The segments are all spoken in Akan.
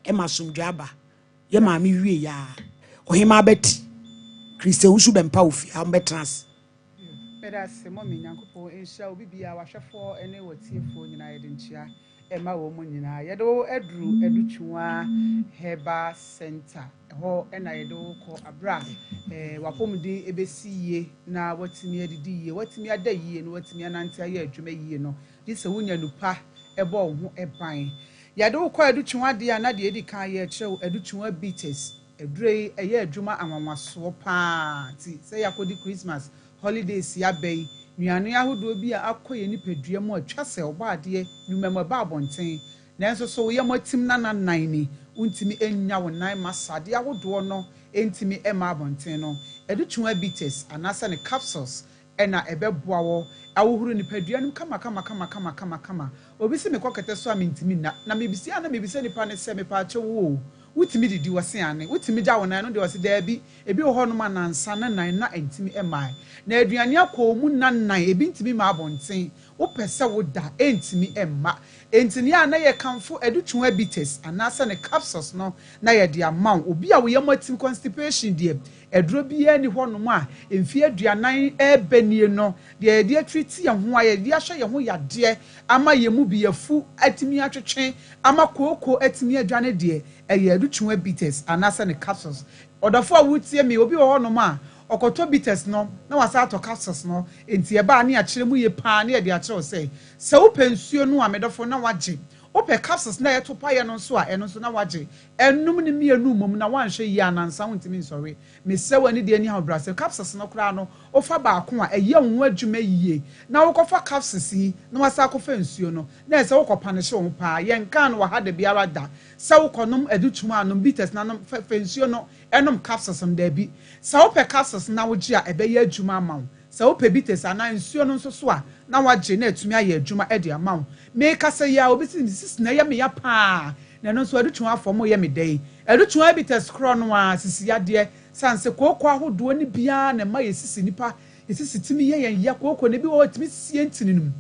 Ɛma asomdwe aba. Yɛ maame wie yɛ a, ɔhemaa bɛti Kristian Wusu Bɛmpa wɔ fie a wɔbɛtena ase. Meda ase, mummy. Nyankopɔn nhyira obi biara, wahwɛfoɔ ne watiefoɔ nyinaa. Yɛde nkyia ɛma wɔn mu nyinaa. Yɛde wo aduru Adutwuma Herbal Center ɛhɔ, ɛna yɛde wo kɔ abira wapɔmuden ebesi yie na watumi adidi yie, watumi ada yie na watumi anante ayɛ adwuma yie no, gye sɛ wonya nupa ɛbɔ wo ho ɛban. Yɛde wo kɔ Adutwuma adeɛ a, na deɛ edi kan yɛ kyerɛw Adutwuma bitters. Aduro yi ɛyɛ adwuma anwanwasoɔ paa, ti sɛ yɛakɔdi Christmas holidays aba yi, nnuane ahodoɔ bi a akɔ yɛn nipadua mu atwa sɛ ɔbɔ adeɛ nnwuma mu ɛba abɔnten, nanso so woyɛ mo atim nananan ni, wontumi nya wo nan ma sadeɛ ahodoɔ no ntumi mma abɔnten no, Adutwuma bitters anaasɛ ne capsules ɛna ɛbɛboa wɔ ahohoro nipadua no kama kama kama kama kama kama. Obi si mekɔ kɛtɛ so a, mentumi nna, na mebisia na mebisa nipa ne sɛ, mepaakyɛ wo o, wotumi didi? Wɔ se ane wotumi gya wo nan no deɛ? Ɔse daabi. Ebi wɔ hɔnom anansa ne nan na ntumi mmaa, na aduane akɔ mu nan nan ebi ntumi ma abɔnten. Wopɛ sɛ woda, ntumi mma. Nti nea na yɛ kamfo Adutwuma bitters anaasɛ ne capsules no na yɛde ama wo. Obi a woyɛ mo atim constipation deɛ, aduro biara ni hɔnom a mfie 40 ɛɛbɛ nie no deɛ, yɛde atiriti yɛn ho a yɛde ahyɛ yɛn ho yadeɛ ama yɛn mu bi yɛfu atumi atwetwe ama kooko atumi adwane deɛ, ɛyɛ Adutwuma bitters anaasɛ ne capsules. Ɔdɔfo a wotie mi, obi wɔ hɔnom a ɔkɔtɔ bitters no na wasa atɔ capsules no, nti ɛbaa ne akyerɛ mu yie paa ne yɛde akyerɛw sɛ wopɛ nsuo no a, medɔfo, na wagye. Wopɛ capsules na yɛto payɛ no nso a, ɛno nso na wagye. Ɛnum ne mmienu mmom na wanhwɛ yie anansa wontumi nsɔre. Mesrɛ wɔ ani deɛ ani ahobrɛasɛ, capsules no koraa no, wofa baako a, ɛyɛ wo ho adwuma yie, na wokɔfa capsules yi na wasa akɔfa nsuo no, na ɛsɛ wokɔ panehyɛ wo ho paa. Yɛnka no wɔ ha da biara da sɛ wokɔnom Adutwuma anom bitters na nom fɛ nsuo no, ɛnom capsules no, daabi. Sɛ wopɛ capsules na wogye a, ɛbɛyɛ adwuma ama wo. Sɛ wopɛ bitters anaa nsuo no nso so a, na wagye na atumi ayɛ adwuma de ama wo. Mekasa yi a, obi si sisi na ɛyɛ me ya paa, na ɛno nso Adutwuma afɔ mo yɛ me dɛ yi. Adutwuma bitters korɔ no a, sisi yadeɛ sanse kooko ahodoɔ no biara na ɛma yɛ sisi nipa yɛsisi tumi yɛ yɛn ya. Kooko no bi wɔ hɔ tumi sie ntini no mu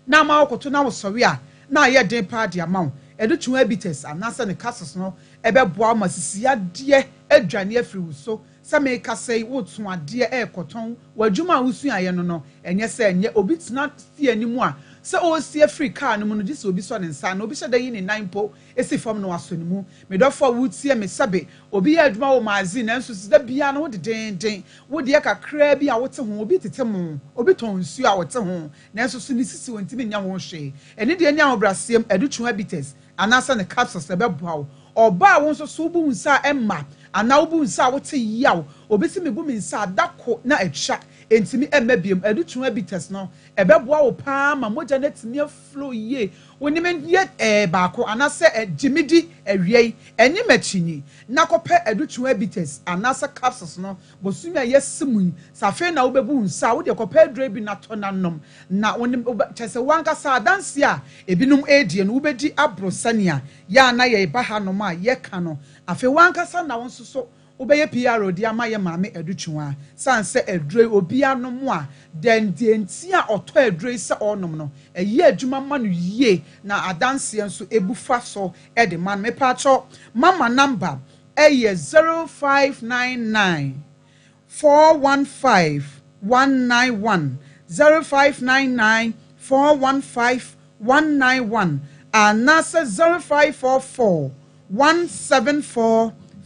na ama wɔkoto na wɔsɔre a, na ayɛ den paa de ama wo. Adutwuma bitters anaasɛ ne capsules no ɛbɛboa wo ma sisi yadeɛ adwane afiri wo so. Sɛ mekasa yi, woto adeɛ, ɛrekɔtɔn w'adwuma a wosuaeɛ no, ɛnyɛ sɛ ɛnyɛ obi tena fie anim a, sɛ ɔresi afiri kaa no mu no, gye sɛ obi sɔ ne nsa na obi hyɛ da yi ne nan mpo esi fam na wasɔ ne mu. Medɔfo a wotie me, sɛbe obi yɛ adwuma wɔ magazine, nanso sida biara no wo dedenden, wo deɛ kakraa bi a wote ho, obi tete mo, obi tɔn nsuo a wɔte ho, nanso so ne sisi wɔn ntumi nya ho hwee. Ɛne deɛ ne ahobrɛaseɛm, Adutwuma bitters anaasɛ ne capsules ɛbɛboa wo. Ɔbaa wo nso so, wobu nsa a ɛma anaa wobu nsa a wote yaw, obi si mebu mi nsa adako na atwa, ntumi ɛmma biem, Adutwuma bitters no ɛbɛboa wo paa ma mogya no atumi aflow yie. Wonim yɛ baako anaasɛ gyimidi awia yi ɛnyɛ m'akyinyi na kɔpɛ Adutwuma bitters anaasɛ capsules no. Bosome a yɛsi mu yi, sɛ afei na wobɛbu nsa a, wode kɔpɛ aduro bi natɔ nanom na wonim kyɛ sɛ wankasa adanse a ebinom ɛredie no, wobɛdi aboro sɛnea yɛ a na yɛba hanom a yɛka no. Afei wankasa na wo nso so wobɛyɛ PR de ama yɛ maame Adutwuma, san sɛ aduro yi obiara nom a, dɛn deɛ nti a ɔtɔ aduro yi sɛ ɔrenom no, ɛyɛ adwuma ma no yie, na adanseɛ nso ebu fa so ɛde ma no. Mepaakyɛw, mama number ɛyɛ 0599415191, 0599415191, anaasɛ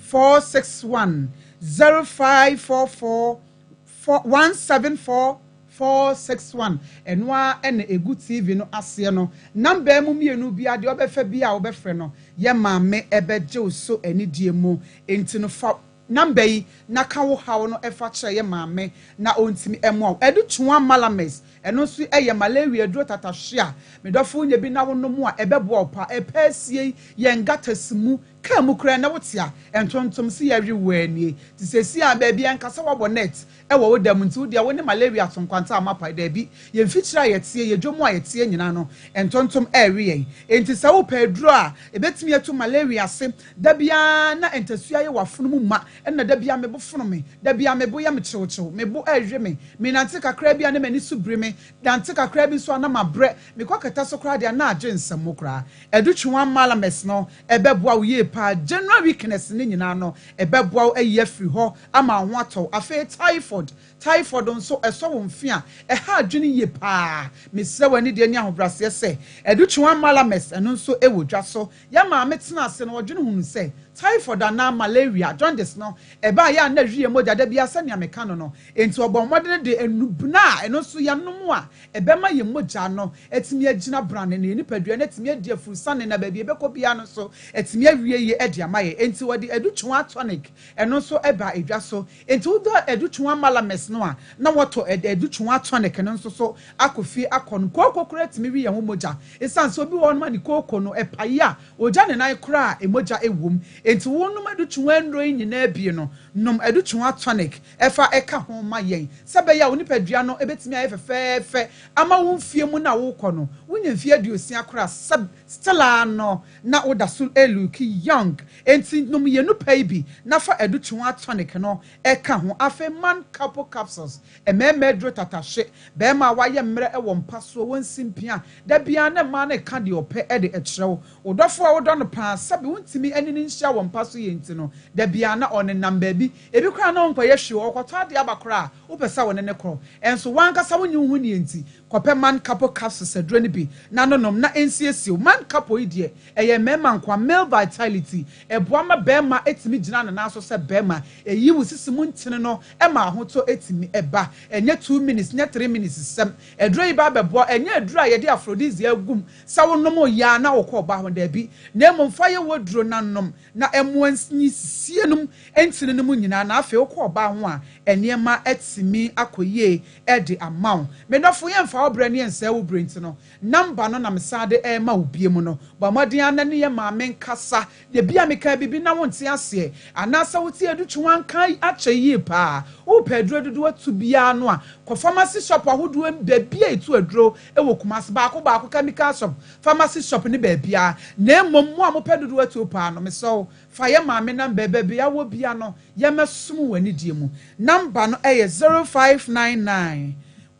0544174461, 0544174461. Ɛno a ɛna egu TV no aseɛ no. Number mu mmienu bi adeɛ ɔbɛfɛ bi a wɔbɛfrɛ no, yɛ maame ɛbɛgye wo so anidie mu. Nti no, fa number yi na ka wo haw no ɛfa kyerɛ yɛ maame na ɔntumi ɛmoa wo. Adutwuma malames, ɛno nso ɛyɛ malaria duro tatahwe a, medɔfo, nya bi na wonom a, ɛbɛboa wo pa. Ɛpɛ asie yɛn gutters mu, kaa mu koraa na wote a, ntontom si yɛwe wɔ anie te sɛ si a baabi ɛnkasa wɔbɔ net ɛwɔ wo dɛm. Nti wodeɛ wo ne malaria to nkwanta a mapa daabi. Yɛn mfikyire a yɛteɛ, yɛ dwom a yɛteɛ nyinaa no, ntontom ɛrewe yɛn. Nti sɛ wopɛ aduro a ebɛtumi atu malaria ase, da biara na ntasua yɛ w'afono mu ma, ɛna da biara mebo fono me, da biara mebo yɛ me kyewkyew, mebo ɛrewe me, menante kakra bi a ne m'ani so biri me, nante kakra bi nso a na mabrɛ, mekɔ kɛtɛ so koraa deɛ na agye nsɛm koraa, Adutwuma malames no ɛbɛboa wo yie paa. paa. General weakness ne nyinaa no, ɛbɛboa wo ayi afiri hɔ ama wo ho atɔ wo. Afei typhoid, typhoid nso ɛsɔ wo mfe a, ɛha adwene yie paa. Mesrɛ wo anidie ne ahobrɛaseɛ sɛ, Adutwuma Malames, ɛno nso wɔ dwa so. Yɛn maame tena ase no, ɔdwene hunuu sɛ typhoid anaa malaria, jaundice no, ɛbaeɛ a na ɛhwe yɛn mogya da biara sɛnea meka no no. Enti ɔbɔɔ mmɔden de nnubena a ɛno nso yɛnom a ɛbɛma yɛn mogya no atumi agyina brane na yɛn nipadua no atumi adi afurusane na baabi a ɛbɛkɔ biara no nso atumi awie yie de ama yɛn. Enti wɔde Adutwuma tonic, ɛno nso baa edwa so. Enti wodɔ Adutwuma Malames no a, na wɔtɔ Adutwuma tonic no nso so akɔ fie akɔnom. Kooko koraa tumi we yɛn ho mogya. Esiane sɛ obi wɔ hɔnom a ne kooko no, ɛpae a, ogya ne nan koraa a, mogya wom. Enti wonom Adutwuma nnuro yi nyinaa bi no, nom Adutwuma tonic fa ka ho ma yɛn sɛ ɛbɛyɛ a wo nipadua no bɛtumi ayɛ fɛfɛɛfɛ ama wo mfeɛ mu no a worekɔ no. Wonya mfeɛ 60 koraa a, still ara no, na woda so look young. Enti nom yɛn nupa yi bi na fa Adutwuma tonic no ka ho. Afei man couple capsules, mmarima aduro tatahwe, barima a wayɛ mmerɛ wɔ mpa soɔ, wɔnsi mpia, da biara na mmaa no reka deɛ ɔpɛ de kyerɛ wo. Wo dɔfo a wodɔ no paa, sɛbe wontumi ne no nhyia wɔ mpa so yie nti no, da biara na ɔnenam baabi, ebi koraa na ɔnkɔyɛ hwee, ɔrekɔtɔ adeɛ aba koraa a, wopɛ sɛ wo ne no kɔ. Nso w'ankasa wonnye wo ho nnie nti, kɔpɛ Man Capo capsules aduro no bi na nonom na ɛnsiesie wo. Man Capo yi deɛ, ɛyɛ mmarima nkoa, male vitality, ɛboa ma barima tumi gyina ne nan so sɛ barima, ɛyi wo sisi mu ntini no ma ahotɔ tumi ba. Ɛnyɛ 2 minutes, nyɛ 3 minutes sɛm. Aduro yi ba abɛboa, ɛnyɛ aduro a yɛde aphrodisiac agu mu sɛ wonom yɛ a na wokɔ ɔbaa ho, daabi. Na mmom fa yɛ w'aduro na nom na ɛmmoa nsisie no ntini no mu nyinaa na afei wokɔ ɔbaa ho a, nneɛma atumi akɔ yie de ama wo. Me dɔfo, yɛmfa wo berɛ ne yɛnsɛe wo berɛ nti no, number no na mesan de rema wo bio mu no, bɔ mmɔden ara na ne yɛ maame nkasa. Ebi a meka biribi na wonte aseɛ, anaasɛ wote adutwe wanka akyɛ yie paa. Wopɛ aduro dodoɔ atu biara no a, kɔ pharmacy shop ahodoɔ baabi a ɛtu aduro wɔ Kumasi, baako baako chemical shop, pharmacy shop ne baabiara. Na mmom mo a mopɛ dodoɔ atuo paa no, mesrɛ wo, fa yɛ maame number baabi a wɔ bia no, yɛmmɛsom wɔ anidie mu. Number no yɛ 0599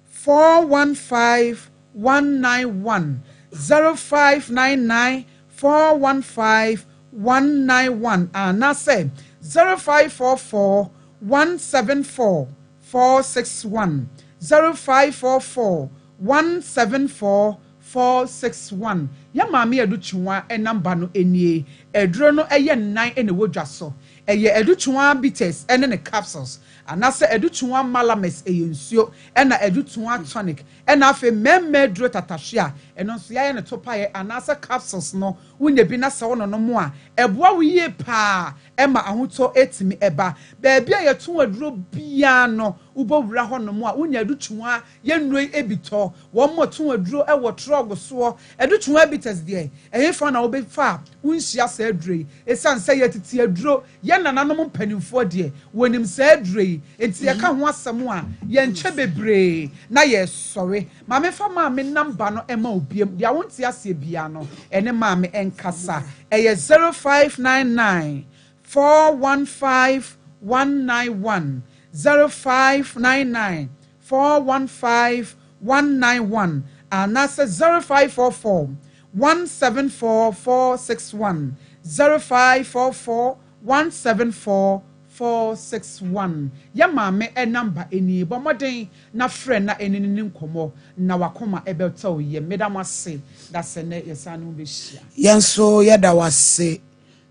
415 191, 0599 415 191 anaasɛ 0544 174 461, 0544 174 461. Yɛ maame Adutwuma number no nie. Aduro no yɛ nnan na ɛwɔ dwa so. Ɛyɛ Adutwuma bitters ne ne capsules, anaasɛ Adutwuma Malames, ɛyɛ nsuo, ɛna Adutwuma tonic, ɛna afei mmarima aduro tatahwe a ɛno nso yɛayɛ no topaeɛ anaasɛ capsules no. Wonya bi na sɛ wononom a, ɛboa wo yie paa ɛma ahotɔ ɛtumi ɛba. Baabi a yɛto aduro biara no, wobɛwura hɔnom a, wonya Adutwuma yɛnnuro yi bi tɔ. Wɔn mo tɔn aduro wɔ trɔg soɔ. Adutwuma bitters deɛ, ɛhefa na wobɛfa a wonhyia saa aduro yi? Ɛsiane sɛ yɛtete aduro, yɛn nananom mpanimfoɔ deɛ, wɔnim saa aduro yi, nti yɛka ho asɛm a, yɛnkyɛ bebree na yɛsɔre. Maame, fa maame number no ma obiem deɛ wonte aseɛ biara no, ɛne maame nkasa. Ɛyɛ 0599 415 191, 0599 415 191 anaasɛ 0544 174 461, 0544 174 461. Yɛ maame number ɛnie. Bɔ mmɔden na frɛ na ɛne ne nkɔmmɔ na wakoma ɛbɛtɔ yɛ. Mmeda mo ase da sɛ nɛ yɛsan ne ho bɛhyia. Yɛn nso yɛda wase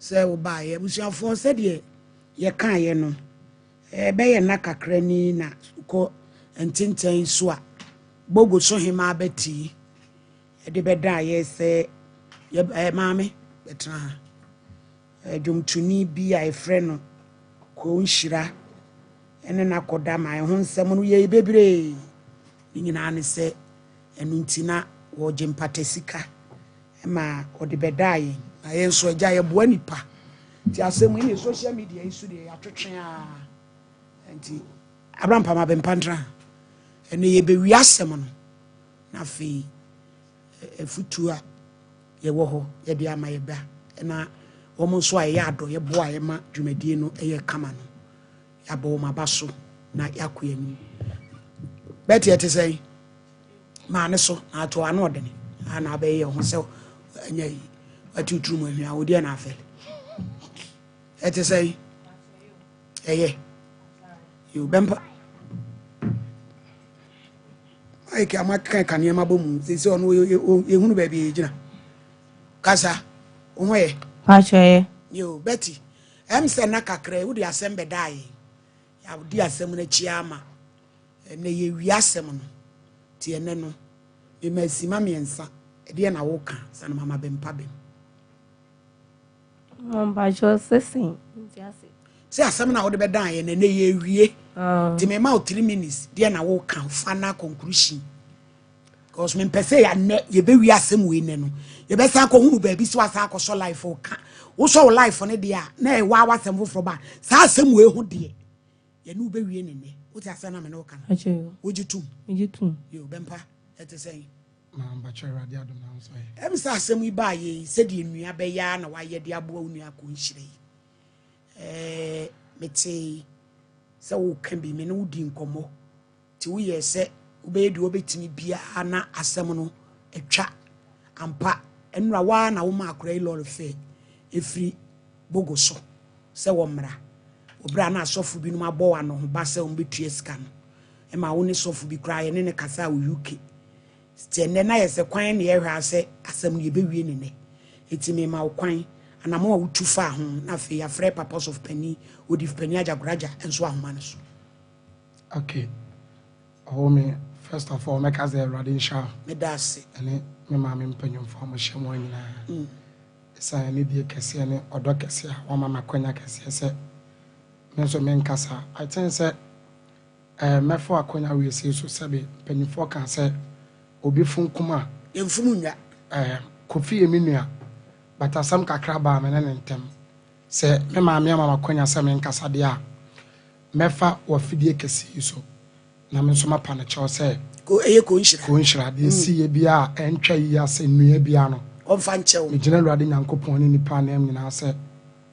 sɛ wobaeɛ. Abusuafoɔ, sɛdeɛ yɛkaeɛ no, ɛbɛyɛ nna kakra ni na kɔ ntentɛn so a Bogo so hema abɛti ɛde bɛdaeɛ sɛ maame bɛtena ha. Dwomtoni bi a yɛfrɛ no Kuro Nhyira ɛne n'akɔda ma ɛho nsɛm no yɛ bebree. Ne nyinaa ne sɛ ɛno nti na wɔgye mpata sika ma ɔde bɛdaa yɛn, na yɛn nso agya yɛboa nipa nti asɛm yi ne social media yi so deɛ yɛatwetwe a nti abrampam abɛmpa ntra ɛno yɛbɛwie asɛm no na afei afutuo a yɛwɔ hɔ yɛde ama yɛba na wɔn nso a ɛyɛ adɔ yɛboa yɛma dwumadie no ɛyɛ kama no, yɛabɔ wɔn aba so na yɛakɔ yɛn anim. Bɛte ɛte sɛ maa ne so na ato ano ɔdene a na abɛyɛ ho sɛ ɛnyɛ yi wate turu mu ahwia wo deɛ na afɛle. Ɛte sɛn? Ɛyɛ. Yo, bɛmpa. Mike a moakeka ka nneɛma bɔ mu sɛ ɔno yɛhunu baabi yɛgyina. Kasa, wo ho yɛ? Pakyɛ yɛ. Yo, Betty, ɛm sɛ na kakra yi wode asɛm bɛdaa yɛn. Yɛadi asɛm no akyi ama. Ɛnɛ yɛwie asɛm no. Nti ɛnɛ no, mema asima mmiɛnsa. Ɛdeɛ na woka sane mama bɛmpa bɛm. Mpakyɛ sesen. Nti ase. Sɛ asɛm na wode bɛdaa yɛn ɛnɛ yɛwie. Ah. Nti mema wo 3 minutes, deɛ na woka final conclusion. Because mempɛ sɛ yɛanɛ yɛbɛwie asɛm wei nɛ no yɛbɛsan akɔhunu baabi sɛ wasan akɔsɔ live woka wosɔ wo live no deɛ a na ɛwɔ a wasɛm foforɔ ba saa asɛm wei ho deɛ yɛne wobɛwie ne nnɛ. Wote asɛm na me ne woka no? Pakyɛ yo. Wogye tom? Megye tom. Yo, bɛmpa, ɛte sɛn? Na mpakyɛ, Awurade adom na nso yɛ. Ɛm sɛ asɛm yi baa yɛ yi, sɛdeɛ nnua bɛyɛ a na wayɛ de aboa wo nua akɔ nhyira yi, metee sɛ woka bi, me ne wodi nkɔmmɔ nti woyɛ sɛ wobɛyɛ deɛ wobɛtumi biara na asɛm no atwa ampa. Ɛnora waa na woma akora yi lɔre fɛ ɛfiri Bogo so sɛ wɔmmra oberɛ a na asɔfo binom abɔ wɔ anohoba sɛ wɔmbɛtua sika no ɛma wo ne sɔfo bi koraa yɛne ne kasa wɔ UK. Nti ɛnnɛ na yɛ sɛ kwan ne yɛhwɛ a sɛ asɛm no yɛbɛwie ne nnɛ. Ɛti mema wo kwan anamo a wotu faa ho na afei yɛafrɛ papa sɔfo pani, odif pani Agyagoraagya nso ahoma no so. Okay, ɔwɔ me, first of all mɛka sɛ Awurade nhyira wo. Meda ase. Ɛne me maame mpanyimfoɔ a mohyɛ mu nyinaa, ɛsiane ne die kɛseɛ ne ɔdɔ kɛseɛ a wama me akwanya kɛseɛ sɛ me nso menkasa. I think sɛ mɛfo akwanya wei sei so, sɛbe mpanyimfoɔ ka sɛ obi funkum a yɛmfom nnwa. Kofi yɛ me nua, but asɛm kakra baa me ne ne ntɛm. Sɛ me maame ama me akwanya sɛ menkasa deɛ a, mɛfa wɔ afidie kɛseɛ yi so na me nso mapa no kyɛw sɛ ko ɛyɛ ko nhyira. Ko nhyira deɛ ɛsi yɛ bia a ɛntwa yi asɛ nnua bia no ɔmfa nkyɛw. Megyina Awurade Nyankopɔn ne nipa anam nyinaa sɛ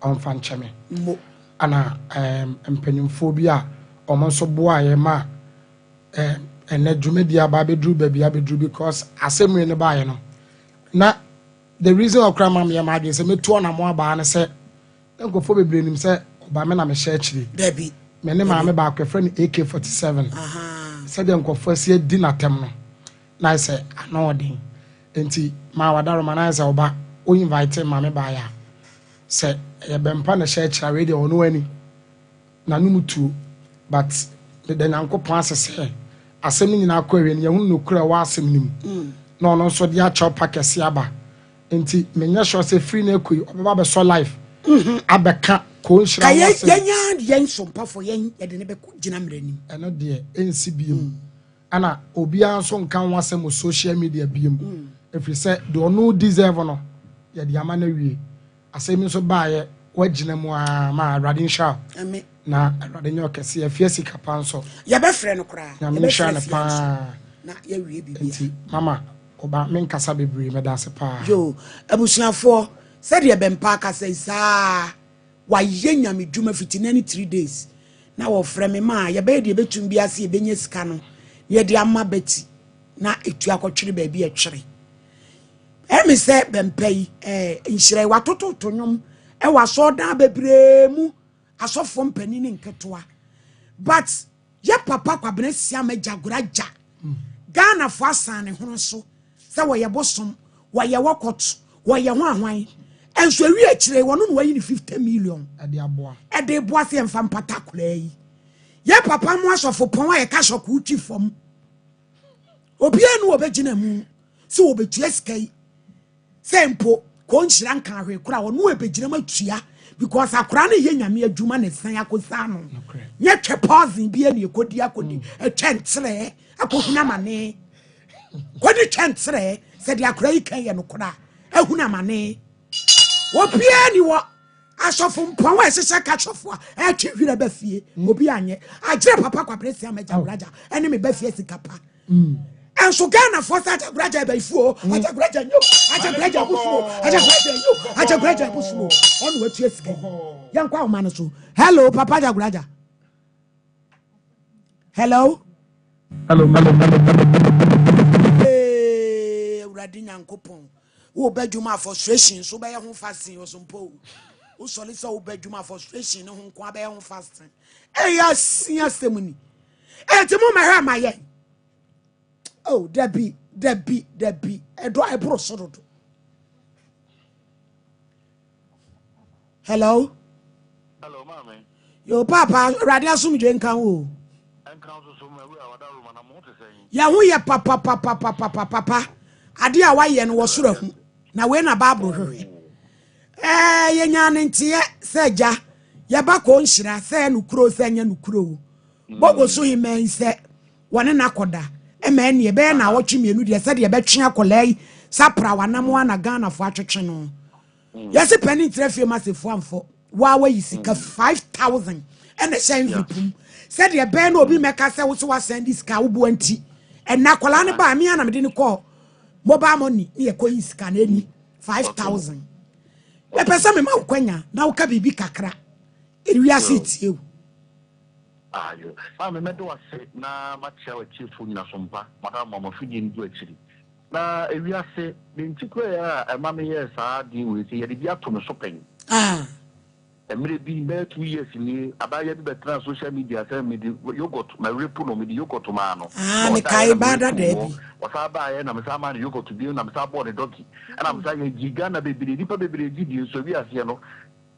ɔmfa nkyɛ me. Mmo. Ana mpanyimfoɔ bi a ɔmo nso boaeɛ ma ɛnɛ dwumadi aba abɛduru baabi abɛduru, because asɛm wei no baeɛ no na the reason ɔkora ma meyɛ m'adwene sɛ mɛtu ɔnamo abaa ne sɛ na nkurɔfoɔ bebree nim sɛ ɔba me na mehyɛ akyire. Dabi. Me ne maame baako yɛfrɛ no AK47. Sɛdeɛ nkurɔfoɔ asi adi n'atɛm no na ayɛ sɛ ano ɔden, nti maa wadaroma na ayɛ sɛ ɔba wo invite maame baeɛ a sɛ ɛyɛ bɛmpa na ɛhyɛ akyire a, wei deɛ ɔno ani n'anom tuo. But meda Nyankopɔn ase sɛ asɛm no nyinaa kɔ awie no, yɛhunu nokorɛ a ɛwɔ asɛm no mu na ɔno nso de akyɛw pa kɛse aba. Nti menyɛ sure sɛ firi no akɔ yi ɔbɛba abɛsɔ live abɛka kò nhyira ka ho yɛn asɛm. Yɛnya yɛn sompafo, yɛn yɛde ne bɛkɔ gyina mmerɛ nim. Ɛno deɛ ɛnsi biem, ɛna obiara nso nka ho asɛm wɔ social media biem, ɛfiri sɛ deɛ ɔno deserve no yɛde ama no awie. Asɛm yi nso baayɛ wagyina mu aa ma Awurade nhyira wo. Ame. Na Awurade nyɛ ɔkɛseɛ afie sika pa nso. Yɛbɛfrɛ no koraa. Nyame nhyira yɛbɛfrɛ no fie nso paa. Na yɛawie biribia. Nti mama ɔba menkasa bebree, mɛda ase paa. Yo, abusuafoɔ, sɛdeɛ bɛmpa akasa yi saa wayɛ Nyame dwuma fiti na ne 3 days na wɔfrɛ me ma a yɛbɛyɛ deɛ yɛbɛtumi bi ase, yɛbɛnya sika no na yɛde ama Bɛti na ɛtu akɔtwere baabi a ɛtwere. Ɛmi sɛ bɛmpa yi nhyira yi watototo nnwom ɛwɔ asɔɔdan bebree mu, asɔfoɔ mpanin ne nketewa, but yɛ papa Kwabena Siama Gyagoraagya, Ghanafoɔ asan ne ho so sɛ wɔyɛ bosom, wɔyɛ wɔkɔt, wɔyɛ ho ahwan, ɛnso ewi akyire wɔn na wɔyi ne 50 million ɛde aboa. Ɛde boa sɛ yɛmfa mpata koraa yi. Yɛ papa mu asɔfo pɔn a yɛka sɔkoo twi fam, obiara nu wɔbɛgyina mu sɛ wɔbɛtua sika yi sɛ mpo kò nhyira nka ahwee koraa, ɔno ɛbɛgyina mu atua because akora no yɛ Nyame adwuma ne san akɔsa no. Nokorɛ. Nyɛ twɛ poison bi ne ɛkɔdi akɔdi ɛtwɛ nterɛ akɔhunu amane, kɔdi twɛ nterɛ sɛdeɛ akora yi kan yɛ no koraa ahunu amane. Obiara ni wɔ asɔfo mpɔn a ɛhyehyɛ ka sɔfo a ɛtwe werɛ ba fie, obi anyɛ agyerɛ papa Kwabere Sia ma Gyagoraagya ɛne me ba fie sika pa. Ɛnso Ghanafoɔ sɛ Agyagoraagya ɛbɛyifuo, Agyagoraagya nyo, Agyagoraagya abusuo, Agyagoraagya nyo, Agyagoraagya abusuo, ɔne watua sika yi. Yɛnkɔ ahoma no so. Hello, papa Agyagoraagya, hello. Hello. Ee, Awurade Nyankopɔn, wo bɛ dwuma frustration so bɛyɛ ho fasin ɔsompo. Wosɔre sɛ wobɛ adwuma frustration ne ho nko abɛyɛ ho fasting. Ɛyɛ asia asɛm ni. Enti mo mɛhwɛ ma yɛn. Oh, dabi, dabi, dabi. Ɛdɔ ɛboro so dodo. Hello. Hello, maame. Yo, papa, Awurade asomdwe nka wo o. Nka wo soso ma wura wada roma na mo ho te sɛn? Yɛn ho yɛ papapapapapapa. Ade a wayɛ no wɔ soro ahu. Na wei na Bible hwehwɛ. Ɛɛ, yɛnyaa ne nteɛ sɛ agya, yɛba kɔ nhyira sɛ ɛyɛ nokorɛ o sɛ ɛnyɛ nokorɛ o. Bogo so hemmaa yi sɛ wɔne no akɔda ɛma ɛneɛ ɛbɛyɛ naawɔtwe mmienu deɛ sɛdeɛ ɛbɛtwe akwadaa yi sapra wanam a na Ghanafoɔ atwetwe no. Yɛse panin tena fie ma sefoɔ amfɔ waa wayi sika 5000 ɛna ɛhyɛ envelope mu sɛdeɛ ɛbɛyɛ na obi mmɛka sɛ wo so wasan de sika woboa nti ɛna akwadaa no baa me a na mede no kɔɔ mobile money ne yɛkɔyi sika no ɛni 5000 mepɛ sɛ mema wo kwanya na woka biribi kakra ewiase tie wo. Ayo. Maame mɛda wo ase na makyea w'atiefo nyina so mpa. Madam ma mo afidie no du akyiri. Na ewiase, ne nti koraa a ɛma meyɛɛ saa adeɛ wei sɛ yɛde bi ato me so pɛn. Ah. Mmerɛ bi, bɛyɛ 2 years nie, abaayewa bi bɛtenaa social media sɛ mede yogurt, mawere po no, mede yogurt maa no. Ah, Na ɔdaeɛ mekae na baa mewere dadaa too hɔ. bi. Ɔsan baeɛ na mesan maa no yogurt bio na mesan bɔɔ ne dɔki. Ɛna mesan yɛgyee Ghana bebree, nnipa bebree gye die nso ewiaseɛ no,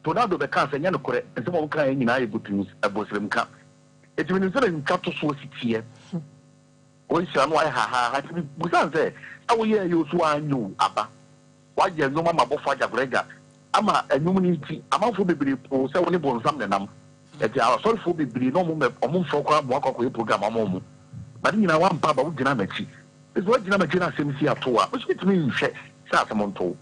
Tornado bɛkaa sɛ ɛnyɛ nokorɛ, nsɛm a wɔkaeɛ nyinaa yɛ botirim, ɛbosremka. Enti menim sɛdeɛ ntwa tosoɔ si teɛ. Wɔnhyira no ayɛ hahaaha. Nti mebusa no sɛ, sɛ woyɛɛ yɛ o so woanyɛ o aba? Woayɛ nnwom ama abɔfoɔ agyagoragya ama nnwom no nti amanfoɔ bebree poo sɛ wo ne bonsam na ɛnam. Ɛti asɔrefoɔ bebree na ɔmo mfrɛ wo koraa mmoa kɔ akɔyɛ program ama ɔmo. But ne nyinaa woampa aba, wogyinaa m'akyi. Nti sɛ woagyina m'akyi na asɛm si ato wo a, me nso mentumi nhwɛ sɛ asɛm nto wo.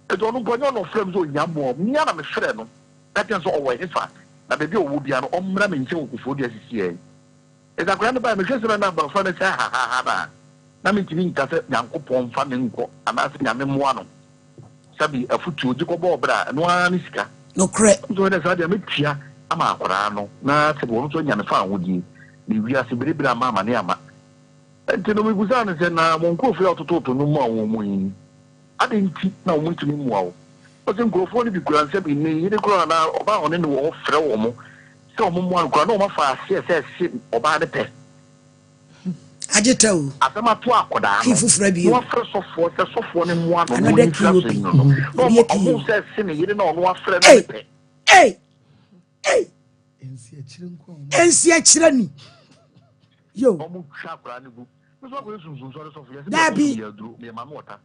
Enti ɔno mpo, ɛnyɛ ɔno na ɔfrɛɛ me sɛ ɔhia mmoa o, me ara na mefrɛɛ no ka kyerɛɛ no sɛ ɔwɔ hefa, na baabi a ɔwɔ biara no, ɔmmra me nkyɛn wɔ Koforidua sisiɛ. Enti akwadaa no baeɛ, mehwɛ sɛ na abɔfra no sɛ hahaha no a, na mentumi nka sɛ Nyankopɔn mfa no nkɔ anaasɛ Nyame mmoa no. Sɛbe afotuo, gye kɔbɔ ɔbra, ɛno ara ne sika. Nokorɛ. Nso ɛnɛ saa deɛ mɛtua ama akwadaa no na sɛbe ɔno nso anya ne fawohodie, na ewiase berebere ama amane ama. Enti no mebisaa no sɛ, na mo nkurɔfoɔ yi a wɔtototo nnwom maa wɔn mu yi, Adɛn nti na wɔntumi mmoa wo? Ɔse nkurɔfoɔ no bi kura nsa bi, ne yere koraa anaa ɔbaa a ɔne no wɔ hɔ frɛ wɔn sɛ wɔn mmoa no koraa na wɔn afa aseɛ sɛ ɛse ɔbaa no pɛ. Agye tɛ o. Asɛm ato akɔdaa Key no foforɔ na abie o. wafrɛ sɔfoɔ sɛ sɔfoɔ no mmoa no na Another ɔnyi key mfiri asɛm open. no no na Obi yɛ wɔn key o. sɛ ɛse ne yere na ɔno afrɛ no Ei! ne pɛ. Ei! Ei! Ɛnsi akyire ni. Yo. Wɔn twa akwadaa no gu. Me nso akɔyɛ sunsunsɔre sɔfo yɛse me Dabi. abosom yɛ aduro meyɛ maame ɔta.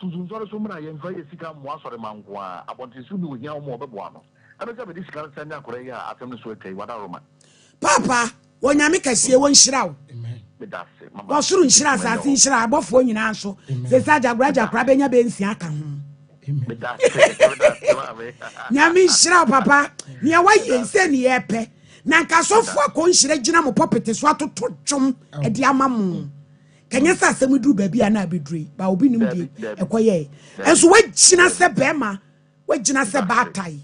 Sunsunsɔre so mmra yɛmfa yɛ sika mmoa asɔremma nko ara, abɔnten so bi ohia wɔn a wɔbɛboa no. Ɛno sɛ mede sika no sɛnde akwadaa yi a asɛm no so atwa yi, wadaworoma. Paapa, wɔ Nyame kɛseɛ wɔ nhyira wo. Meda ase mama. Wɔ soro nhyira, asase nhyira, abɔfoɔ nyinaa nso. Sese agyakora agyakora bɛnya bɛ nsia aka ho. Meda ase, meda ase maame. Nyame nhyira wo papa. Nea wayɛ nsɛ ne yɛpɛ. Na nka asɔfoɔ akɔ nhyira gyina mo pɔpete so atoto dwom de ama mo. Kɛnyɛ sɛ asɛm duru baabi a na abɛduru yi, ba obi nim deɛ ɛkɔyɛɛ. Nso wagyina sɛ bɛrima, wagyina sɛ baatae.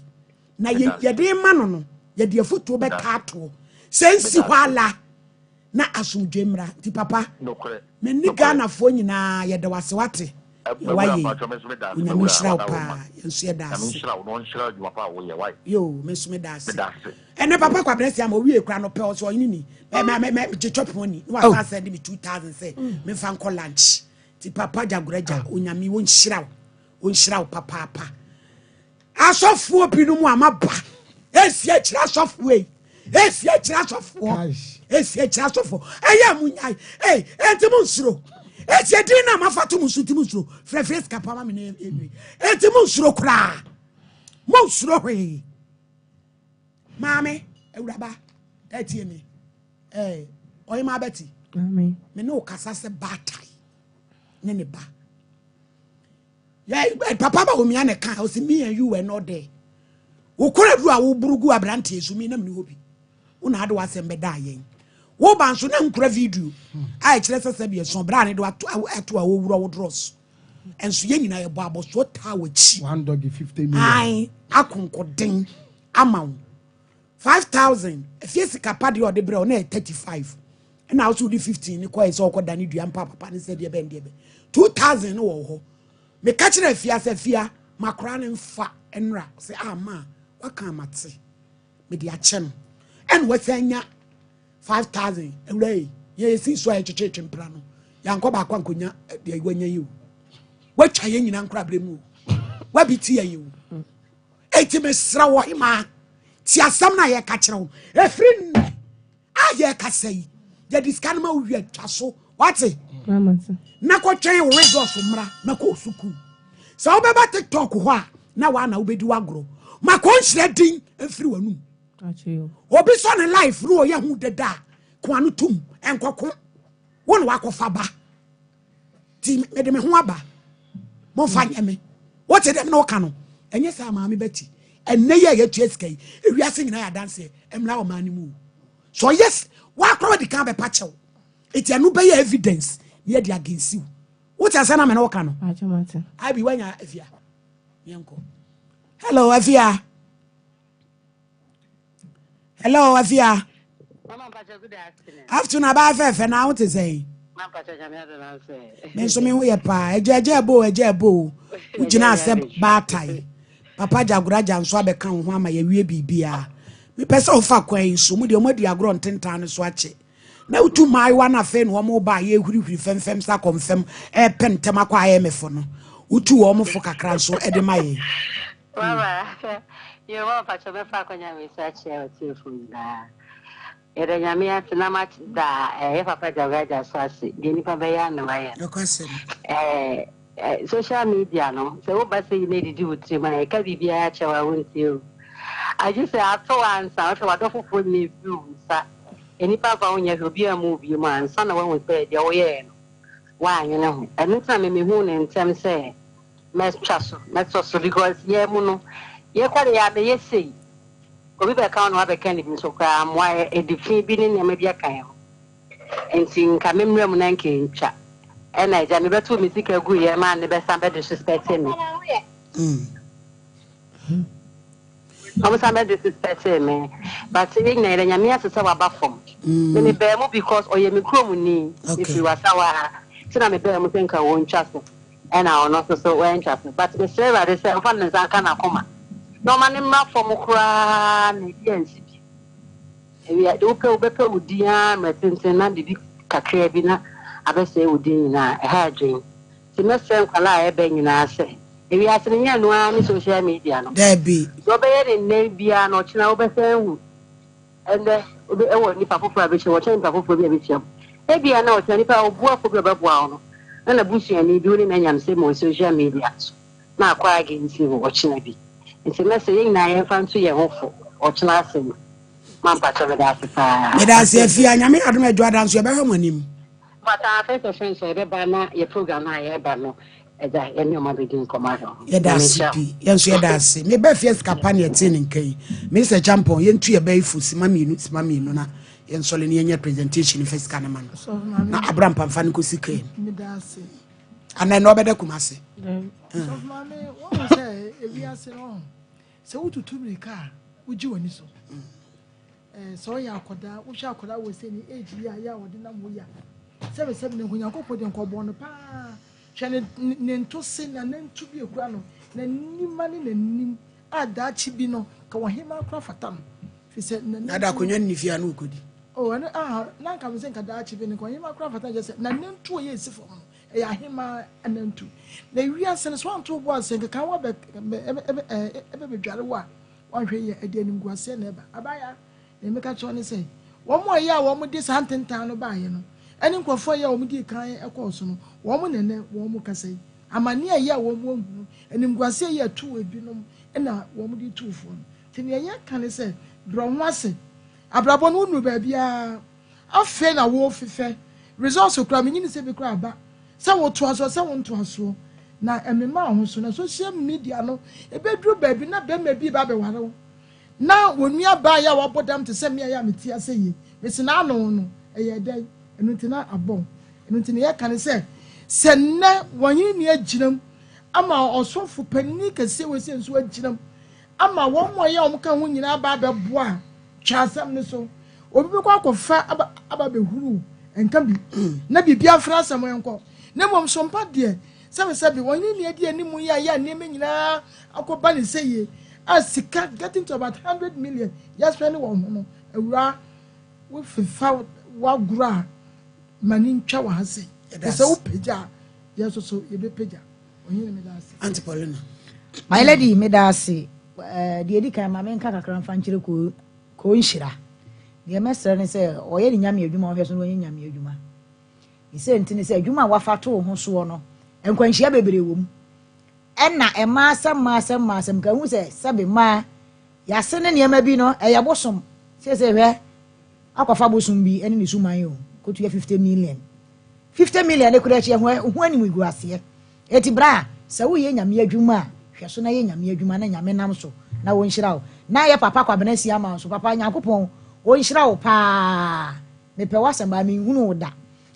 Na yɛde ma no no, yɛde afotuo bɛka atoɔ. Sɛ nsi hɔ ala na asomdwe mmra. Nti papa, me ne Ghanafoɔ nyinaa yɛda wase wate. Deɛ wayɛ yi, Onyame nhyira wo paa. Yɛn nso yɛda ase. Yo, me nso meda ase. Ɛnɛ papa Kwabena si ama owie kura no pɛ ɔsɛ ɔyene ni. Mɛ mɛ mɛ mɛ gye chop money. Na wasa send me 2000 sɛ me fa nkɔ lunch. Ti papa Jagoraja, Onyame wo nhyira wo. Wo nhyira wo papaapa. Asɔfoɔ binom a maba esi akyire asɔfoɔ yi esi akyire asɔfoɔ esi akyire asɔfoɔ ɛyɛ mu nyae ee enti mu nsuro esi edin na mafa to mu nso ti mu nsuro frɛfrɛ sika pa ma mi na enwi enti mu nsuro koraa mu nsuro hwee maame awuraba ɛtie mi ɛɛ ɔyɛ maa bɛti me ne okasa sɛ baatae ne ne ba. Yeah, eh, papa ba omia ne ka ɔsi me and you were not there. Wokora duru a woburu gu aberanteɛ so mi na mene hɔ bi. Wo na ade w'asɛm bɛda yɛn. Wo ba nso na nkura video a ɛkyerɛ sɛ sɛbi ɛso bra ne de ato ato a wɔwura wo drɔs. Ɛnso yɛn nyinaa yɛbɔ abɔsoɔ taa w'akyi. One doggy 50 million. Ae, akonkoden ama wo. 5000 efie sika pa deɛ ɔde brɛ wo na ɛyɛ 35 ɛna wo so wode 15 ne kɔɛ sɛ ɔkɔ da ne dua mpa papa ne sɛ deɛ bɛn deɛ bɛn 2000 no wɔ hɔ meka kyerɛ afia sɛ afia makora ne mfa nnora sɛ ama ah, Waka amate. Mede akyɛ no. Ɛna wasan nya 5000. Awura yi, yɛn yɛsi so a yɛkyekyere mpra no. Yɛankɔ baako ankonya deɛ wanya yi o. Watwa yɛn nyinaa nkora berɛ mu o. Wabi ti yɛ yi o. Enti mesrɛ wɔ hemaa, ti asɛm no a yɛka kyerɛ wo. Ɛfiri nnɛ a yɛkasa yi, yɛde sika no ma wo wie twa so. Wate? Na kɔtwɛn wo results mmra na kɔ sukuu. Sɛ wobɛba TikTok hɔ a, na waa na wobɛdi w'agorɔ. Ma kɔnhyira din mfiri w'anum. Obi sɔ ne life no ɔyɛ ho deda a, koa no tum, ɛnkɔko. Wo na wakɔfa ba. Ti mede me ho aba. Momfa nyɛ me. Wote dɛm na woka no, ɛnyɛ saa maame bɛti. Ɛnnɛ yi a yɛtua sika yi, ewiase nyinaa yɛ adanseɛ, mmra ɔman no mu o. So yes, wakora wadi kan bɛpa kyɛw. Eti ɛno bɛyɛ evidence na yɛde against you. Wote asɛ na me ne woka no? Abi wanya afia. Yɛnkɔ. Hello afia. Hello afia. Afternoon abaa fɛfɛ na wo te sɛn? Me nso me ho yɛ paa. Agya agya ɛbo agya ɛbo. Wogyina asɛ baatae. Papa Gyagoraagya nso abɛka wo ho ama yɛawie biribiara. Mepɛ sɛ wofa kwan yi so. Mo deɛ moadi agorɔ ntentan no so akyɛ. Na wotu mmaayewa no afei na wɔn ba a yɛhurihuri fɛmfɛm sa kɔmfɛm ɛrepɛ ntɛm akɔ IMF no. Wotu wɔn fo kakra nso de ma yɛn. Mama, yo, mama pacho mɛfa akwanya wei so akyerɛ ɔtiefo nyinaa. Yɛda Nyame ase na mada yɛ papa Gyagoraagya so ase deɛ nipa bɛyɛ a na wayɛ no. Nokwasɛm. Eh, social media no, sɛ woba sɛ yi na ɛdidi wo tirim a, ɛka biribiara kyerɛ wo a wontie o. Agye sɛ ato wo ansa, wohwɛ w'adɔfofoɔ nyinaa ɛfiri wo nsa. Nnipa mfa wo nyɛ hwee, obiara mmu wo bio mu ansa na woahu sɛ deɛ woyɛɛ no, woannwene ho. Ɛno nti na me mehuu no ntɛm sɛ mɛtwa so, mɛtɔ so because yɛn mu no, yɛkɔ de yɛ a mɛyɛ sei. Obi bɛka wo na wabɛka ne bi nso koraa mmoa ɛde fi bi ne nneɛma bi aka yɛn ho. Nti nka me mmra mu na nka ɛntwa. Ɛna agya me bɛtoo me sika gu yɛ maa ne bɛsan bɛ disrespect me. Ɔmo san bɛ disrespect me. But yɛ nyina yɛda Nyame ase sɛ waba fam. Me me baa mu because ɔyɛ me kurom ni. Me firi Wasawa. Nti na me baa mu sɛ nka ɔntwa so. Ɛna ɔno nso so wantwa so. But mesrɛ Awurade sɛ ɔmfa ne nsa nka n'akoma na ɔma no mmra fam koraa na ebi ansi bi. Awia de wopɛ wobɛpɛ wo din ara mmerɛ tenten na biribi kakraa bi na abɛsɛe wo din nyinaa. Ɛha adwene. Nti mɛsrɛ nkwadaa a ɛreba nyinaa sɛ ewiase no nyɛ ɛno ara ne social media no. Daabi. Deɛ wobɛyɛ no nnɛ biara no ɔkyena wobɛsan ahu. Ɛnnɛ, obi wɔ nnipa foforɔ a bɛhyia mu, ɔkyena nnipa foforɔ bi a bɛhyia mu. Ebia na ɔkyena nipa a ɔboafoɔ bi a ɔbɛboa wo no, na n'abusuani bi wo ne no anya nsɛm wɔ social media so, na akɔ against wo ɔkyena bi. Nti mɛsrɛ yɛn nyinaa yɛmfa nto yɛn ho fo ɔkyena asɛm. Ma mpakyɛ meda ase paa. Meda ase Afia, Nyame adom a Adwoada nso yɛbɛhwɛ mo anim. But our first of friends yɛbɛba na yɛ program no a yɛreba no agya yɛne ɔma bɛdi nkɔmmɔ ahwɛ ho. Yɛda ase pii. Yɛn nso yɛda ase. Meba fie sika pa ne ɛtee ne nka yi. Mr. Champon, yɛntu yɛ bɛyi fo sima mmienu na yɛnsɔle ne yɛnyɛ presentation fa sika no ma no. Na abra mpamfa no kɔsi kaa mu. Anaa ɛna ɔbɛda kuma ase. Sɔfo maame, wɔn sɛ ewiase no sɛ wotutu mirika a wogye w'ani so. Eh, sɛ ɔyɛ akɔdaa, wohwɛ akɔdaa wɔ sɛ ne age yi a yɛ a ɔde nam hɔ yi a, sɛbe sɛbe ne nko Nyankopɔn deɛ nkɔbɔɔ no paa. Hwɛ ne ne ntose na nantu bi ekura no, n'anima ne n'anim a daakye bi no ka ɔhemaa koraa fata no. Fi sɛ na nantu. Ada akonnwa ne fie a na ɔkɔdi. Oh, ɛno ah, na nka me sɛ nka daakye bi no nka ɔhemaa koraa fata no kyerɛ sɛ n'anantu a ɔyɛ esi fam no ɛyɛ ahemaa anantu. Na wiase no so anto wo bo ase nkeka wo abɛ ɛbɛ ɛbɛ bɛdware wo a Woanhwɛ yie a, ɛde animguaseɛ na ɛba. Abaayewa, deɛ meka kyerɛ wo ne sɛ, wɔn a ɛyɛ a wɔde saa ntentan no baeɛ no, ne nkurɔfoɔ a ɛyɛ a wɔdii kan kɔɔ so no, wɔn na ɛnnɛ wɔrekasa yi. Amaneɛ a ɛyɛ a wɔahunu, animguaseɛ a ɛyɛ a ɛtoo ebinom na wɔde tuu foɔ no. Nti deɛ yɛka ne sɛ, brɛ wo ho ase. Abrabɔ no, wonnuru baabiara. Afei na worefefɛ. Results koraa, menyini sɛ bi koraa aba. Sɛ wotoa soɔ, sɛ wontoa soɔ. Na ɛmema wo ho so. Na social media no, ɛbɛduru baabi na bɛrima bi reba abɛware wo. Na wo nua baa yi a wabɔ dam te sɛ me a yɛ a mete ase yi, mese n'ano no, ɛyɛɛ dɛn? Ɛno nti na abɔ wo. Ɛno nti nea yɛka ne sɛ, sɛ nnɛ wɔn ni agyina mu ama ɔsɔfo panin kɛseɛ wei sɛ nso agyina mu ama wɔn a ɛyɛ a wɔka ho nyinaa aba abɛboa a, twa asɛm no so. Obi bɛkɔ akɔfa aba aba abɛhuru nka bi na biribi afra asɛm nkɔ. Na mmom sompa deɛ, sɛbesɛbe, ɔhene nni adi anim yi a ɛyɛ a nneɛma nyinaa akɔba ne sɛ yie. a sika getting to about 100 million yɛsrɛ ne wɔn ho no, awuraa wofefa w'agorɔ a ma ne ntwa wɔ ha sei. Na sɛ wopagya a, yɛn nso so yɛbɛpagya. Ɔhene meda ase. Auntie Paulina. My lady, meda ase. Eh, deɛ ɛdi kan ma menka kakra mfa nkyerɛ koo koo nhyira. Deɛ mɛsrɛ ne sɛ ɔyɛ ne nyame adwuma ɔhwɛ so na ɔnyɛ nyame adwuma. Ne sɛ nti ne sɛ adwuma a wafa to wo ho soɔ no, nkwanhyia bebree wɔ mu. Ɛna mmaa asɛm mmaa asɛm mmaa asɛm ka hu sɛ sɛbe mmaa yɛase ne nneɛma bi no ɛyɛ bosom. Seesei hwɛ akɔfa bosom bi ne ne suman o, kɔtua 50 million. 50 million ne koraa akyi ɛho ho animguaseɛ. Enti bra, sɛ woyɛ Nyame adwuma a, hwɛ so na yɛ Nyame adwuma na Nyame nam so na ɔnhyira wo. Na yɛ papa Kwabena Asiamah nso, papa Nyankopɔn ɔnhyira wo paa. Mepɛ w'asɛm baa menhunuu wo da.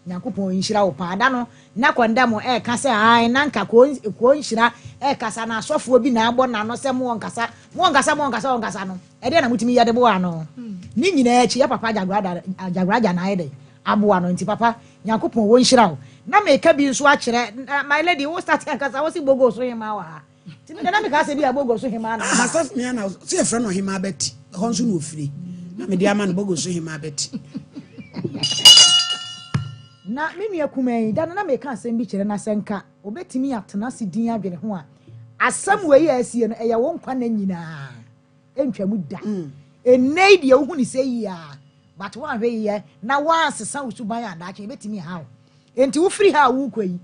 Nyankopɔn nhyira wo paa. Da no na kɔndɛm ɛɛka sɛ ae na nka koo nhyira ɛɛkasa na asɔfoɔ bi na abɔ n'ano sɛ mo ɔnkasa mo ɔnkasa mo ɔnkasa ɔnkasa no ɛdeɛn na motumi yɛ de boa no? Ne nyinaa akyi yɛ papa Agyagoragya na ayɛ dɛn aboa no nti papa Nyankopɔn wɔnhyira wo. Na meka bi nso akyerɛ my lady wo start ankasa wo se bogo so hemaa wɔ ha. Nti me deɛ na mekaa sɛ bi a Bogo so hemaa na aba. Sɛ mea na sɛ yɛfrɛ no ɔhemaa Betty, ɛhɔ nso na ɔfiri. Na mede ama no Bogo so hemaa Betty. Na me nua kumaa yi, da no na meka asɛm bi kyerɛ na sɛ nka ɔbɛtumi atena ase din adwene ho a, asɛm wei a asie no, ɛyɛ wo nkwa nna nyinaa, ɛntwam da. Ɛnnɛ yi deɛ wohu ne sɛ yie a, but woanhwɛ yie na woansesa wo suban a, daakye ɛbɛtumi aha wo. Enti wofiri ha a worekɔ yi,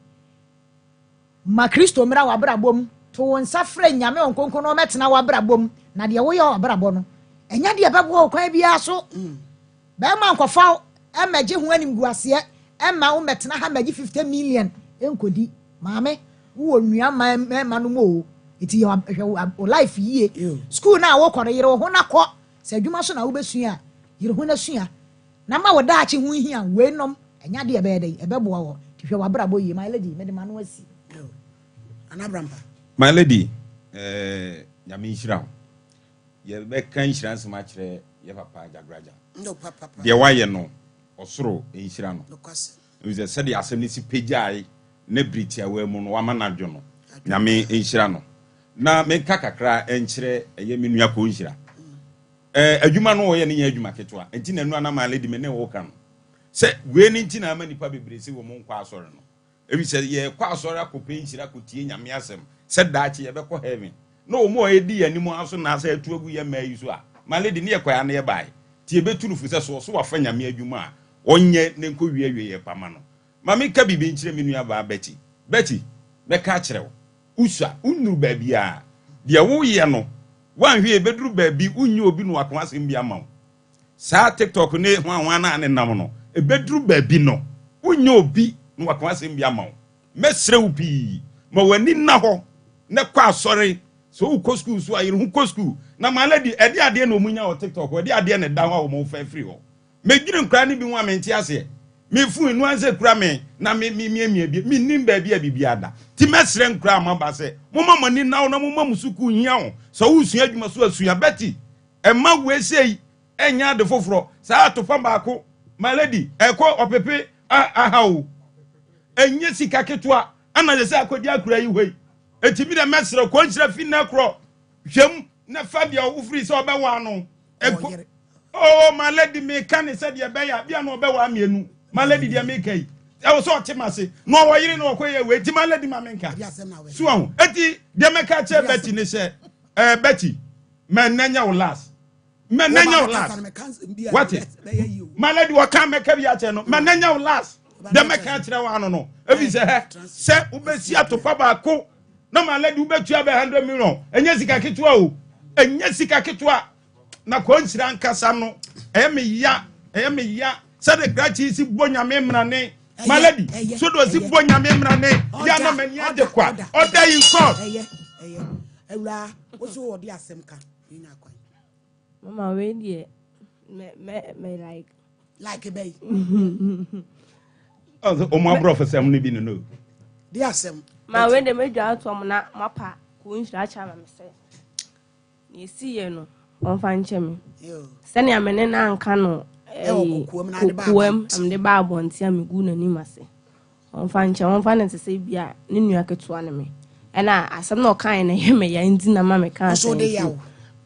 Ma Kristo mmra w'abrabɔ mu. To wo nsa frɛ Nyame Ɔnkronkron na ɔmmɛtena w'abrabɔ mu, na deɛ woyɛ wɔ w'abrabɔ no, ɛnyɛ deɛ ɛbɛboa wo kwan biara so. Bɛrima nkɔfa wo mmɛgye ho animguaseɛ mma wo mmɛtena ha mmɛgye 50 million nkɔdi. Maame, wowɔ nua mmarima no mu o, nti yɛ hwɛ wo life yie. School no a wokɔ no, yere wo ho na kɔ. Sɛ adwuma so na wobɛsua a, yere ho na sua. Na ma wo daakye ho nhia wo. Weinom, ɛnyɛ adeɛ a ɛbɛyɛ dɛn? Ɛbɛboa wo. Nti hwɛ w'abrabɔ yie. My lady, mede m'ano asi. Yo. Nana Abrampa. My lady, eh, Nyame nhyira wo. Yɛbɛka nhyira nsɛm akyerɛ yɛ papa Gyagraja. No, papa. Deɛ wayɛ no, ɔsoro nhyira no. Nokwasɛm. Ɛfiri sɛ sɛdeɛ asɛm no si pagyae ne bere tiawa mu no, wama no adwo no. Nyame nhyira no. Na menka kakra nkyerɛ ɛyɛ me nua Koo Nhyira. Eh, adwuma no wɔyɛ no nyɛ adwuma ketewa. Nti na ɛno na my lady me ne wo ka no. Sɛ wei no nti na ama nipa bebree sɛ wɔn nkɔ asɔre no. Ebi sɛ yɛkɔ asɔre akɔpɛ nhyira akɔtie Nyame asɛm sɛ daakye yɛbɛkɔ heaven. Na wɔn a ɛdi yɛn anim ara so na asɛ atu agu yɛn mmaa yi so a, my lady ne yɛkɔɛ a na yɛbaeɛ. Nti yɛbɛtu no fo sɛ sɛ ɔso wafa Nyame adwuma a, ɔnyɛ na nkɔwie awieɛ pa ma no. Ma menka biribi nkyerɛ me nuabaa Betty. Betty, mɛka akyerɛ wo. Wosua, wonnuru baabiara. Deɛ woyɛ no, woanhwɛ yie bɛduru baabi wonyɛ obi na waka w'asɛm bi ama wo. Saa TikTok ne hwanhwan no a nenam no, ɛbɛduru baabi no, wonyɛ obi na waka w'asɛm bi ama wo. Mɛsrɛ wo pii, ma w'ani nna hɔ na kɔ asɔre. Sɛ wokɔ sukuu nso a, yere ho kɔ sukuu. Na my lady, ɛde adeɛ na wɔnya wɔ TikTok hɔ, ɛde adeɛ na ɛda hɔ a wɔfa afiri hɔ. Medwene nkoraa no bi ho a mente aseɛ. Me phone no ansɛ kura me na me me miamia bi. Mennim baabi a biribiara da. Nti mɛsrɛ nkoraa a moaba sɛ momma mo ani nna hɔ na momma mo sukuu nhia ho. Sɛ woresua adwuma so a sua. Betty, mma wei sei ɛnyɛ ade foforɔ. Saa atopa baako, my lady, ɛkɔ ɔpepe aha o. Ɛnyɛ sika ketewa ɛna sɛ sɛ akɔdi akora yi hɔ yi. Enti me deɛ mɛsrɛ kɔ nhyira fi nnɛ korɔ. Hwɛ mu na fa deɛ wofiri sɛ ɔbɛwɔ ano. Ɛkɔ Oh my lady meka ne sɛ deɛ ɛbɛyɛ a bia na ɔbɛwɔ mmienu. My lady deɛ meka yi ɛwɔ sɛ ɔte ma se na ɔwɔ yere na ɔkɔ yɛ wei nti my lady ma menka so ahu eti deɛ mɛka kyerɛ Betty ne sɛ ɛɛ Betty mɛ nnɛ nyɛ wo last mɛ nnɛ nyɛ wo last wate my lady ɔka mɛka bi akyerɛ no mɛ nnɛ nyɛ wo last deɛ mɛka akyerɛ wo ano no ebi sɛ hɛ sɛ wobɛsi atopa baako na my lady wobɛtua bɛ 100 million ɛnyɛ sika ketewa o ɛnyɛ sika ketewa Na kɔnhyira ankasa no, ɛyɛ me ya, ɛyɛ me ya sɛde krakye si bɔ nyame mmrane. My lady, so do si bɔ nyame mmrane. Ya na m'ani agye kwa. Ɔda yi nkɔ. Ɛyɛ, ɛyɛ. Awuraa, wo so wɔde asɛm ka. Yɛnya kwan. Mama wei deɛ, mɛ mɛ mɛ like. Like bɛyi. Ɔmo aborɔfo sɛm no bi no no. De asɛm. Ma wei deɛ mɛdwa ato ɔmo na mapa kò nhyira akyɛ ama me sɛ. Nea esiiɛ no, ɔmfa nkyɛ me. Sɛnea me ne no anka no ɛyi kokoam na mede baa abɔnten a meguu n'anim ase. Ɔmfa nkyɛ, ɔmfa no te sɛ bi a ne nua ketewa ne me. Ɛna asɛm na ɔkaeɛ no ɛyɛ me ya nti na ma mekaa sɛ nti.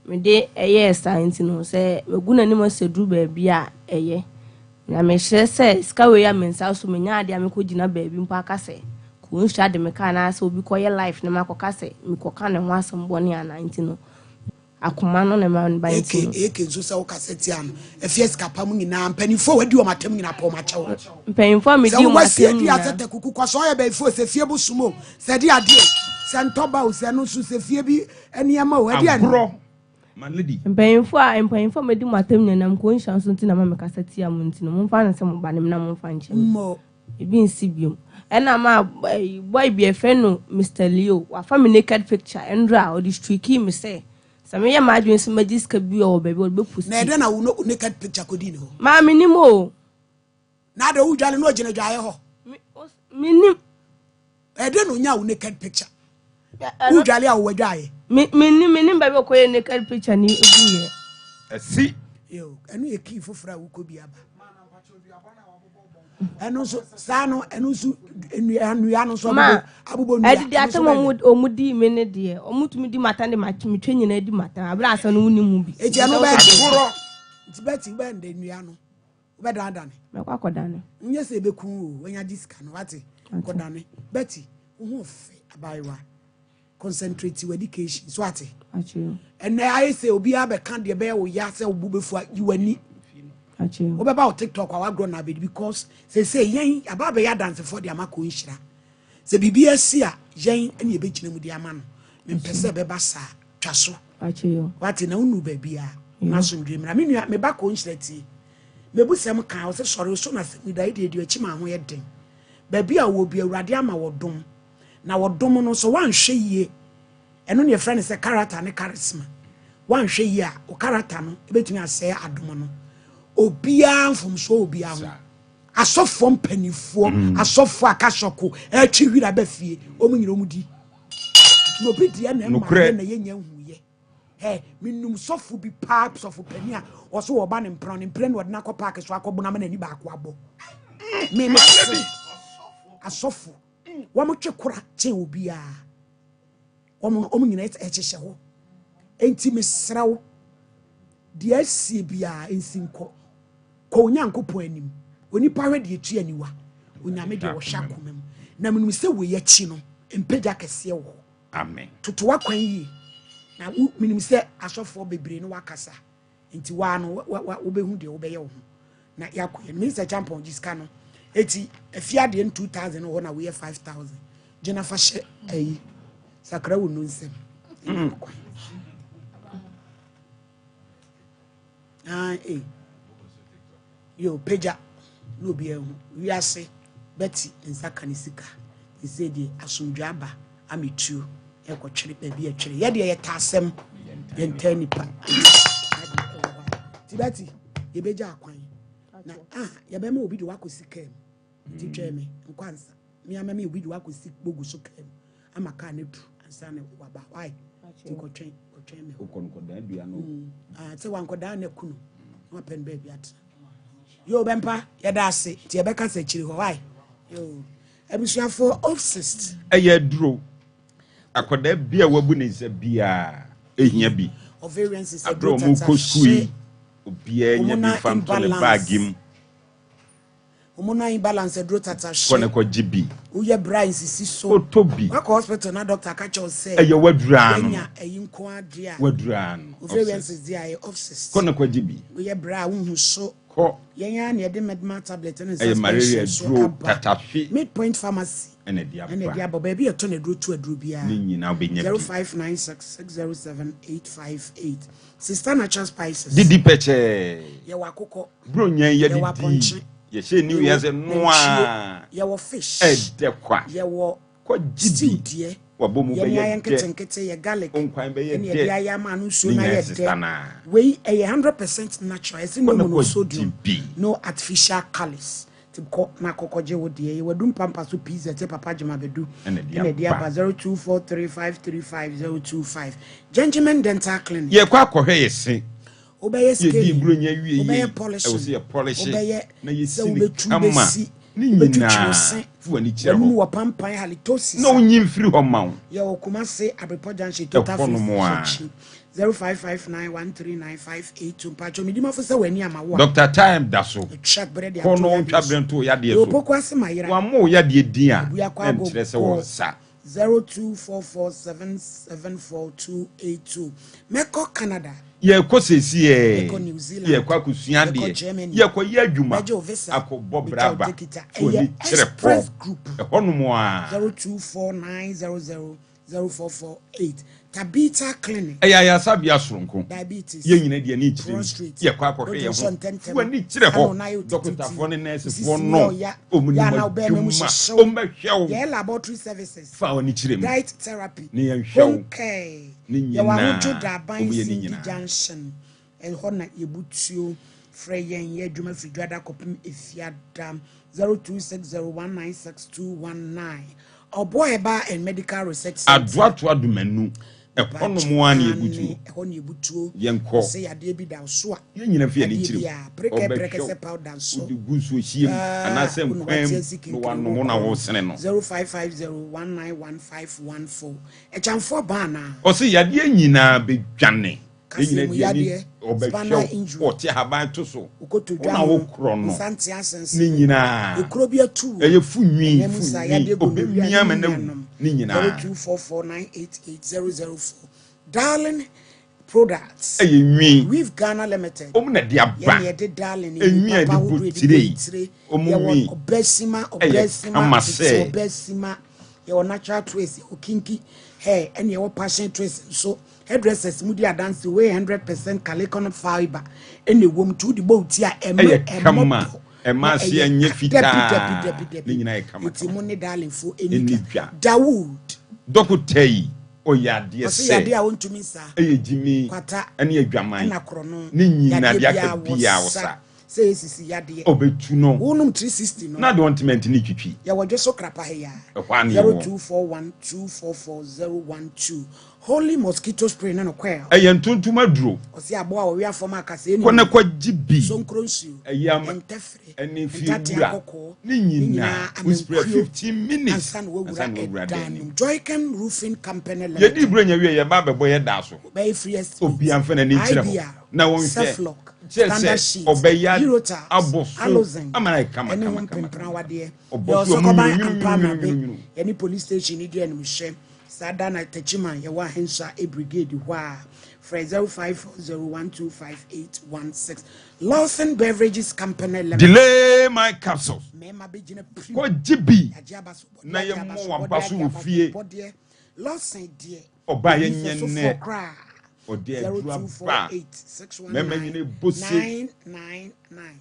mede ɛyɛɛ saa nti no, sɛ magu n'anim ase duru baabi a ɛyɛ. Na mehyerɛ sɛ sika wei a me nsa so menya adeɛ a mekɔgyina baabi mpo aka sɛ kɔnhyira de me ka anaasɛ obi kɔyɛ life na makɔka sɛ mekɔka ne ho asɛm bɔne anaa nti no, akoma no na ɛma no ba nti no. AK, AK nso sɛ wokasa tia no, afie sika pa mu nyinaa, mpanimfoɔ a wadi wɔn atam nyinaa pɛ wɔn akyɛw. Mpanyimfoɔ a medi Sɛ wɔn wowɔ atam sie dua nyinaa. sɛ takuku kɔ so ɔyɛ bɛyifoɔ sɛ fie bosom o, sɛ de adeɛ o, sɛ ntɔba o, sɛ ɛno nso sɛ fie bi nneɛma o, ɛdeɛ no. Agorɔ, my lady. Mpanyimfoɔ a mpanyimfoɔ a madi mo atam nyinaa nam kɔ nhyira so nti na ma mekasa tia mo nti no, momfa no sɛ mo ba ne me na momfa nkyɛ me. Mmɔ. Ebi nsi biom. Ɛna ma ɛyi boy bi yɛfrɛ no Mister Leo, wafa me naked picture ɛndra a ɔde streakii me sɛ sɛ meyɛ m'adwene sɛ mɛgye sika bi wɔ baabi a ɔde bɛ Na posti. ɛdɛn na wo no naked picture kɔdii ne hɔ? Maa menim o. Na adɛn wodwale na ɔgyina dwaeɛ hɔ? Me, os, menim. Ɛdɛn na ɔnyaa wo naked picture? Wodwale a wowɔ adwaeɛ? Me, menim, menim baabi a ɔkɔyɛ naked picture ni guiɛ. Ɛsi. Yo, ɛno yɛ key foforɔ a wokɔ bi aba. Ɛno nso saa no ɛno nso nnua nnua no nso Ma, abobɔ nnua. ɛdidi atam a ɔmo ɔmo di me ne deɛ ɔmo tumi di mata de ma metwa nyinaa di mata abere asɛm no wonim ho bi. Eti ɛno bɛyɛ Agorɔ. Nti bɛti wobɛyɛ ndɛ nnua no wobɛdanedane. Mɛkɔ akɔdane. Nyɛ sɛ ebeku o wanya gye sika no wate kɔdane bɛti wo ho fɛ abaayewa concentrate your education so ate. Ɛnɛ ayɛ sɛ obiara bɛka deɛ bɛyɛ wo ya sɛ wo bo bɛfu a yi w'ani. Wobɛba wo TikTok a wagorɔ na abɛdi because sɛsɛ yɛn aba abɛyɛ adansefoɔ de ama kɔ nhyira. Sɛ biribi asi a yɛn ne yɛbɛgyina mu de ama no. Mempɛ sɛ ɛbɛba saa twa so. Wate na wonu baabi a na asomdwe mmra. Me nua meba kɔ nhyira tie. Mebusɛm ka ɔsɛ sɔre so na sɛ da yi deɛ akyi ma ho yɛ den. Baabi a wɔ bi Awurade ama wɔdom. Na wɔdom no sɛ woanhwɛ yie ɛno ne yɛfrɛ no sɛ character ne charisma. Woanhwɛ yie a wo character no ebɛtumi asɛe adom no. Obiara mfomsoɔ obiara ho. Asɔfoɔ mpanimfoɔ, asɔfoɔ akasɔko, ɛtwe wira bɛ fie, wɔn nyina wɔn di. Na obi deɛ na ɛma yɛ na yɛnya nhuyɛ. Ɛ menum sɔfo bi paa sɔfo panin a ɔso wɔba ne mpena ne mpena na ɔde no akɔ paaki so akɔbona ama n'ani baako abɔ. Me me se asɔfo wɔn twe kora kyɛn obiara. Wɔn wɔn nyina ɛhyehyɛ hɔ. Enti mesrɛ wo deɛ asie biara nsi nkɔ. Kɔ Onyankopɔn anim. Onipa hwɛ deɛ etua aniwa. Onyame deɛ ɔhwɛ akoma mu. Na menim sɛ wei akyi no mpagya kɛseɛ wɔ hɔ. Amen. Toto w'akwan yie. Na wo menim sɛ asɔfoɔ bebree ne wakasa. Nti waa no wobɛhu deɛ wobɛyɛ wo ho. Na yɛakɔ yɛn. Minister Champon gye sika no. Eti afie adeɛ no 2000 wɔ hɔ na woyɛ 5000. Gyina fa hyɛ ayi. Sakra wo nu nsɛm. Kwan. Ah, eh. Yo, pagya na obi ahu. Wiase bɛte nsa ka ne sika. Sɛ deɛ asomdwe aba ametuo ɛkɔtwere baabi ɛtwere. Yɛ deɛ yɛta asɛm, yɛntaa nipa. Ti bɛte, yɛbɛgya akwan. Na ah, yɛbɛma obi de wakɔsi kaa mu. Ti twɛn me, nkɔ ansa. Me ama me obi de wakɔsi bogu so kaa mu. Ama kaa no adu ansa na waba. Why? Ti kɔtwɛn, kɔtwɛn me. Wokɔ no kɔdan dua no. Ah, sɛ wankɔdan na aku no. Na wapɛ no baabi atena. Yo, bɛmpa, yɛda ase. Nti yɛbɛka sɛ akyiri hɔ. Why? Yo. Abusuafoɔ, obsist. Ɛyɛ aduro. Akwadaa bi a wabu ne nsa biara ehia bi. Ovarian cyst, Abere a wɔn kɔ sukuu yi, obiara nya bi nfa nto ne baagi mu. Hormonal imbalance aduro tata Kɔ ne hye. kɔ gye bi. Woyɛ bra nsisi so. Kɔtɔ bi. Wakɔ hospital na doctor ka kyerɛ wo sɛ. Ɛyɛ waduru ano. Wanya ɛyi nko adeɛ a. Waduru ano. Ovarian cyst deɛ ayɛ obsist. Kɔ ne kɔ gye bi. Woyɛ bra a wohu so. Kɔ. Yɛn ara na yɛde Medmal tablet ne Ɛyɛ malaria suspension so aduro aba. tatafe. Midpoint pharmacy. Ɛna ɛde aba. Ɛna ɛde aba. Baabi yɛtɔ na aduro tu aduro biara. Ne nyinaa wobɛnya bi. 0596 607 858. Sister Natural Spices. Didi pɛkyɛɛ. Yɛwɔ akokɔ. Buronya yi yɛde Yɛwɔ di. apɔnkye. Yɛhyɛ new year sɛ noa. Yɛwɔ fish. Ɛdɛ kwa. Yɛwɔ Kɔ gye stew bi. deɛ. Wabɔ mu Yɛne bɛyɛ ayɛ dɛ. nketenkete yɛ garlic. Wo nkwan bɛyɛ Ɛne dɛ. yɛde ayɛ ama ano nsuo Ne no nyinaa ayɛ sista dɛ. naa. Wei ɛyɛ 100% natural. Ɛsɛ Kɔ no na kɔ gye monosodium. bi. No artificial colours. Ti kɔ na akɔkɔgye wo deɛ. Yɛwɔ adu mpampa so pizza sɛ Papa Gyima Bɛdu. Ɛna ɛde Ɛna ɛde aba. aba 0243535025. Gentleman Dental Clinic. Yɛkɔ akɔhwɛ yɛ se. Wobɛyɛ Yɛdi scaling, buronya wie wobɛyɛ yie. Ɛwɔ polishing, sɛ yɛ polish wobɛyɛ na sɛ yɛsi ne wobɛtu kama. bɛsi, Ne wobɛtwitwi wo nyinaa se, fa w'ani kyerɛ w'anim hɔ. wɔ pampan halitosis Na a. wonyi mfiri hɔ ma wo. Yɛwɔ Kumasi Abrepɔ Junction Total Ɛhɔ Filling nom Station a. akyi. 0559139582 Mpakyɛw medi mafo sɛ w'ani ama wo a. Doctor Time da so. Twa berɛ de Kɔ ato na yadeɛ ɔntwa so. berɛ nto wo yadeɛ Deɛ so. opoku ase ma yera. Wammɔ wo yadeɛ din a, Abua kɔ na ago ɛnkyerɛ sɛ kɔ wɔnsa. 0244774282 Mɛkɔ Canada. Yɛrekɔ seesei Mɛkɔ New Zealand. Yɛrekɔ akɔsua Mɛkɔ adeɛ. Germany. Yɛrekɔyɛ adwuma. Mɛgye wo visa. Akɔbɔ bra Metwa wo aba. tekita. Fa w'ani Ɛyɛ kyerɛ pɔ. Express Group. Ɛhɔnom ara. 024900 0448 Tabitha Clinic. Ɛyɛ ayaresabea soronko. Diabetes, Yɛn nyinaa de yɛn ani kyerɛ mu. prostrate, Yɛkɔ akɔhwɛ yɛn wodwonsɔ ho. ntɛmntɛm, Fa w'ani kyerɛ ano hɔ. na ayɛ otititi, Dɔkotafoɔ ne nɛɛsefoɔ osisi mu no, yɛ ɔya, wɔn yɛ nim anaa wo bɛrima mu adwuma. hyehye wo. Wɔbɛhwɛ wo. Yɛyɛ laboratory services, Fa w'ani kyerɛ mu. diet therapy, Na yɛnhwɛ wo. home care. Ne Yɛwɔ nyinaa, Ahodwo Daban wɔyɛ ne Cindy nyinaa. Junction, ɛhɔ na yɛbutuo. Frɛ yɛn, yɛ adwuma firi Dwada kɔpem Efiada, 0260196219. Ɔboa Herbal and Medical Research Centre. Adoatoa Dumanu, ɛhɔ nom ara na yɛbutuo. Ɛhɔ na yɛbutuo. Yɛnkɔ. Sɛ yadeɛ bi da wo so a. Yɛn nyina fi ani Yadeɛ kyerɛ bi mu. a, prekɛ Ɔbɛhwɛ prɛkɛsɛ wo. powder nso. Wode gu nsuo hyeɛ mu Ah, anaasɛ wo na nkwan wate mu asi na kinkini wanom wo na korɔ no. wosene no. 0550191514. Ɛkyamfoɔ baa anaa? Ɔse yadeɛ nyinaa bɛdwane. Yɛn Kaseɛ nyina mu di ani yadeɛ, ɔbɛhwɛ spinal wo, injury, ɔte ahaban to so, wo kotodwe wo na ano, wokorɔ no, nsa nte asensene, ne nyinaa. ekuro bi atu wo, Ɛyɛ fu nwi, ɛnam fu saa nwi, yadeɛ gonorrhea ɔbɛmia ne ama ne no awu, nuanom. ne nyinaa. 0244988004. Darling Products. Ɛyɛ nwi. Weave Ghana Limited. Wɔn na ɛde aba. Yɛn na yɛde Darling Enwi nwi a papa yɛde ahodoɔ bɔ yɛde tire bɔ yi, tire. wɔn Yɛwɔ nwi ɔbɛsima, ɛyɛ ɔbɛsima, kama tete sɛ. ɔbɛsima. Yɛwɔ natural twist, yɛwɔ kinky hair, ɛna yɛwɔ passion twist nso. Hairdressers mu di adanse wei 100% calicon fibre ɛna ɛwɔ mu nti wode bɔ wo ti a ɛmɛ Ɛyɛ ɛmmɔ kama, pɔ ɛma na aseɛ ɛyɛ nyɛ ka fitaa, dabi dabi dabi ne dabi nyinaa yɛ kama nti kama. mo ne darling fo ɛni Ɛni dwa. dwa. Dawood. Dɔkota yi ɔyɛ adeɛ Ɔse sɛ yadeɛ a ɔntumi nsa, ɛyɛ gyimi kwata ɛne adwaman ɛna korɔno, ne nyinaa yadeɛ deɛ aka biara wɔ biara sa. ɔsa. Sɛ yɛ sisi yadeɛ. Ɔbɛtu no. Wonom 360 no. Na de ɔntiment ne twitwi. Yɛwɔ dwe so krapa ha yi a. Ɛhɔ ara ne yɛwɔ. 0241 244 012. Holy mosquito spray ne no coil. Ɛyɛ ntontom aduro. Ɔse aboa a ɔwea fam a kasɛɛ Kɔ na nim. kɔ gye bi. Sonkro nsuo. Ɛyɛ ama. Ntɛfrɛ. Ɛne fie Ntatea wura. kɔkɔɔ. Ne Ne nyinaa. nyinaa Wo spray amankuo. 15 minutes. Ansa na wawura Ansa na wawura ɛdan dan no no mu. mu. Joycam Roofing Company Yɛdii Limited. Buronya wie yɛba abɛbɔ yɛ da so. Bɛyɛ free estimate. Obiara mfa n'ani nkyerɛ hɔ IBR, na wɔnhwɛ. Ceflock, Kyerɛ Standard sɛ Sheet, ɔbɛyɛ Eurotiles, abɔ so Alozen, ama no ayɛ kama ɛne ho kama kama mpempena kama. wadeɛ. Ɔbɔ Yɛwɔ so a mu Sɔkɔban nwunu Ampa nwunu Amabe, nwunu nwunu. yɛne police station no di animhwɛ. Saa da na Techiman yɛwɔ Ahensa A Brigade hɔ a, frɛ 0540125816. Lawson Beverages Company Limited. Delay my capsules. Mmarima bɛgyina pirim. Kɔgye bi Yɛagye aba so bɔdeɛ, na agye aba yɛmmɔ so w'aba bɔdeɛ, so agye wɔ aba so fie. bɔdeɛ. Lawson deɛ, Ɔbaa obi yɛnyɛ fɛ so nnɛ. fɔ koraa. Ɔde aduru aba. 0248 Mmarima 619 nyina bɔ se. 999.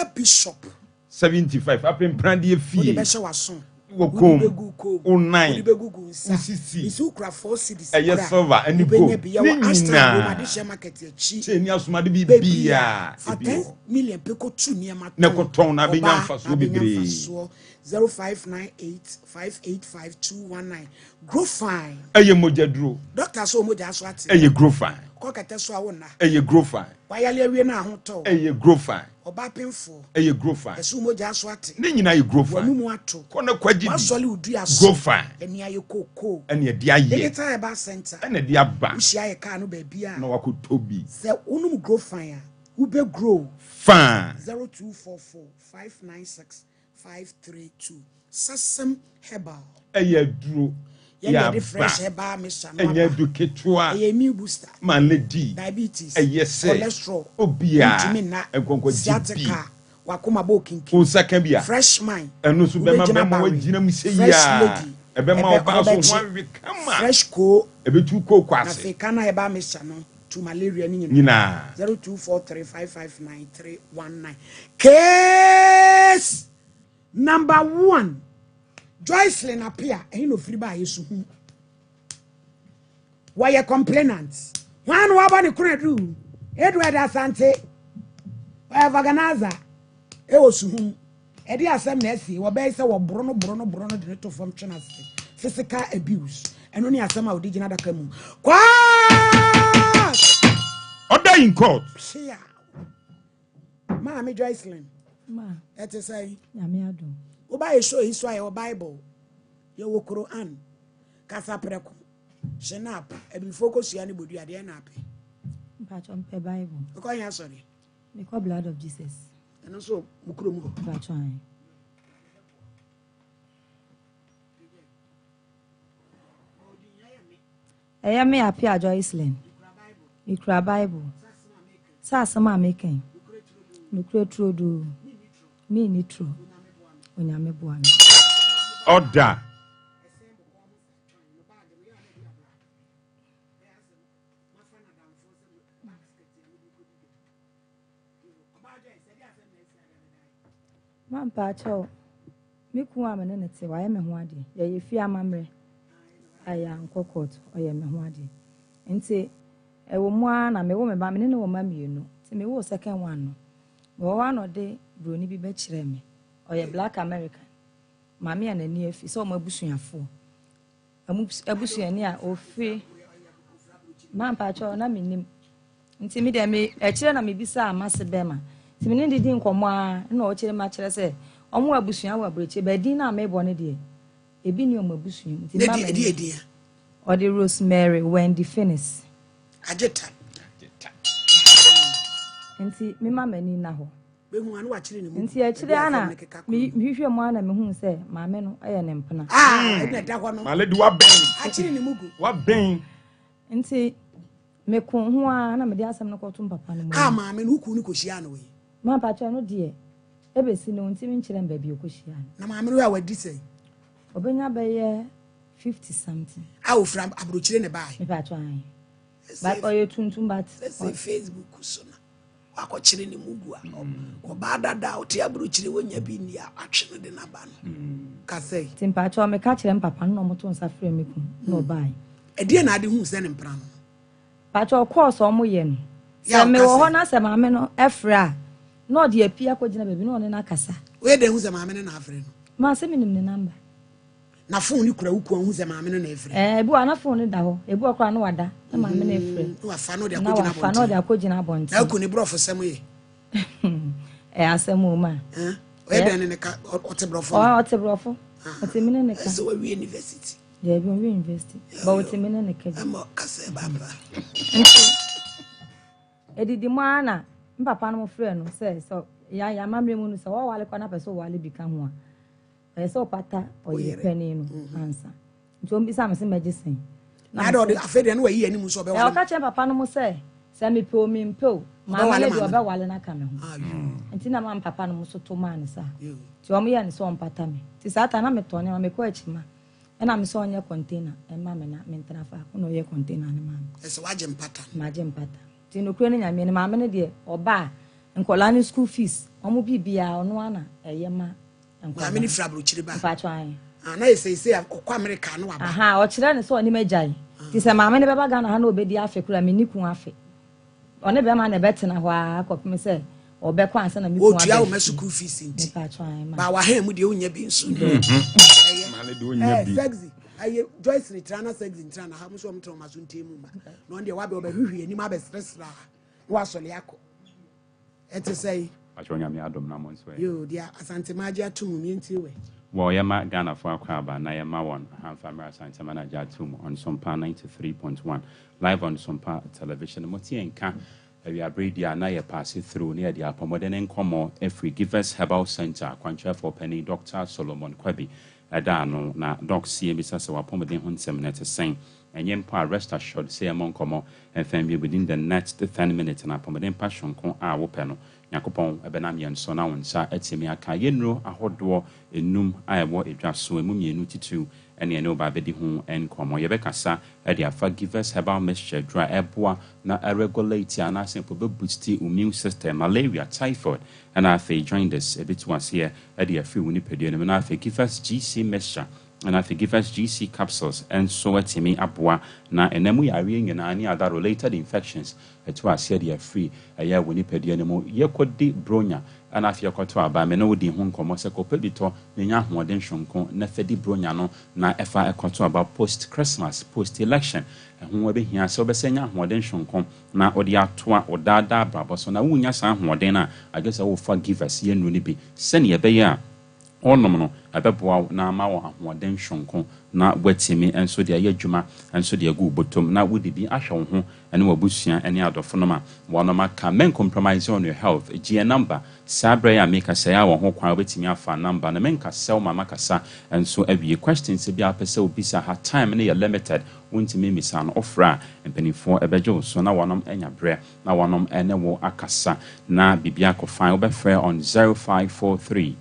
A Bishop. 75 apempradeɛ Wode fie. bɛhyɛ w'aso. Wɔ Wode kɔn mu. bɛgu kɔn mu. Wo nan. Wode bɛgugu nsa. Wo sisi. Mesi wokura 4 cedis Ɛyɛ koraa. silver ɛne Wobɛnya gold. bi. Ne Yɛwɔ Ashtown nyinaa. Rome Adehyɛ Market akyi. Kyɛ ni asomade Baabi a biribiara fa ebi 10 wɔ hɔ. million pɛ kɔtu nneɛma Na tɔn. kɔtɔn na abɛnya Ɔbaa mfasoɔ na abɛnya bebree. mfasoɔ. 0598 585 219. Grow fine. Ɛyɛ mogya duro. Doctor sɛ ɔmogya so ate. Ɛyɛ grow fine. Kɔ kɛtɛ so a wo nna. Ɛyɛ grow fine. Wayale awie no ahotɔ. Ɛyɛ grow fine. Ɔbaa pemfoɔ. Ɛyɛ grow fine. Ɛso mogya so ate. Ne nyinaa yɛ grow fine. W'anum ato. Kɔ na kɔgye bi. Wasɔle wo dua so. Grow fine. Ɛni ayɛ kookoo. Ɛna ɛde ayɛ. Digital Herbal Center. Ɛna ɛde aba. Wohyia yɛ kaa no baabi a. Na wakɔtɔ bi. Sɛ wonom grow fine a, wobɛ grow. Fine. 0244 596 532. Sasem Herbal. Ɛyɛ aduro. Yɛn Yɛ na yɛde aba. fresh herbal mixture no Ɛnyɛ aba. aduro ketewa. Ɛyɛ immune booster. Ma lady. Diabetes. Ɛyɛ sɛ. Cholesterol. Obiara. Wontumi nna. Nkɔnkɔgye bi. Sciatica. Wakoma bɔ okinkin. Wo nsa ka bi a. Fresh mind. Ɛno nso bɛma Wobɛgyina bɛma barren. wagyina mu sɛ Fresh yia. lady. Ɛbɛma Ɛbɛ- ɔbaa so ho ɔbɛkye. awe kama. Fresh koo. Ɛbɛtu kooko Na ase. afei Ghana herbal mixture no to malaria ne nyinaa. Nyinaa. 0243559319. Case number 1. Joycelyn Appiah, ɛhe na ofiri baa Yesu ho. Wɔyɛ complainant. Hwan na wabɔ ne koro aduru? Edward Asante. Ɔyɛ vaganaza. Ɛwɔ suhum. Ɛde asɛm na ɛsi. Wɔbɛyɛ sɛ wɔboro no boro no boro no de ne to fam twe no ase. Physical abuse. Ɛno ne asɛm a wɔde gyina adaka mu. Kwaa! Order in court. Pia. Maame Joycelyn. Ma. Ɛte sɛn? Nyame adom. Woba yɛ show yi so a yɛwɔ Bible. Yɛwɔ Quran. Kasaprɛko. Shinap. Abibifoɔ kɔsua ne bodua deɛ na apɛ. Mpakyɛ mpɛ Bible. Wokɔ he asɔre? Mekɔ Blood of Jesus. Ɛno nso mo kurom hɔ? Mpakyɛ ae. Ɛyɛ me Appiah Joycelyn. Mekura Bible. Sɛ asɛm a meka yi, nokorɛ turodoo, menni torɔ. Onyame boa me. Ɔda. Ma mpaakyɛw, me kun a me ne no te, wayɛ me ho adeɛ. Yɛyɛ fie amammerɛ a yɛankɔ court, ɔyɛ me ho adeɛ. Nti, ɛwɔ mu ara na mewo me ba, me ne no wɔ mma mmienu. Nti mewoo second one no, mewɔ hɔ ara na ɔde buroni bi bɛkyerɛɛ me. Ɔyɛ black American. Maame a n'ani afi sɛ wɔn abusuafoɔ. Wɔn abusuani a ofiri ma mpakyɛw na menim nti me deɛ me akyire na mebisaa m'ase bɛrima nti me ne no didi nkɔmmɔ ara na ɔkyerɛ mu akyerɛ sɛ wɔn abusua wɔ aburokyire bɛɛ din no a mebɔ no deɛ ebi ni wɔn abusua mu nti mma m'ani ɔde Rosemary Wendy Finis Agyeta nti mema m'ani nna hɔ. Bɛhu a na wakyere ne mu. Nti akyire ara na mehwehwɛ mu ara na mehuu sɛ maame no yɛ ne mpena. Ah, ɛna ɛda hɔ no. My lady wabɛn. Akyere ne mu gu. Wabɛn. Nti meko ho ara na mede asɛm no kɔto papa no mu. Ah, maame no wo no kɔhyiaa no wɔ yi. Ma mpakyɛ no deɛ ɛbɛsi no ntimi nkyerɛ me baabi ɔkɔhyiaa no. Na maame no a wadi sɛn? Ɔbɛnya bɛyɛ 50 something. A ofira aburokyire ne baae. Mepakyɛ ahe. But ɔyɛ tuntum but. Sɛ Facebook so na. Wakɔkyere ne mu gu a, ɔbaa dada a ɔte aburokyire wɔnya bi nni a, atwe no de no aba no. Ka sɛ. Nti mpakyɛw meka kyerɛ me papa no na ɔmo to nsa frɛ me kun na ɔbae. Ɛdeɛn na ade huu sɛ ne mpena no no? Mpakyɛw course a ɔmo yɛ no, sɛ mewɔ hɔ na sɛ maame no frɛ a, na ɔde apue akɔgyina baabi na ɔne no akasa. Woyɛ dɛn hu sɛ maame no na afrɛ no? Ma sɛ menim ne number. Na phone no kura wo kua wohu sɛ maame no na ɛfrɛ. Ɛɛ ebi wɔ a na phone no da hɔ ebi wɔ koraa na wada na maame no efrɛ. Mm, na wafa na ɔde Na akɔgyina wafa na ɔde abɔnten. akɔgyina abɔnten. Na aku ne borɔfo sɛm yɛ. Ɛyɛ asɛm o ma. Ɛn, ɔyɛ dɛn ne ne ka ɔte borɔfo no? Ɔte borɔfo. Ɔte me ne ne ka. Ɛsɛ wawie university. Daabi ɔnwie university. But ɔte me ne ne ka bi. Ɛmɔ kasa ɛba apa. Nti edidi mu ara na me papa no frɛ no sɛ sɛ yɛn amammerɛ mu no sɛ wɔwale kɔ na pɛ sɛ wɔwale bi ka ho a. Ɛyɛ sɛ ɔpata ɔyere panin no mhm. ansa. Nti ɔmbisa me sɛ mɛgye sɛn. Na ade ɔde afei deɛ no wayi anim sɛ ɔbɛwale. Ɔka kyerɛ papa no mo sɛ sɛ mepɛ o mempɛ o maame no deɛ ɔbɛwale no aka me ho. Ah, Nti na maame papa no mo so to maa no saa. Nti wɔn yɛ no sɛ ɔmpata me. Nti saa ta na metɔ nneɛma mekɔ akyi ma. Ɛna me sɛ ɔnyɛ container ɛma me na mentena faako na ɔyɛ container no maa me. Ɛsɛ wagye mpata. Magye mpata. Nti nokorɛ no Nyame no maame no deɛ ɔba a nkɔlaa no school fees wɔn biribiara ɔno ara na ɛyɛ ma nkɔlaa. Maame no firi abrokyire ba? Mpakyɛw ae. Ah na yɛ seisei a ɔkɔ America na waba. Ahaa ɔkyerɛ no sɛ ɔne m'agyae nti sɛ maame no bɛba Ghana ha na ɔbɛdi afe koraa menni kun afe ɔne bɛrima na ɛbɛtena hɔ ara kɔpem sɛ ɔbɛkɔ ansa na me kun aba Ɔtua wo ma fie. sukuu fees nti. Mepakyɛw ae ma. Ba wahan mu deɛ wonya bi nso. Ɛyɛ. Maame deɛ ɔnya Eh bi. sexy ɛyɛ Joyce retra na sexy ntra na ha mo nso ɔmo tena ɔmo aso ntie mu ma na ɔno deɛ wabɛ ɔbɛhwehwɛ anim abɛsrɛsrɛ a na wasɔre akɔ ɛte sɛ Pakyɛ Onyame adom na mo nso ɛ. Yoo deɛ Asantema agye ato mu yɛntie wɛ. Wɔ yɛma Ghanafoɔ akwaaba na yɛma wɔn ahamfa mmerɛ Asantema no agye ato mu on Sompa 93.1 live on Sompa television. Mote yɛn nka Awiabere yi deɛ a na yɛ paase through na yɛde apɔmuden nkɔmmɔ afiri Givers Herbal Centre akwankyerɛfoɔ panin Dɔkta Solomon Kwabi da ano. Na Dɔk sie bisa sɛ w'apɔmuden ho nsɛm no ɛte sɛn? Ɛnyɛ mpo a rest assured sɛ yɛmmɔ nkɔmmɔ mfa nwie within the next ten minutes na apɔmuden pa soronko a wopɛ no Nyankopɔn bɛnam yɛn so na wo nsa atumi aka. Yɛn nnuro ahodoɔ nnum a ɛwɔ dwa so, ɛmu mmienu titiriw ne yɛne wo ba abɛdi ho nkɔmmɔ. Yɛbɛkasa de afa Givers Herbal Mixture aduro a ɛboa na ɛregulate anaasɛ mpo bɛboosti wo immune system, malaria, typhoid, ɛna afei jaundice, ɛbɛtu aseɛ de afiri wo nipadua no mu. Na afei Givers GC Mixture ɛna afei Givers GC Capsules nso atumi aboa na ɛna mu yareɛ nyinaa ne other related infections Ɛto aseɛ de afiri ɛyɛ wo nipadua no mu. Yɛkɔdi Bronya ɛna afei yɛkɔto aba. Me ne wo dii ho nkɔmmɔ sɛ kɔpɛ bi tɔ na nya ahoɔden sononko na fa di Bronya no na ɛfa ɛkɔto aba post Christmas, post election. Ɛho ɛbɛhia sɛ wobɛsɛ nya ahoɔden sononko na wode atoa wo daa daa abrabɔ so. Na wonnya saa ahoɔden no a, agye sɛ wofa Givers yɛ nnuro no bi sɛdeɛ ɛbɛyɛ a. Wonom no, ɛbɛboa wo na ama wo ahoɔden soronko na woatumi nso de ayɛ adwuma nso de agu wo bɔtɔm na wode bi ahwɛ wo ho ne w'abusua ne adɔfonom a wɔnom aka. Men compromise on your health. Gye yɛn number saa berɛ yi a mekasa yi a wɔ ho kwan wobɛtumi afa number no. Menkasa wo ma makasa nso awie. Questions bi a wopɛ sɛ wobisa ha, time no yɛ limited, wontumi mmisa no. Wofrɛ a, mpanimfoɔ bɛgye wo so na wɔnom anya berɛ na wɔnom ne wo akasa na biribi akɔ fine. Wobɛfrɛ on 0543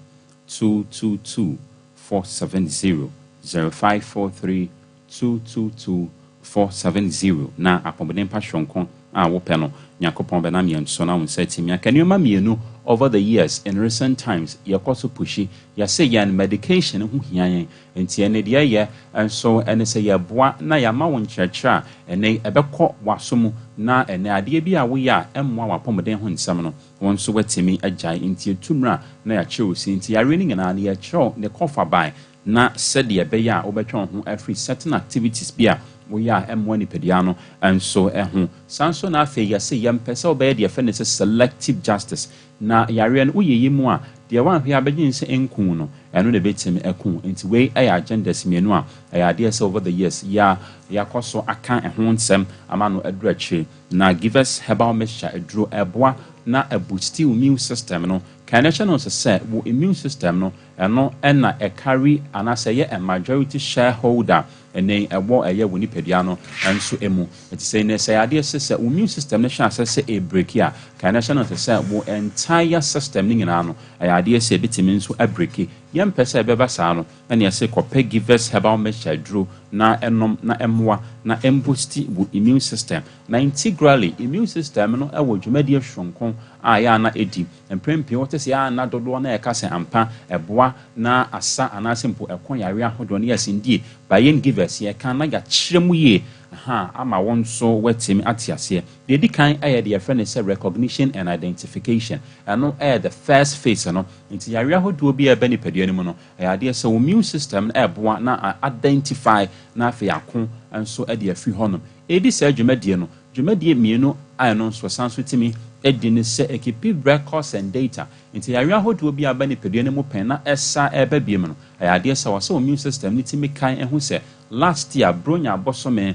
222 470, 0543 222 470 na apɔmuden pa soronko a wopɛ no, Nyankopɔn bɛnam yɛn so na wo nsa atumi aka. Nneɛma mmienu, over the years, in recent times, yɛkɔ so push. Yɛsɛ yɛn medication ho hia yɛn, nti ɛne deɛ yɛ nso ɛne sɛ yɛboa na yɛama wo nkyerɛkyerɛ a ɛnɛ ɛbɛkɔ w'aso mu na ɛnɛ adeɛ bi a woyɛ a ɛmmoa w'apɔmuden ho nsɛm no, wɔn nso watumi agyae. Nti etu mmerɛ a na yɛakyerɛw si nti yareɛ no nyinaa no, yɛkyerɛw ne kɔfa ban na sɛdeɛ ɛbɛyɛ a wobɛtwe wo ho afiri certain activities bi a woyɛ a ɛmmoa nipadua no nso ho. Saa nso na afei yɛsɛ yɛmpɛ sɛ wobɛyɛ deɛ yɛfrɛ no sɛ selective justice, na yareɛ no woyɛ yi mu a, deɛ woanhwɛ abɛgye sɛ nku no, ɛno na ɛbɛtumi ɛko. Nti wei ɛyɛ agendas mmienu a ɛyɛ adeɛ sɛ over the years yɛ yɛakɔ so aka ɛho nsɛm ama no aduru akyire. Na Givers Herbal Mixture aduro ɛboa na ɛboost immune system no. Kan ɛhyɛ no sɛ wo immune system no, ɛno ɛna ɛcarry anaasɛ ɛyɛ a majority shareholder ɛnɛ ɛwɔ ɛyɛ wɔ nipadua no nso mu. Ɛti sɛ ɛnɛ sɛ adeɛ sɛ wo immune system no hyɛ asɛ sɛ ɛbreak a, kan ɛhyɛ no sɛ wo entire system no nyinaa no, ɛyɛ adeɛ sɛ ɛbɛtumi nso abreak. Yɛmpɛ sɛ ɛbɛba saa no, ɛne ɛsɛ kɔpɛ Givers Herbal Mixture aduro na ɛnom na ɛmmoa na ɛmboost wo immune system. Na integrally, immune system no ɛwɔ dwumadie soronko a yɛ ana ɛdi. Mprempren wɔte sɛ yɛ ana dodoɔ na ɛka sɛ ampa ɛboa na asa anaasɛ mpo ɛko yare ahodoɔ no, yɛ ndie ba yɛn Givers yɛka na yɛakyerɛ mu yie ha ama wɔn nso wɔatumi ate aseɛ. Deɛ ɛdi kan ɛyɛ deɛ yɛfrɛ no sɛ recognition and identification. Ɛno ɛyɛ the first phase no. Nti yare ahodoɔ bi a ɛbɛ nipadua no mu no, ɛyɛ adeɛ sɛ wo immune system no ɛboa na identify na afei ako nso ɛde afiri hɔnom. Ɛdi saa dwumadie no, dwumadie mmienu a ɛno nso san so tumi ɛdi ne sɛ ɛkeep records and data. Nti yare ahodoɔ bi a aba nipadua no mu pɛn na ɛsa ɛba biem no, ɛyɛ adeɛ sɛ wɔsɛ immune system no tumi kan ɛho sɛ last year bronya abɔsɔme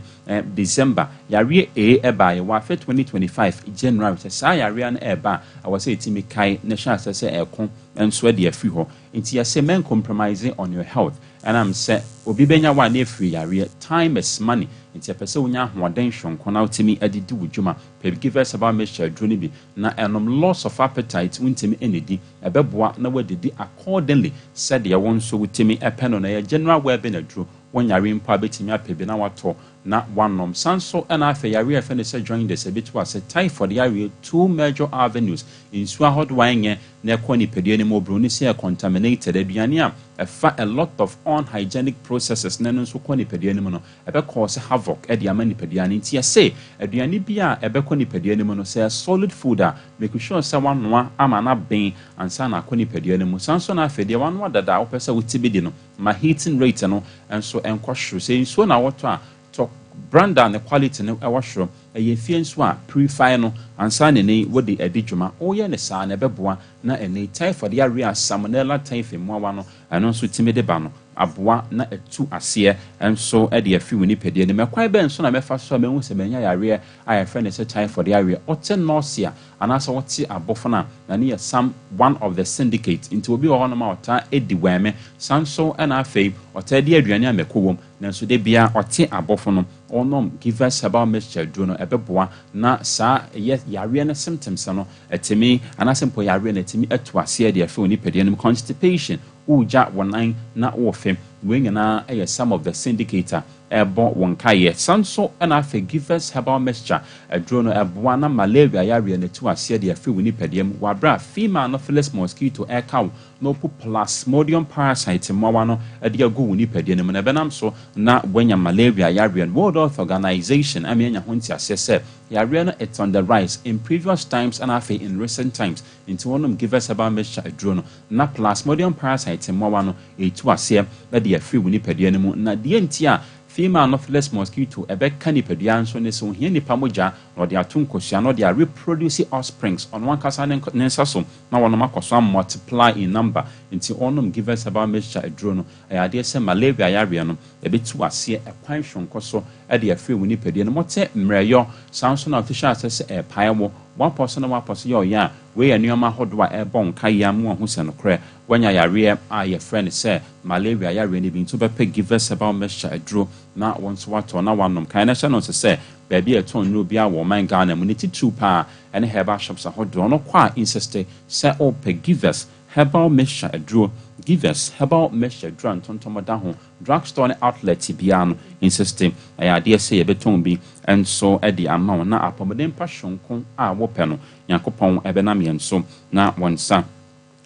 December yareɛ A ɛbaeɛ, wɔ afe 2025 January, sɛ saa yareɛ no ɛreba a, ɛwɔ sɛ ɛtumi kae na hyɛ asɛ sɛ ɛko nso de afiri hɔ. Nti yɛsɛ men compromise on your health, ɛnam sɛ obi bɛnya wa na efiri yareɛ. Time is money, nti ɛpɛ sɛ wonya ahoɔden soronko na wotumi de di wo dwuma, pɛ Givers Herbal Mixture aduro no bi na ɛnom. Loss of appetite, wontumi ɛnidi, ɛbɛboa na woadidi accordingly sɛdeɛ wo nso wotumi ɛpɛ no. Na ɛyɛ general well-being aduro. Wɔnyare mpo a, bɛtumi apɛ bi na watɔ na wanom. San so ɛna afei yareɛ a yɛfrɛ no sɛ jaundice, ebi ase typhoid yareɛ, two major avenues, nsuo ahodoɔ a ɛnyɛ na ɛkɔ nipadua no mu, oburoni sɛ contaminated aduane a ɛfa a lot of unhygienic processes na ɛno nso kɔ nipadua no mu no, ɛbɛkɔ sɛ havoc ɛde ama nipadua no. Nti yɛsɛ aduane bi a ɛbɛkɔ nipadua no mu no, sɛ solid food a, make sure sɛ wanoa ama no abɛn ansa na akɔ nipadua no mu. San so na afei deɛ wanoa dada a wopɛ sɛ wote bi di no, ma heating rate no nso nkɔ soro. Sɛ nsuo na wɔtɔ a, tɔ brand a ne quality no ɛwɔ soro. Ɛyɛ fie nso a, purify no ansa na ne wɔde adi dwuma. Woyɛ ne saa na ɛbɛboa na ɛne typhoid yareɛ a Salmonella typhi mmoawa no ɛno nso tumi de ba no, aboa na ɛtu aseɛ nso de afiri wɔ nipadua no mu. Ɛkwan bɛn nso na mɛfa so a mɛhu sɛ manya yareɛ a yɛfrɛ no sɛ typhoid yareɛ? Ɔte nausea anaasɛ wɔte abɔfo no a, na ne yɛ some one of the syndicate. Nti obi wɔ hɔnom a ɔtaa di wɛmɛ san so, ɛna afei ɔtaa di aduane a mɛkɔ wɔm, nanso de bia ɔte abɔfo no, ɔnom Givers Herbal Mixture duro no, ɛbɛboa na saa ɛyɛ yareɛ no symptoms no ɛtumi anaasɛ mpo yareɛ no ɛtumi atu aseɛ de afei wɔ nipadua no mu. Constipation, wogya wɔn nan na wɔfɛ, wei nyinaa ɛyɛ some of the syndicate ɛbɔ wɔn kaeɛ. San so ɛna afei Givers Herbal Mixture aduro no ɛboa na malaria yareɛ no tu aseɛ de afiri wɔ nipadua mu. Wabra female Anopheles mosquito ɛka wo na ɔpo Plasmodium parasite mmoawa no ɛde agu wɔ nipadua no mu na ɛbɛnam so na wɔanya malaria yareɛ no. World Health Organization ama anya ho nteaseɛ sɛ yareɛ no, it's on the rise in previous times and afei in recent times. Nti wɔnom Givers Herbal Mixture aduro no na plasmodium parasite mmoawa no ɛtu aseɛ de afiri wɔ nipadua no mu. Na deɛ nti a female Female Anopheles mosquito ɛbɛka nipadua nso ne sɛ ohia nipa mogya na ɔde ato nkosua na ɔde a reproduce offsprings ɔno ankasa ne nsa so na wɔnom akɔ so a multiply in number. Nti ɔnom Givers Herbal Mixture aduro no, ɛyɛ adeɛ sɛ malaria yareɛ no ɛbɛtu aseɛ ɛkwan soronko so de afiri wo nipadua no mu. Te mmerɛyɔ, saa nso na wote hyɛ aseɛ sɛ ɛrepae wo, woapɔ so na woapɔ so yɛ ɔyɛ a, wei yɛ nnoɔma ahodoɔ a ɛrebɔ wo nkaeɛ ama woahu sɛ nokorɛ woanya yareɛ a yɛfrɛ no sɛ malaria yareɛ no bi. Nti wobɛpɛ Givers Herbal Mixture aduro na wo nso woatɔ na woanom. Kae na hyɛ no nso sɛ baabi a yɛtɔn nnuro biara wɔ ɔman Ghana mu, ne titiriw pa ara ne herbal shops ahodoɔ no, kɔ a insiste sɛ wopɛ Givers Herbal mixture aduro, Givers herbal mixture aduro a ntontom da ho, drug store ne outlet biara no insiste, ɛyɛ adeɛ sɛ yɛbɛtɔn bi nso de ama wo na apɔmuden pa soronko a wopɛ no, Nyankopɔn bɛnam yɛn so na wo nsa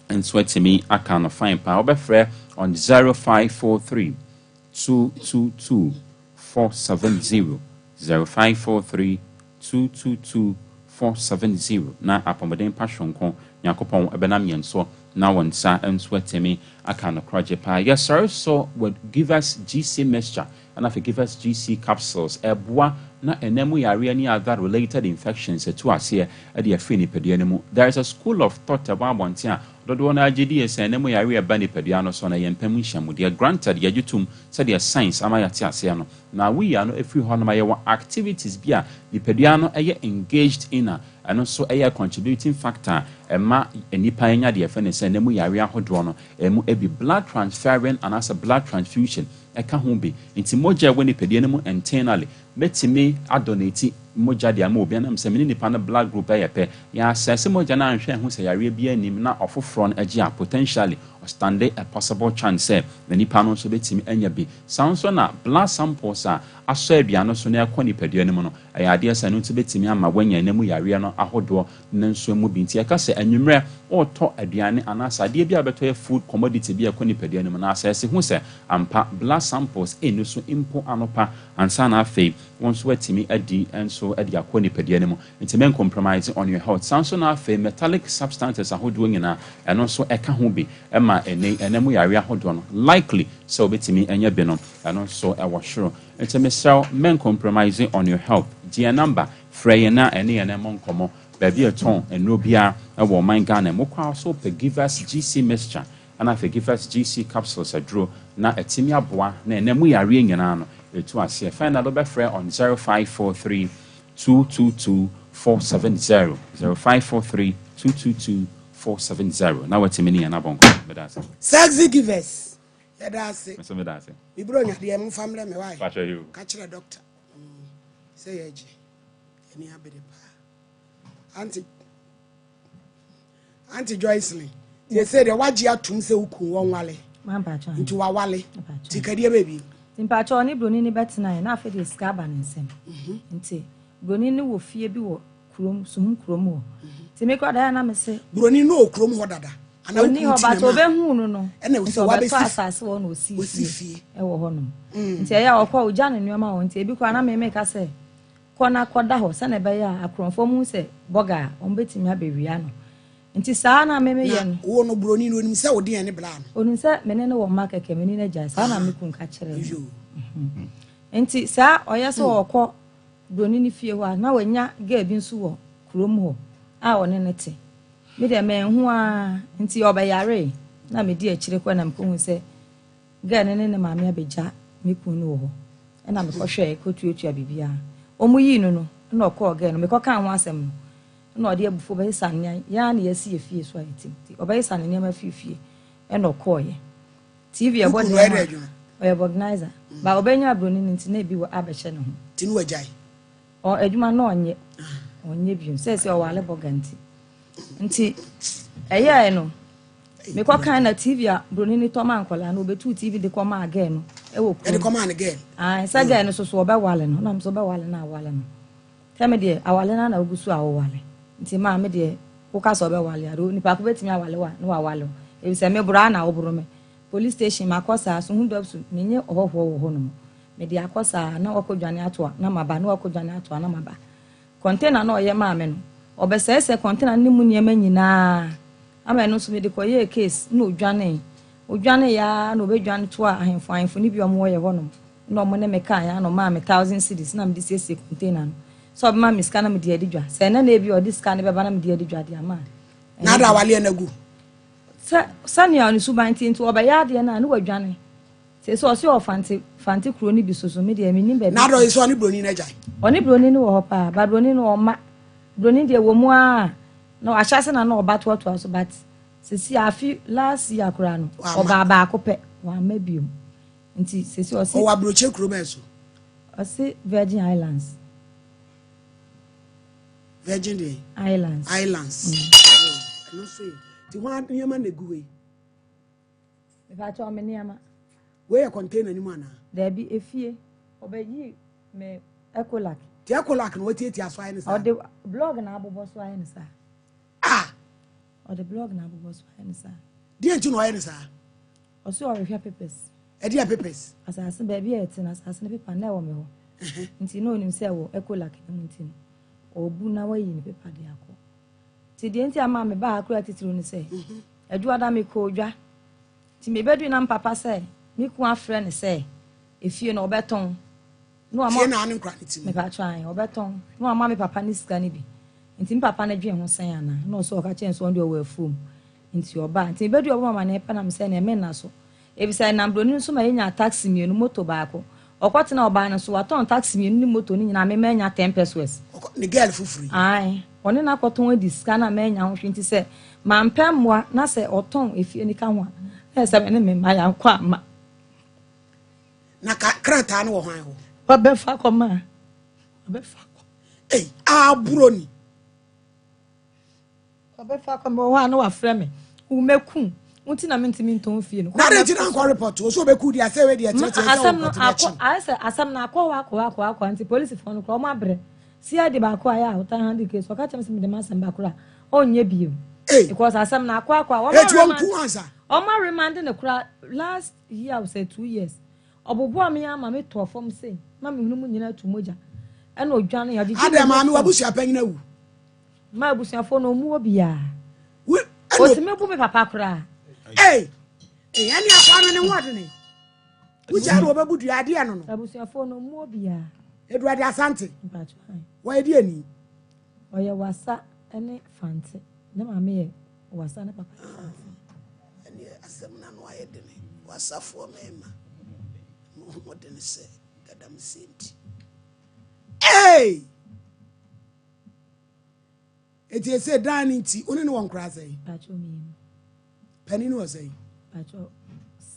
nso atumi aka no fine paa. Wobɛfrɛ on 0543 222 470, 0543 222 470, na apɔmuden pa soronko Nyankopɔn bɛnam yɛn so na wo nsa nso atumi aka no korɔgye paa. Yɛsɔre so wɔ Givers GC mixture ɛna afei Givers GC capsules ɛboa na ɛna mu yareɛ ne other related infections atu aseɛ de afiri nipadua no mu. There is a school of thought ɛwɔ abɔnten a dodoɔ no ara gye die sɛ ɛna mu yareɛ ɛba nipadua no so no ɛyɛ mpam nhyiamudeɛ. Granted, yɛgye tom sɛdeɛ science ama yɛate aseɛ no. Na woyi ano firi hɔ nom a, yɛwɔ activities bi a nipadua no yɛ engaged in a ɛno nso yɛ contributing factor a ɛma nnipa nya deɛ yɛfrɛ no sɛ nna mu yareɛ ahodoɔ no ɛmu bi. Blood transferring anaasɛ blood transfusion ɛka ho bi. Nti mogya a ɛwɔ nipadua no mu internally, mɛtumi adonate mogya de ama obi ɛnam sɛ me ne nipa no blood group yɛ pɛ. Yɛ assess mogya no anhwɛ anhu sɛ yareɛ biara nnim na ɔfoforɔ no gye a, potentially ɔstande a possible chance sɛ na nipa no nso bɛtumi anya bi. Saa nso na blood samples a asɔ aduane so na ɛkɔ nipadua no mu no, ɛyɛ adeɛ sɛ ɛno nso bɛtumi ama woanya ɛna mu yareɛ no ahodoɔ no nso mu bi. Nti yɛka sɛ anwummerɛ woretɔ aduane anaasɛ adeɛ bi a wobɛtɔ yɛ food commodity bi a ɛkɔ nipadua no mu no, asɛse hu sɛ ampa blood samples nni so mpo anɔpa ansa na afei wo nso woatumi adi nso de akɔ nipadua no mu. Nti men compromise on your health. Saa nso na afei metallic substances ahodoɔ nyinaa ɛno nso ɛka ho bi ma ɛnɛ yi ɛnɛ mu yareɛ ahodoɔ no likely sɛ wobɛtumi anya bi no ɛno nso ɛwɔ soro. Nti mesrɛ wo men compromise on your health. Gye yɛn number frɛ yɛn na ɛne yɛn mmɔ nkɔmmɔ. Baabi a yɛtɔn nnuro biara ɛwɔ ɔman Ghana mu kɔ ara so wopɛ Givers GC mixture ɛna afei Givers GC capsules aduro na atumi aboa na ɛnɛ mu yareɛ nyinaa no ɛtu aseɛ. Finally wobɛfrɛ on 0543 222 470, 0543 222 470 na watumi ne yɛn abɔ nkɔmmɔ. Meda ase. Sexy givers yɛda ase. Me nso meda ase. Me bro nya deɛ momfa mmerɛ me why. Pakyɛ yo. Ka kyerɛ doctor sɛ yɛgye yɛni abere paa. Auntie Auntie Joycelyn sɛ deɛ wagye atum sɛ wo kun wɔnwale nti wawale nti kadeɛ baabi. Nti mpakyɛ ɔne broni no bɛtenaeɛ na afei deɛ sika aba ne nsam nti broni no wɔ fie bi wɔ kurom suhum kurom hɔ nti me koraa daeɛ na me se. Broni no wɔ kurom hɔ dada anaa wo Ɔnni kunu hɔ ti na but ɛma ɔbɛhuu no no ɛna nti sɛ ɔbɛtɔ wabɛsi asase wɔ hɔ na ɔsii ɔsi fie fie. wɔ hɔnom nti ɛyɛ a ɔkɔ a ɔgya ne nneɛma wɔ hɔ nti ebi koraa na me meka sɛ kɔ na kɔda hɔ sɛnea ɛbɛyɛ a akorɔmfoɔ hu sɛ bɔga a wɔbɛtumi abɛwia no nti saa na me meyɛ Na no. wo no broni no onim sɛ wo deɛ ne bla no. Onim sɛ me ne no wɔ mma kɛkɛ me ne no agyae saa na me kun ka kyerɛɛ no. Yoo. Nti saa ɔyɛ sɛ ɔkɔ broni no fie hɔ a na wanya girl bi nso wɔ kurom hɔ a ɔne no te. Me deɛ manhu ara nti ɔbɛyaree na medi akyire kɔ na mekɔhu sɛ Girl no ne ne maame abɛgya me kun no wɔ hɔ ɛna mekɔhwɛɛ kɔtuatua biribiara. Wɔn yii no no ɛna ɔkɔɔ girl no mekɔkaa ho asɛm no ɛna ɔde abufuo bɛsesa nneɛma yɛn ara na yɛasi yɛ fie so a yɛte mu nti ɔbɛsesa ne nneɛma firi fie ɛna ɔkɔɔyɛ. TV ɛbɔ Wo kunu dan ɔyɛ mu dɛ a adwuma? ɔyɛ vulcanizer ba ɔbɛnya aburoni no nti na ebi wɔ abɛhyɛ ne ho. Nti ne wagyae? Ɔ adwuma no ɔnyɛ ɔnyɛ bio sɛsɛ ɔwale bɔga nti nti ɛyɛɛ no Mekɔ kan na TV a broni no tɔ maa nkɔlaa no obetuu TV de kɔ maa girl no ɛwɔ kurom. Ɛde kɔ maa ne girl. Ae sɛ girl no soso ɔbɛwale no na mo so ɔbɛwale no awale no. Sɛ me deɛ awale no na ogu so a ɔwale. Nti maa me deɛ woka sɛ ɔbɛwale a nipa ko betumi awale wa na wawale wo. Efisɛ me boro a na woboro me. Police station makɔ saa so hu dɔb so menye ɔhɔhoɔ wɔ hɔ nom. Me de akɔ saa na wakɔ dwane ato a na maba na wakɔ dwane ato a na maba. Container na ɔyɛ maa me no ɔbɛsɛesɛe container no ne mu nneɛma nyinaa. Ama ɛno nso mede kɔyɛɛ case na odwanee. Odwaneeɛ ara na ɔbɛdwane toaa ahemfo ahemfo no bi a wɔwɔ yɛ hɔnom. Na ɔmo ne me kaeɛ a na ɔmaa me thousand cedis na mede siesie container no. Sɛ ɔbɛma me sika na mede adi dwa. Sɛ ɛnɛ na ebi a ɔde sika no bɛba na mede adi dwa de ama a. Na ada awaleɛ no agu? Sɛ sɛnea ne suban teɛ nti ɔbɛyɛ adeɛ no a ne wadwane. Seesei ɔse ɔwɔ Fante Fante kuro no bi so so me deɛ mennim baabi. Na ada ɔyɛ sɛ ɔne broni no agyae? Ɔne broni no wɔ hɔ paa but broni no ɔmma. Broni deɛ wɔ mu ara na ahyɛase na na ɔba toatoa so but seesei afe last year koraa no ɔbaa baako pɛ wamma biom. Nti sese ɔse. Ɔwɔ aburokyire kuro bɛn so? Ɔse Virgin Islands. Virgin deɛ? Islands. Islands. Ɛno nso yɛ. Ti hɔ nneɛma na egu hɔ yi. Mepakyɛ ɔme nneɛma. Wei yɛ container ni mu anaa? Daabi efie. Ɔbɛyi me Ecolac. Ti Ecolac na watiatia so ayɛ ne saa? Ɔde blog na abobɔ so ayɛ ne saa. Ah! Ɔde blog na abobɔ so ayɛ ne saa. Deɛ nti na ɔyɛ ne saa? Ɔse ɔrehwɛ papers. Ɛdeɛn papers? Asase baabi a yɛte no asase no paper na ɛwɔ me hɔ. Nti na onim sɛ ɛwɔ Ecolac no mu nti no ɔrebu na wayi ne paper de akɔ. Nti deɛ nti ama me baa ha koraa titiriw ne sɛ Adwuada mekɔɔ dwa. Nti mebɛdui na me papa sɛ me kun afrɛ no sɛ efie no ɔbɛtɔn. Na wama Fie na ne nkora ne ti mu. Mepatwa ae, ɔbɛtɔn. Na wama me papa ne sika no bi. Nti me papa no dwen ho sɛn anaa? Na ɔsɛ ɔka kyerɛ no sɛ ɔno deɛ ɔwɔ afuom. Nti ɔbaa. Nti mebɛduu ɔbɔ me amaneɛ pɛ na mesɛ neɛ menna so. Efisɛ ɛnam broni no so ma yɛnyaa taxi mmienu, moto baako. Ɔkɔtenaa ɔbaa no so, watɔn taxi mmienu ne moto no nyinaa me mannya ten pesewas. Ɔkɔ, ne girl foforo yi? Ae. Ɔne no akɔtɔn adi sika no a mannya ho hwee. Nti sɛ mampɛ mmoa na sɛ ɔtɔn efie no ka ho a, na ɛsɛ sɛ me ne me mma yɛankɔ amma. Na ka krataa no wɔ hwan hɔ? Wabɛfa kɔma. Wabɛfa kɔ. Ei, aburoni. Ɔbɛfa kɔ mewɔ hɔ a na wafrɛ me. Wo mɛku wo nti na mentumi ntɔn fie no. Na adɛn nti na ankɔ report wo sɛ ɔbɛku deɛ asɛ wei deɛ kyerɛkyerɛ sɛ Asɛm no report no akɔ akyi. ayɛ sɛ asɛm no akɔ hɔ akɔ hɔ akɔ hɔ akɔ hɔ nti polisifoɔ no koraa wɔn abrɛ. CID baako a ɛyɛ a ɔtaa handle case ɔka kyerɛ me sɛ mede m'asɛm ba koraa ɔnyɛ bio. Because asɛm no akɔ akɔ a wɔn Eti aremand ɔnku ansa. wɔn aremand no koraa last year sɛ 2 years. Ɔboboa me ara ma me tɔɔ fam sei ma me hwene mu nyinaa tu mogya ɛna ɔdwane ɔgyegye me Adɛn maame phone. w'abusua panyin awu? Ma abusuafoɔ no ɔmu obiara. Wo ɛna Ɔtumi bu me papa koraa. Ei! Ei ɛne akoa no ne ho ɔdene. Wogyaa no ɔbɛbu dua adeɛ no no. Abusuafoɔ no ɔmu obiara. Eduade Asante. Mpacho han. Wɔyɛ deɛ ni? Ɔyɛ Wasa ne Fante. Ne maame yɛ Wasa ne papa yɛ Fante. Ɛneɛ asɛm no ano ayɛ dene. Wasafoɔ mmarima mo ho dene sɛ galamsey nti. Ei! Eti ese dan no nti wo ne no wɔ nkoraa sɛn? Pacho mmienu. Panin no wɔ sɛn? Pacho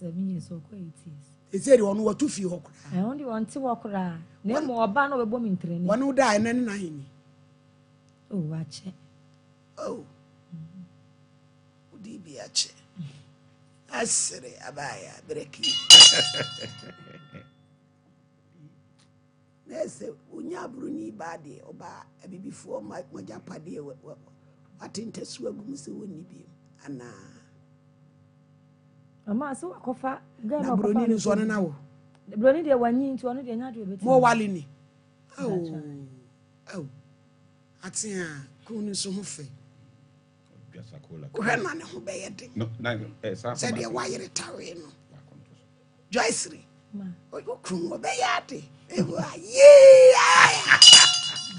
7 years ɔkɔ 8 years. Ese deɛ ɔno watu fie hɔ koraa. Ɛho deɛ ɔnte hɔ koraa. Na mmom ɔba na ɔbɛbɔ me ntirani. Wɔne wo da ɛnɛ ne n'ahenni. Oh wakyɛ. Oh. Wodi bi akyɛ. Asere abaya breki. Na ɛsɛ wonya aburoni baa deɛ ɔbaa abibifoɔ ma mogyapadeɛ wate ntasuo agu mu sɛ wɔnni bi anaa. Mama sɛ wakɔfa girl na buroni no nso ɔne na wo. Buroni deɛ wanyi nti ɔno deɛ nya deɛ obetumi. Mo wale ni. Awo awo atea kun no nso ho fɛ. Wohwɛ na ne ho bɛyɛ den. Sɛdeɛ wayere tawee no. Joyce re. Okun ɔbɛyɛ ade. Ewu ayee aya.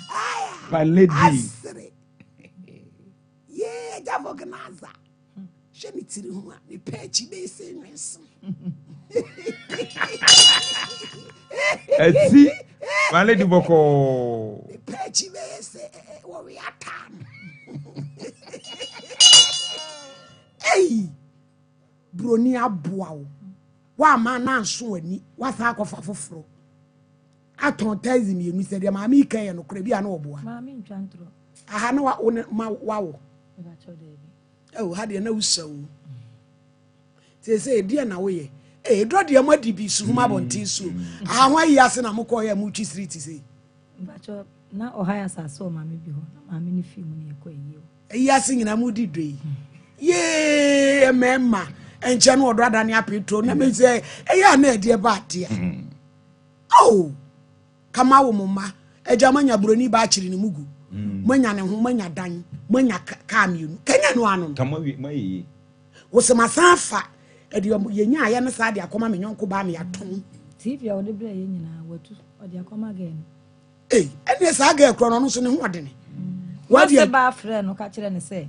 Aya. My lady. Asere. Yee agya vɔgnaza. Hwɛ ne tiri ho a ne pɛ akyi bɛyɛ sɛ nwenso. Ɛti my lady bɔkɔɔ. Ne pɛ akyi bɛyɛ sɛ wɔwe ataa no. Ei! Broni aboa wo. Woamma no anso w'ani. Woasan akɔfa foforɔ. Atɔn taxi mmienu sɛ deɛ maame yi ka yɛ nokorɛ bi a na ɔboa. Maame ntwa ntorɔ. Aha na wa wo ne ma wawo. Mebakyɛw daabi. Ɛwɔ ha deɛ na wosa o. Seesei deɛ na woyɛ. Ee dɔ deɛ mo adi bi suhum abɔnten so. Aha ho ayi ase na mokɔɔ yɛ motwi street sei. Mebakyɛw na ɔha yɛ asase wɔ maame bi hɔ na maame no fii mu na yɛkɔ ayie hɔ. Eyi ase nyinaa mo di dɔ yi. Yee mmarima nkyɛn no ɔdɔ adane apetro na me sɛ ɛyɛ a na ɛdeɛ ba adeɛ. Oh kama wo mo mma agya mo anya buroni ba akyere ne mu gu. Mo anya ne ho mo anya dan mo anya kaa mmienu kanya no ano no. Kama wi mo ayiyi. Wosɛ masan afa ɛdeɛ yɛnya ayɛ no saa de akɔma me nyɔnko baa me atɔn. TV a ɔde brɛɛ yɛn nyinaa, watu, ɔde akɔma girl no. Ei, ɛnneɛ saa girl korɔ no, ɔno nso ne ho ɔdene. Wadi. Baa frɛ no ka kyerɛ no sɛ.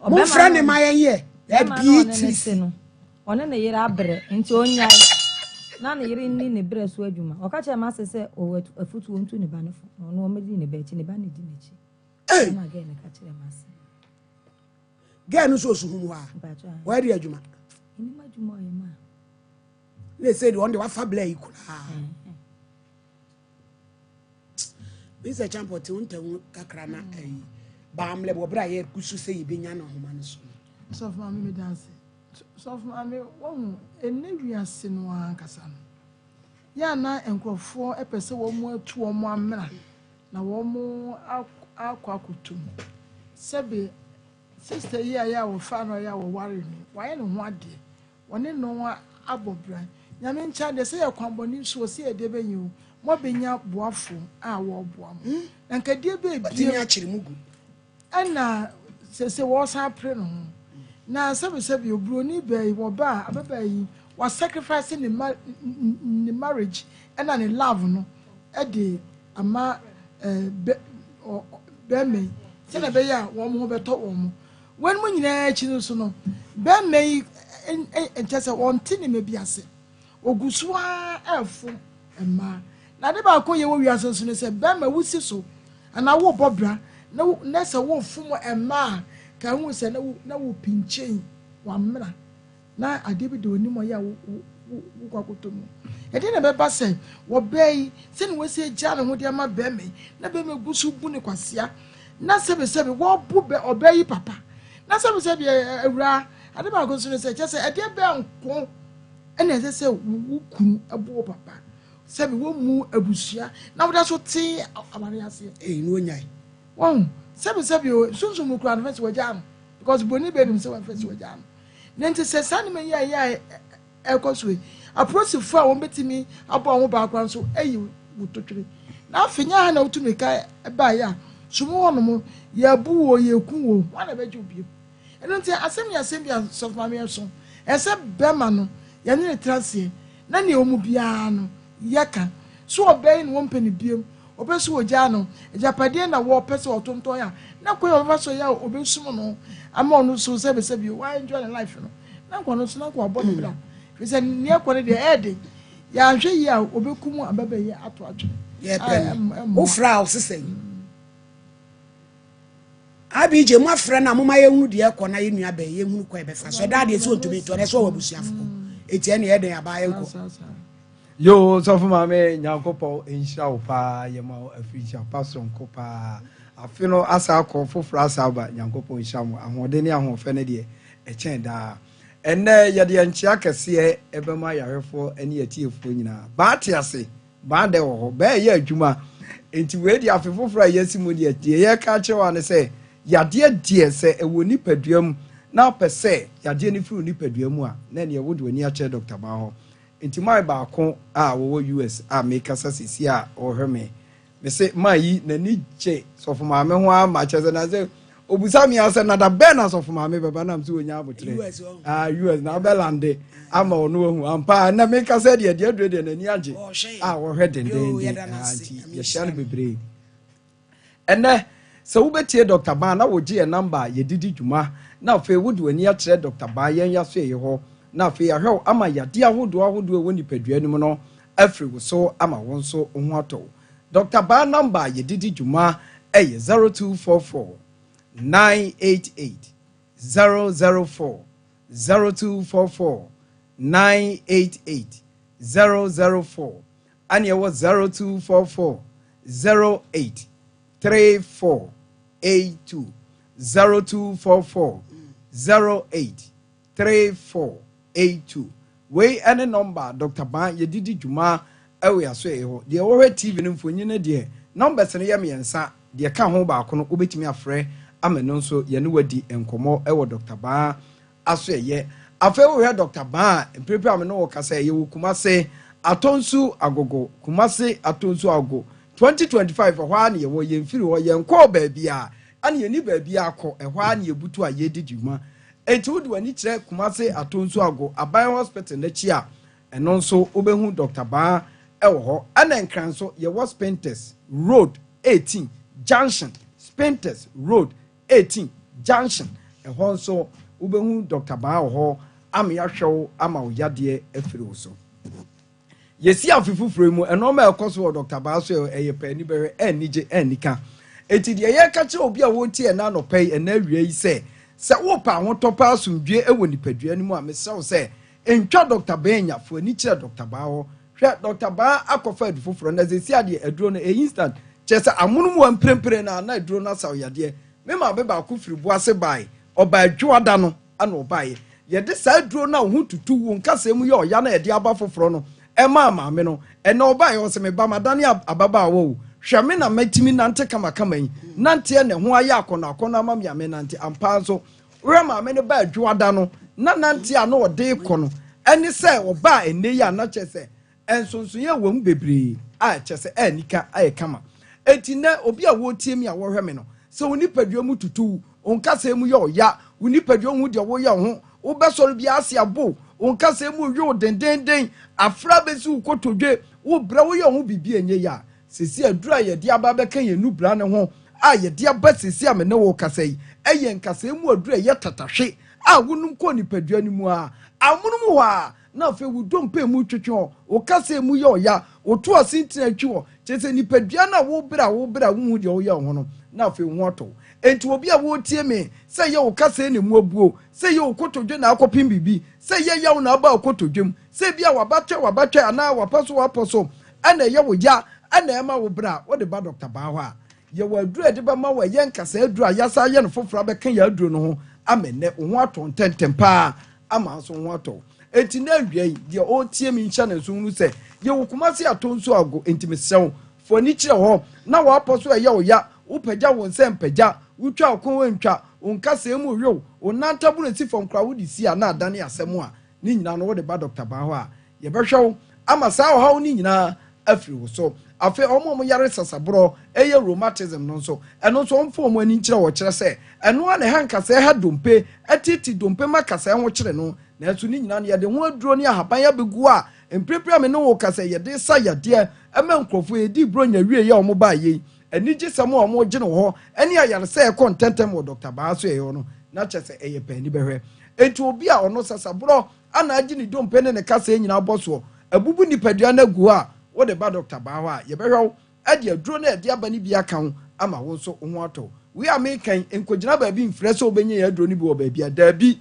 Momfrɛ ne ma yɛnyɛ. Bɛrima no a ɔne no te no, ɔne ne yere abrɛ, nti ɔnnyae na ne yere nni ne brɛ so adwuma. Ɔka kyerɛɛ m'ase sɛ ɔwɔ afutuo ntu ne ba no fo, na ɔno ɔmmɛdi ne ba akyi, ne ba na ɛdi n'akyi. Ɛna gɛɛ no ka kyerɛɛ m'ase. Gɛɛ no nso ɔsu hum hɔ a, wɔyɛ de adwuma. Ɛnim adwuma ɔyɛ ma. Na ɛsɛ deɛ ɔno deɛ wafa blɛ yi koraa. Mr. Champo te wo ntamu kakra na ayi baamlɛ wɔ berɛ a yɛgu so sɛ yɛbɛnya no ahoma no so no. Sɔfo maame meda ase. Sɔfo maame wahu ɛnɛ wiase no ankasa no yɛ a na nkurɔfoɔ pɛ sɛ wɔn atu wɔn amena na wɔn akɔ akɔto mu sɛbe sista yi a yɛ a wɔfa no yɛ a wɔware no wayɛ ne ho adeɛ Wɔne no abɔ bra. Nyame nkyɛ adeɛ, sɛ yɛ kwan bɔne so o, sɛ yɛ deɛ bɛn o, moabɛnya boafo a wɔreboa mo. Na nka deɛ bɛn bio Watumi akyere mo gu. Ɛna sese wɔresan apere ne ho. Na sɛbesɛbe o, buroni baa yi, wɔba a, ababaa yi, wa sacrifice ne ma, ne marriage ɛna ne love no de ama eh, bɛ, ɔ, bɛrima yi, sɛdeɛ ɛbɛyɛ a wɔn ho bɛtɔ wɔn. Weinom nyinaa akyi no nso no, barima yi nkyɛ sɛ ɔnte nneɛma bi ase. Ɔgu so ara refom mmaa. Na ade baako a ɛyɛ wɔ wiase nso ne sɛ, barima wosi so anaa worebɔ bra na wo na sɛ worefom mmaa a, ka hu sɛ na wo na wopinkyen w'amena. Na adeɛ bi da w'anim a ɔyɛ a wo wo wo wokɔ akɔtɔ mu. Ɛdeɛn na ɛbɛba sɛ ɔbaa yi, sɛdeɛ wasi agyaa ne ho de ama barima yi, na barima yi gu so bu no kwasea, na sɛbesɛbe wɔbu bɛ ɔbaa yi papa, na sɛbesɛbe ɛ awuraa, ade baako nso ne sɛ, kyerɛ sɛ ɛdeɛ bɛn nko na ɛsɛ sɛ wo kunu bu wo papa, sɛbe wɔmmu abusua, na woda so te awareɛ aseɛ. Ei, na ɔnyae. Wahu? Sɛbesɛbe o, sunsum mu koraa no, fɛ sɛ wagyaa no, because buroni bɛɛ nim sɛ wɔmfɛ sɛ wagyaa no. Na nti sɛ saa nneɛma yi a ɛyɛ a ɛrekɔ so yi, apolisifo a wɔbɛtumi abɔ wɔn ho ban koraa nso ayi wo totwene. Na afei nyɛ ha na wotu mmirika baeɛ a, so mu hɔnom yɛabu wo, yɛku wo, hwan na ɛbɛgye wo bio? Ɛno nti asɛm yɛ asɛm bi a sɔfo maame ɛso. Ɛsɛ bɛrima no yɛne no tena aseɛ na nea ɛwɔ mu biara no yɛka. So ɔbaa yi na wɔmpɛ no biom, Ɔpɛ sɛ ogyaa no agyapadeɛ na wɔpɛ sɛ ɔtontɔn a, na kwan a ɔbɛfa so yɛ a ɔbɛsum no ama ɔno nso sɛbesɛbe o, wa enjoy ne life no, na nka ɔno nso na nka wabɔ ne bra. Firi sɛ nea ɛkɔ no deɛ ɛyɛ den. Yɛanhwɛ yie a ɔbɛkum ababaa yi ato atwene. Yɛpɛ no. Wofrɛ a ɔse sɛn? Abj mo afrɛ no a moma yɛnhunu deɛ ɛkɔ na yɛn nua bɛn yɛnhunu kwan ɛbɛfa so ɛda adeɛ sɛ ɔntumi ntoɔ na ɛsɛ ɔwɔ abusuafoɔ eti ɛne ɛdɛn abaa yɛnkɔ. Yoo sɔfo maame Nyankopɔn nhyira wo paa yɛma wo afirihyia pa soronko paa afe no asa akɔ foforɔ asa aba Nyankopɔn nhyira mo ahoɔden ne ahoɔfɛ no deɛ ɛkyɛn daa ɛnnɛ yɛde nkyea kɛseɛ ɛbɛma yɛahwɛfoɔ ne yɛtiefoɔ nyinaa baa te ase Baa dɛ wɔ hɔ, baa ɛyɛ adwuma. Nti wei deɛ afe foforɔ a yɛasi mu deɛ, deɛ yɛreka akyerɛ wo ara ne sɛ, yadeɛ deɛ sɛ ɛwɔ nipadua mu na wopɛ sɛ yadeɛ no firi wo nipadua mu a, na ɛneɛ wode w'ani akyerɛ Dɔkta Baa hɔ. Nti man baako a wɔwɔ US a mekasa seesei a ɔrehwɛ me, Mese man yi n'ani gye sɔfo maame ho ara ma kyerɛ sɛ na sɛ obusa me asɛ na da bɛn na sɔfo maame bɛba nam sɛ onya abotrɛ ah US na abɛlande ama ɔno ahu ampa na meka sɛ deɛ deɛ aduro deɛ n'ani agye a wɔhwɛ dendenden ah, nti yɛhyia no bebree Ɛnnɛ, sɛ wobɛtie Dɔkta Baa na wogye yɛn namba a yɛde di dwuma na afei wode w'ani akyerɛ Dɔkta Baa yɛn yasoɛeɛ hɔ na afei yɛahwɛ wo ama yadeɛ ahodoɔ ahodoɔ a ɛwɔ nipadua no mu no afiri wo so ama wo nso wo ho atɔ wo. Dɔkta Baa namba a yɛde di dwuma yɛ 0244 988 004, 0244 988 004. Ɛna ɛwɔ 0244 08 34 82 0244 08 34 82 Wei ɛne nɔmba a Dr. Ban yɛde di dwuma ɛwɔ yɛaso ɛyɛ hɔ. Deɛ wɔhwɛ TV no mfonyin no deɛ numbers no yɛ mmiɛnsa, deɛ ɛka ho baako no wobɛtumi afrɛ ama ɛno nso yɛne wadi nkɔmmɔ ɛwɔ Dr. Ban aso ɛyɛ. Afei wohwɛ Dɔkta Baa a, mprempren a me ne wo rekasa yi, yɛwɔ Kumase, Atonsu Agogo, Kumase, Atonsu Agogo, 2025, ɛhɔ ara na yɛwɔ, yɛmfiri hɔ, yɛnkɔɔ baabiara, ɛna yɛnni baabiara kɔ, ɛhɔ ara na yɛbutu a yɛredi dwuma. Enti wode w'ani kyerɛ Kumase, Atonsu Ago, Aban Hospital no akyi a, Ɛno nso wobɛhu Dɔkta Baa wɔ hɔ. Ɛna Nkran nso yɛwɔ Spintex Road 18 Junction, Spintex Road 18 Junction. Ɛhɔ nso wobɛhu Dɔkta Baa wɔ hɔ ama yɛahwɛ wo ama wo yadeɛ afiri wo so. Yɛsi afe foforɔ yi mu, nnoɔma a ɛkɔ so wɔ Dɔkta Baa so ɛyɛ pɛ ani bɛhwɛ, anigye, anika. Enti deɛ yɛreka kyerɛ obi a wɔretie ɛnnɛ anɔpa yi, ɛnnɛ awia yi sɛ, sɛ wopɛ ahotɔ paa asomdwoeɛ wɔ nipadua no mu a, mesrɛ wo sɛ, ntwa Dɔkta Baa nya, fa w'ani kyerɛ Dɔkta Baa hɔ. Hwɛ, Dɔkta Baa akɔfa adu foforɔ, na seesei adeɛ, aduro no, ɛyɛ instant, kyerɛ sɛ amonom hɔ mprempren no ara na aduro no asa wo yadeɛ. Me maame baako firi Boase baeɛ, ɔbaa Dwoada no, na ɔbaeɛ. Yɛde saa aduro no a wo ho tutu, wo nkasɛɛ mu yɛ ɔya no a yɛde aba foforɔ no maa maame no. Ɛnnɛ ɔbaeɛ, ɔse, Me ba, madane ababaawa o. Hwɛ me na matumi nante kamakama yi. Nanteɛ na ɛho ayɛ akɔnnɔakɔnnɔ ama me a menante. Ampa ara nso, wohwɛ maame no baa Dwoada no, na nanteɛ a na ɔde rekɔ no ne sɛ ɔbaa ɛnnɛ yi a na kyerɛ sɛ Nsonsonoeɛ wɔ mu bebree a kyerɛ sɛ anika ayɛ kama. Enti nnɛ, obi a wɔretie me a wɔrehwɛ me no, sɛ wo nipadua mu tutu wo, wo nkasɛɛ mu yɛ ɔya, wo nipadua nhu deɛ woyɛ wo ho, wobɛsɔre biara ase abo wo, wo nkasɛɛ mu rewe wo dendeenden, afra bɛsi wo kotodwe, wobrɛ, woyɛ wo ho biribi a ɛnyɛ yie a, seesei aduru a yɛde aba abɛka yɛn nnubra no ho a yɛde aba seesei a me ne wo rekasa yi, ɛyɛ nkasɛɛ mu aduru a ɛyɛ tatahwe a wonom kɔ nipadua no mu ara, amonom hɔ ara, na afei wo dompe mu twetwe hɔ, wo kasa mu yɛ ɔya, wo to ase ntini atwi hɔ, kyerɛ sɛ nipadua no a wobrɛ a wobrɛ a wonhu deɛ woyɛ wo ho no, na afei wo ho atɔ wo. Enti obi a woretie me, sɛ ɛyɛ wo kasa na emu abuo, sɛ ɛyɛ wo kotodwe na akɔpem biribi, sɛ ɛyɛ yaw na aba wo kotodwe mu, sɛ ebia w'abatwɛ w'abatwɛ anaa w'apɔ so w'apɔ so na ɛyɛ wo ya na ɛma wo brɛ a, wode ba Dɔkta Baa hɔ a, yɛwɔ aduro a yɛde bɛma wo a ɛyɛ nkasɛɛ aduro a yɛasan ayɛ no foforɔ abɛka yɛn aduro no ho ama nnɛ wo ho atɔ wo ntɛmntɛm paa ama nso ho atɔ wo. Enti na awia yi, deɛ ɔretie me nhyɛ ne nso nhunu sɛ yɛwɔ Kumasi atɔ nsuo ago, enti mesrɛ wo, fa w'ani kyerɛ hɔ na w'apɔ so ɛyɛ wo ya, wopagya wo nsa mpagya, wotwa wo kɔn ntwa, wo nkasɛɛ mu rewe wo, wo nan ntabunu si fam koraa wode si a na adane asɛm a, ne nyinaa no wode ba Dɔkta Baa hɔ a, yɛbɛhwɛ wo ama saa ɔhaw no nyinaa afiri wo so. Afei wɔn a wɔyare sasaborɔ, ɛyɛ rheumatism no nso, ɛno nso wɔmfa wɔn ani nkyerɛ wɔ kyerɛ sɛ ɛno ara na ɛha nkasɛɛ ha dompe, ɛteetee dompe ma kasɛɛ ho kyere no. Nanso ne nyinaa no yɛde ho aduro ne ahaban abɛgu a mprempren a me ne wo rekasa yi yɛde resa yadeɛ ma nkurɔfoɔ. Yɛdii Buronya wieeɛ a wɔbaeɛ yi, anigyesɛm a wɔregye no wɔ hɔ ne ayaresa a ɛkɔ ntɛmntɛm wɔ Dɔkta Baa so ɛyɛ hɔ no, na kyerɛ sɛ ɛyɛ pɛ ani bɛhwɛ. Enti obi a ɔno sasaborɔ ana agye ne dompe ne ne kasɛɛ nyinaa abɔ soɔ, abubu nipadua no agu hɔ a, wode ba dɔkta baa hɔ a, yɛbɛhwɛ wo de aduro no a ɛde aba no bi aka ho ama wo nso wo ho atɔ wo. Wei a mereka yi, nkɔgyina baabi mfrɛ sɛ wobɛnya yɛn aduro no bi wɔ baabi a, daabi.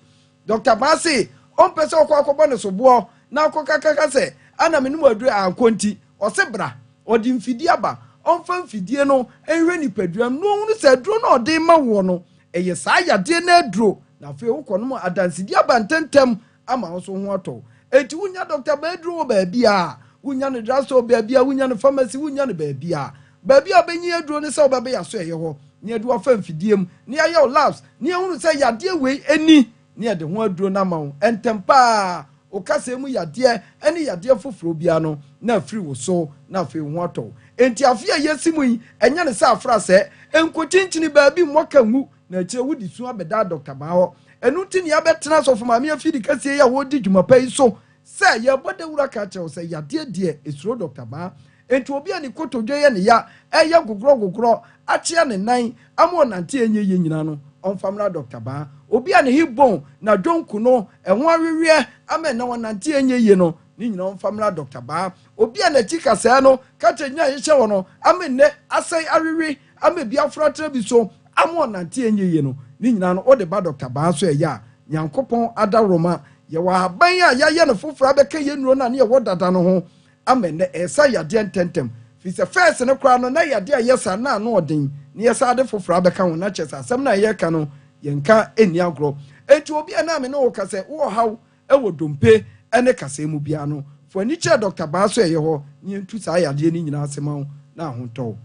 Dɔkta baa se ɔmpɛ sɛ ɔkɔ akɔbɔ ne soboɔ na akɔkakaka sɛ ana menom aduro a ankɔ nti, ɔse bra, ɔde mfidie aba, ɔmfa mfidie no nhwɛ nipadua no na ɔhunu sɛ aduro no a ɔde rema woɔ no, ɛyɛ saa yadeɛ no aduro na afei wokɔnom a adansedi aba ntɛmntɛm ama wo nso wo ho atɔ wo. Enti wonya dɔkta Baduro wɔ baabiara, wonya no drugstore baabiara, wonya no pharmacy, wonya no baabiara. Baabi a wobɛnya aduro ne sɛ wobɛba yɛn asoɛeɛ hɔ na yɛde wo afa mfidie mu na yɛayɛ wo labs na yɛahunu sɛ yadeɛ wei ni na yɛde ho aduro no ama wo ntɛm pa ara. Wo kasɛɛ mu yadeɛ ne yadeɛ foforɔ biara no na afiri wo so na afei wo ho atɔ wo. Enti afe a yɛasi mu yi, ɛnyɛ no sɛ afrasɛɛ, nkɔkyinkyini baabi mmɔ ka ngu na akyire wode su abɛdaa Dɔkta Baa hɔ. Ɛno nti na yɛabɛtena Asɔfo Maame afidi kɛseɛ yi a wɔredi dwuma pa yi so sɛ yɛrebɔ dawuro aka akyerɛ wo sɛ yadeɛ deɛ ɛsuro Dɔkta Baa. Enti obi a ne kotodwe yɛ ne ya, ɛreyɛ gogorɔgogorɔ, akyea ne nan ama ɔnante a ɛnyɛ yie nyinaa no, ɔmfa mmra Dɔkta Baa. Obi a ne hip bone, n'adwonku no, ɛho aweweɛ ama ɛnam ɔnante a ɛnyɛ yie no, ne nyinaa ɔmfa mmra Dɔkta Baa. Obi a n'akyi kasɛɛ no, ka kyerɛ gyina a yɛhyɛ hɔ no ama nnɛ asɛe awewe ama ebi aforo atra bi so ama ɔnante ɛnyɛ yie no, ne nyinaa no wode ba Dɔkta Baa so ɛyɛ a, Nyankopɔn adaworoma, yɛwɔ ahaban a yɛayɛ no foforɔ abɛka yɛn nnuro no a ne yɛwɔ dada no ho ama nnɛ ɛresa yadeɛ ntɛntɛm, firi sɛ fɛɛse no koraa no na yadeɛ a ɛyɛ saa na ano ɔden na yɛsan de foforɔ abɛka ho, na kyerɛ sɛ asɛm no a yɛreka no yɛnka nni agorɔ. Enti obi a na me ne wo ka sɛ wowɔ haw wɔ dompe ne kasɛɛ mu biara no, fa w'ani kyerɛ Dɔkta Baa so ɛyɛ hɔ na yɛntu saa yadeɛ no nyinaa ase ma wo na ho ntɔ wo.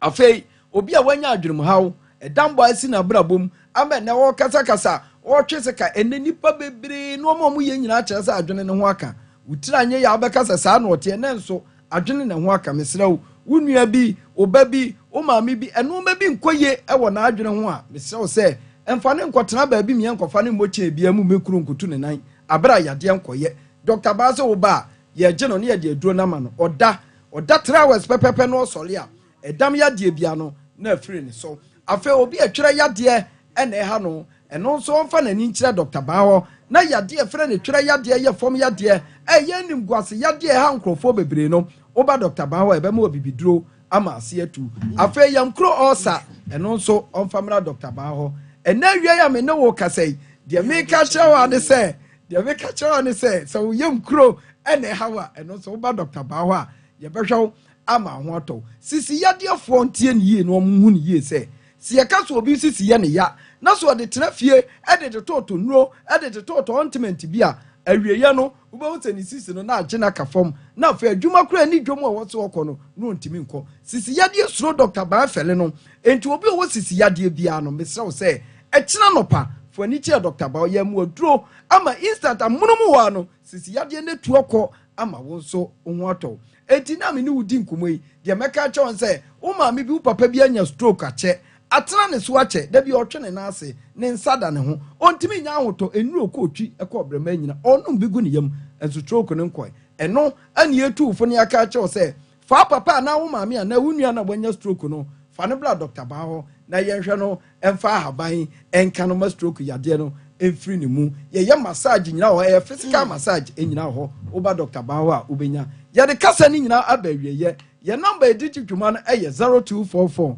Afei, obi a wanya adwenemhaw, ɛdammɔ a asi n'abrabɔ mu ama ɛnnɛ ɔrekasakasa, ɔretwe sika, ɛnnɛ nnipa bebree nneɛma a wɔyɛ nyinaa kyerɛ sɛ adwene no ho aka. Wo tiri anyɛ yie a wobɛka sɛ saa na ɔteɛ, nanso adwene na ɛho aka. Mesrɛ wo, wo nua bi, wo ba bi, wo maame bi, nneɛma bi nkɔ yie wɔ n'adwene ho a, mesrɛ wo sɛ mfa no nkɔtena baabi mmea nkɔfa no mmɔ kyɛn biara mu mmɛkuru nkotu ne nan bere a yadeɛ nkɔyɛ. Doctor Baa sɛ wo ba a, yɛgye no na yɛde aduro no ama no. Ɔda, ɔda 3 hours pɛpɛpɛ na ɔsɔre a, ɛdam yadeɛ biara no na afiri ne so. Afei obi a twerɛ yadeɛ na ɛha no, ɛno nso ɔmfa n'ani nkyerɛ Doctor Baa hɔ. Na yadeɛ a ɛfrɛ no twerɛ yadeɛ yɛ fam yadeɛ a ɛyɛ animguase yadeɛ a ɛha nkurɔfoɔ bebree no, woba Doctor Baa hɔ a, ɛbɛma wo abibiduro ama ase atu. Afei yɛn kuro ɔɔsa, ɛno nso ɔmfa mmra Dɔkta Baa hɔ. Ɛnnɛ awia yi a me ne wo rekasa yi, deɛ meka kyerɛ wo ara ne sɛ, deɛ meka kyerɛ wo ara ne sɛ, sɛ wo yam kuro na ɛha wo a, ɛno nso woba Dɔkta Baa hɔ a, yɛbɛhwɛ wo ama wo ho atɔ wo. Sisi yadeɛfoɔ ntie no yie na wɔn nhu no yie sɛ, sɛ yɛka sɛ obi sisi yɛ ne ya, na sɛ ɔde tena fie de totɔɔtɔ nnuro, de totɔɔtɔ ointment bi a, awieeɛ no, Wobɛhu sɛ ne sisi no na agye no aka fam, na afei adwuma koraa ne dwam a ɛwɔ sɛ ɔkɔ no, na ɔntumi nkɔ. Sisi yadeɛ suro Dɔkta Baa Fɛle no. Enti obi a ɔwɔ sisi yadeɛ biara no, mesrɛ wo sɛ, ɛkyena anɔpa, fa w'ani kyerɛ Dɔkta Baa. Ɔyɛ mmoaduro ama instant, amonom hɔ ara no, sisi yadeɛ no atu akɔ ama wo nso wo ho atɔ wo. Enti na me ne wo di nkɔmmɔ yi, deɛ mɛka akyerɛ wo ne sɛ, wo maame bi, wo papa bi anya stroke akyɛ, Atena ne so akyɛ, da bi ɔtwe ne nan ase, ne nsa da ne ho, ɔntumi nnya ahotɔ, nnuru ɔkɔ ɔtwi kɔ ɔbrɛmma nyina, ɔnom bi gu ne yam, nso stroke no nkɔe. Ɛno na yɛtu wo fo na yɛaka akyerɛ wo sɛ, fa wo papa anaa wo maame anaa wo nua no a wanya stroke no, fa no bra dɔkta baa hɔ na yɛnhwɛ no mfa ahaban nka no ma stroke yadeɛ no mfiri ne mu. Yɛyɛ massage nyina wɔ hɔ, ɛyɛ physical massage nyina wɔ hɔ, woba dɔkta baa hɔ a wobɛnya. Yɛde kasa no nyinaa aba awieɛ. Yɛn nɔmba a yɛde di dwuma no yɛ 0244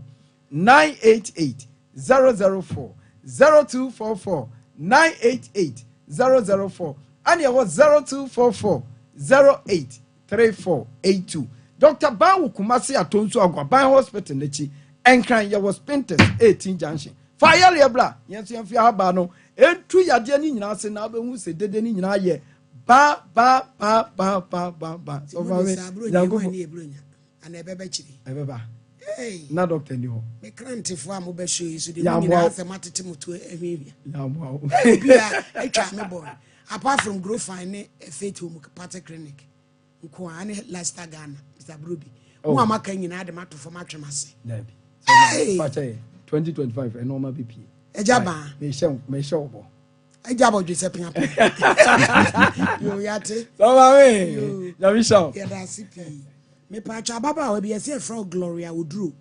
988 004 0244 988 004 ɛne ɛwɔ 0244 08 3482 Dr. Ban wɔ Kumasi Atonsu Aguaban Hospital n'akyi Nkran yɛwɔ Spintex 18 Junction fa ayareɛ bra yɛn nso yɛmfe ahabaa no ɛntu yadeɛ no nyinaa ase na wobɛhu sɛ dede no nyinaa yɛ ba ba ba ba ba ba ba sɔfo nyankopɔn Ana ɛbɛba akyiri? Ɛbɛba. Hey. Na dɔkta ni hɔ. Me krantefoɔ a mobɛ show yi so de mo nyinaa sɛ moatete mo to ahwiahwia. Yɛamoa wo. Obia atwa me bɔn. Apart from Growfine ne Faith Home Party Clinic nko a ne Leicester Ghana Mr. Brobi. Oh. Mo a maka nyinaa de mato fam atwe m'ase. Dabi. Hey. Fakyɛ 2025 ɛnɔɔma bɛpie. Ɛgya baa. Mehyɛ wo bɔ. Agya bɔ dwesɛ pia pia. Yo yate. Sɔmaame. Nyame hyɛ wo. Yɛda ase pii. Mepatwa ababaawa bi yɛsɛ yɛfrɛ wo Gloria Oduro.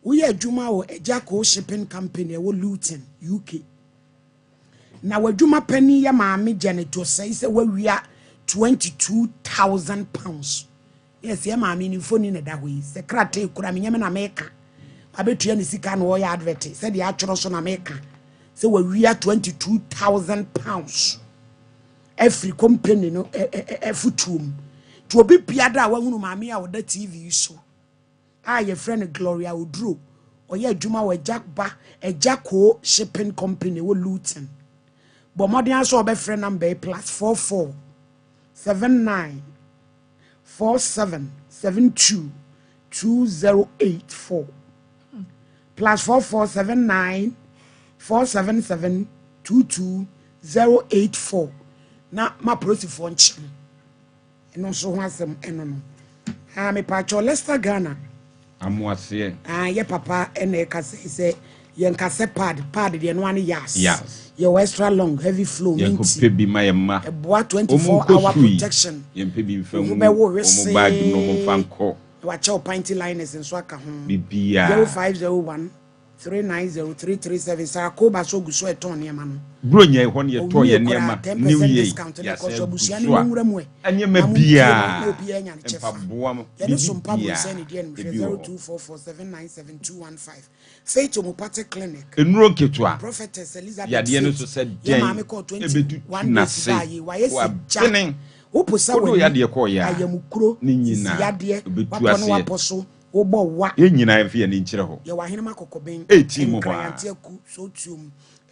Woyɛ adwuma wɔ Agya Koo Shipping Company ɛwɔ Luton, UK. Na w'adwuma panin yɛ maame Janet Osei sɛ wawia 22,000 pounds. Yes, yɛ maame ni mfoni na ɛda hɔ yi. Sɛ krataa ekura me nyɛ me na meka. Abetua ne sika na ɔyɛ advert sɛ deɛ atwerɛ so na meka. Sɛ wawia £22,000 afiri company no afutuo mu. Nti obi biada a wahunu maame a ɔda TV yi so a yɛfrɛ no Gloria Oduro ɔyɛ adwuma wɔ Agya Ba Agya Koo Shipping Company wɔ Luton. Bɔ mmɔden ara sɛ ɔbɛfrɛ number yi +44 79 47 72 2084 +44 79 477 22 084 na ma polisifoɔ nkye no ɛno nso ho asɛm ɛno no ah mepaakyɛw Leicester Ghana Amoaseɛ. Ah yɛ papa ɛna ɛka sɛ sɛ yɛn kasɛ pad pad deɛ no ano yas. Yas. Yɛ wɔ extra long heavy flow minti. Yɛn kɔ pɛ bi ma yɛn mma. Ɛboa 24 hour protection. Yɛn pɛ bi nfa ngu wɔn bag mu na wɔn fa nkɔ. Na wakyɛ wo panty liners nso aka ho. Biribiara. 0501 390 337 Sarah Koba so gu so ɛtɔn nneɛma no. Buronya yi hɔ no yɛtɔɔ yɛn nneɛma New Year yi yɛasan agu so a nneɛma biara mpaboa mo biribi biara ebi wɔ hɔ. Nnuro nketewa yadeɛ no so sɛ dɛn ɛbɛtutu n'ase wabene wode wo yadeɛ kɔɔeɛ a ne nyinaa ɛbɛtu aseɛ. Wobɔ wa. Yɛn nyinaa yɛmfa yɛn ani nkyerɛ hɔ. Yɛwɔ Ahenem Akɔkɔben, 18 mu hɔ Nkran ara. Anteaku, Sootuom,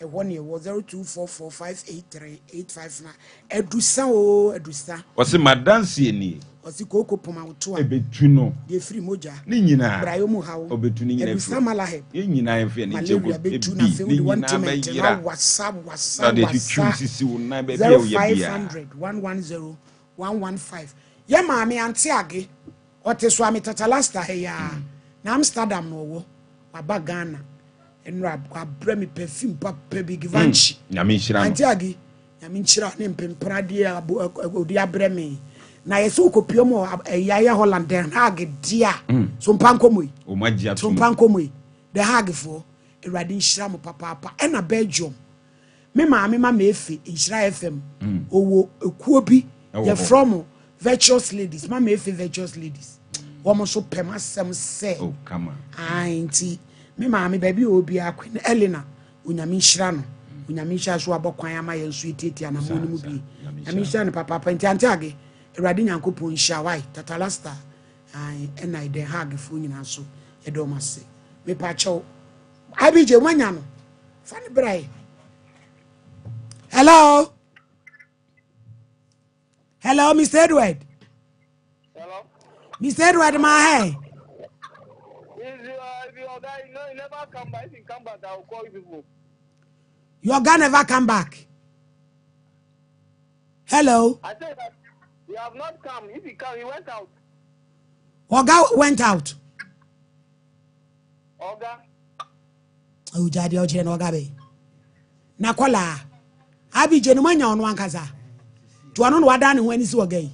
ɛhɔ ne ɛwɔ 0244583859. Adusa oo Adusa. Ɔse m'adanseɛ nie. Ɔse kooko poma wo to a. Ɛbɛtu no. Deɛ ɛfiri mogya. Ne nyinaa. Brayɔ mu haw. Ɔbɛtu ne nyinaa afiri Adusa hɔ. Malaheb. Yɛn nyinaa yɛmfa yɛn ani nkyerɛ Malaria hɔ. bɛtu na Ebi afei ne wode nyinaa ointment no bɛyera. awasa wasa Na ɔde atwitwi wo wasa. sisi wo nan baabi a woyɛ biara. 0500 110 115. Yɛ maame Ante Age. Ɔte Suame Tatalasta ha yi ara, na Amsterdam na ɔwɔ. Waba Ghana. Nnora wabrɛ me perfume papa bi, Givenchy. Nyame nhyira no. Auntie Aggie, Nyame nhyira ne mpemperadeɛ a ɔde abrɛ me. Na yɛ sɛ wokɔpia mu wɔ ɛyɛ ayɛ Holland, Den Haag deɛ a, mm. so mpa nkɔmmɔ yi. So mpa nkɔmmɔ yi. Den Haag foɔ, Awurade nhyira mo papaapa. Ɛna Belgium, me maame ma meefe Nhyira FM, mm. ɔwɔ ekuo bi, yɛfrɛ mo Virtuous Ladies, ma meefe Virtuous Ladies. Wɔn nso pɛ m'asɛm sɛ. Oh, kama. Ae, nti me maame baabi a ɔwɔ biara, Queen Elena, Onyame nhyira no. Onyame nhyira so abɔ kwan ama yɛn nso yɛtiatia anammɔn no mu bi. Nyame nhyira no papaapa. Nti Ante Age, Awurade Nyankopɔn nhyira wo. Ai, Tatalasta, ai, ɛna Den Haag foɔ nyinaa nso, yɛda wɔn ase. Mepa kyɛw. IBJ, moanya no? Fa no bra ɛ. Hello? Hello, Mr. Edward. Hello. Mr. Edward, my hey. Is uh, your guy no, he never come back. If he come back, I will call you people. Your guy never come back. Hello. I said that he have not come. If he come, he went out. Oga went out. Oga. Ogya deɛ ɔkyerɛ no ɔga bɛyi. Na kɔlaa. Abigye no manya ɔno ankasa. To ɔno na wada ne ho ani si ɔga yi.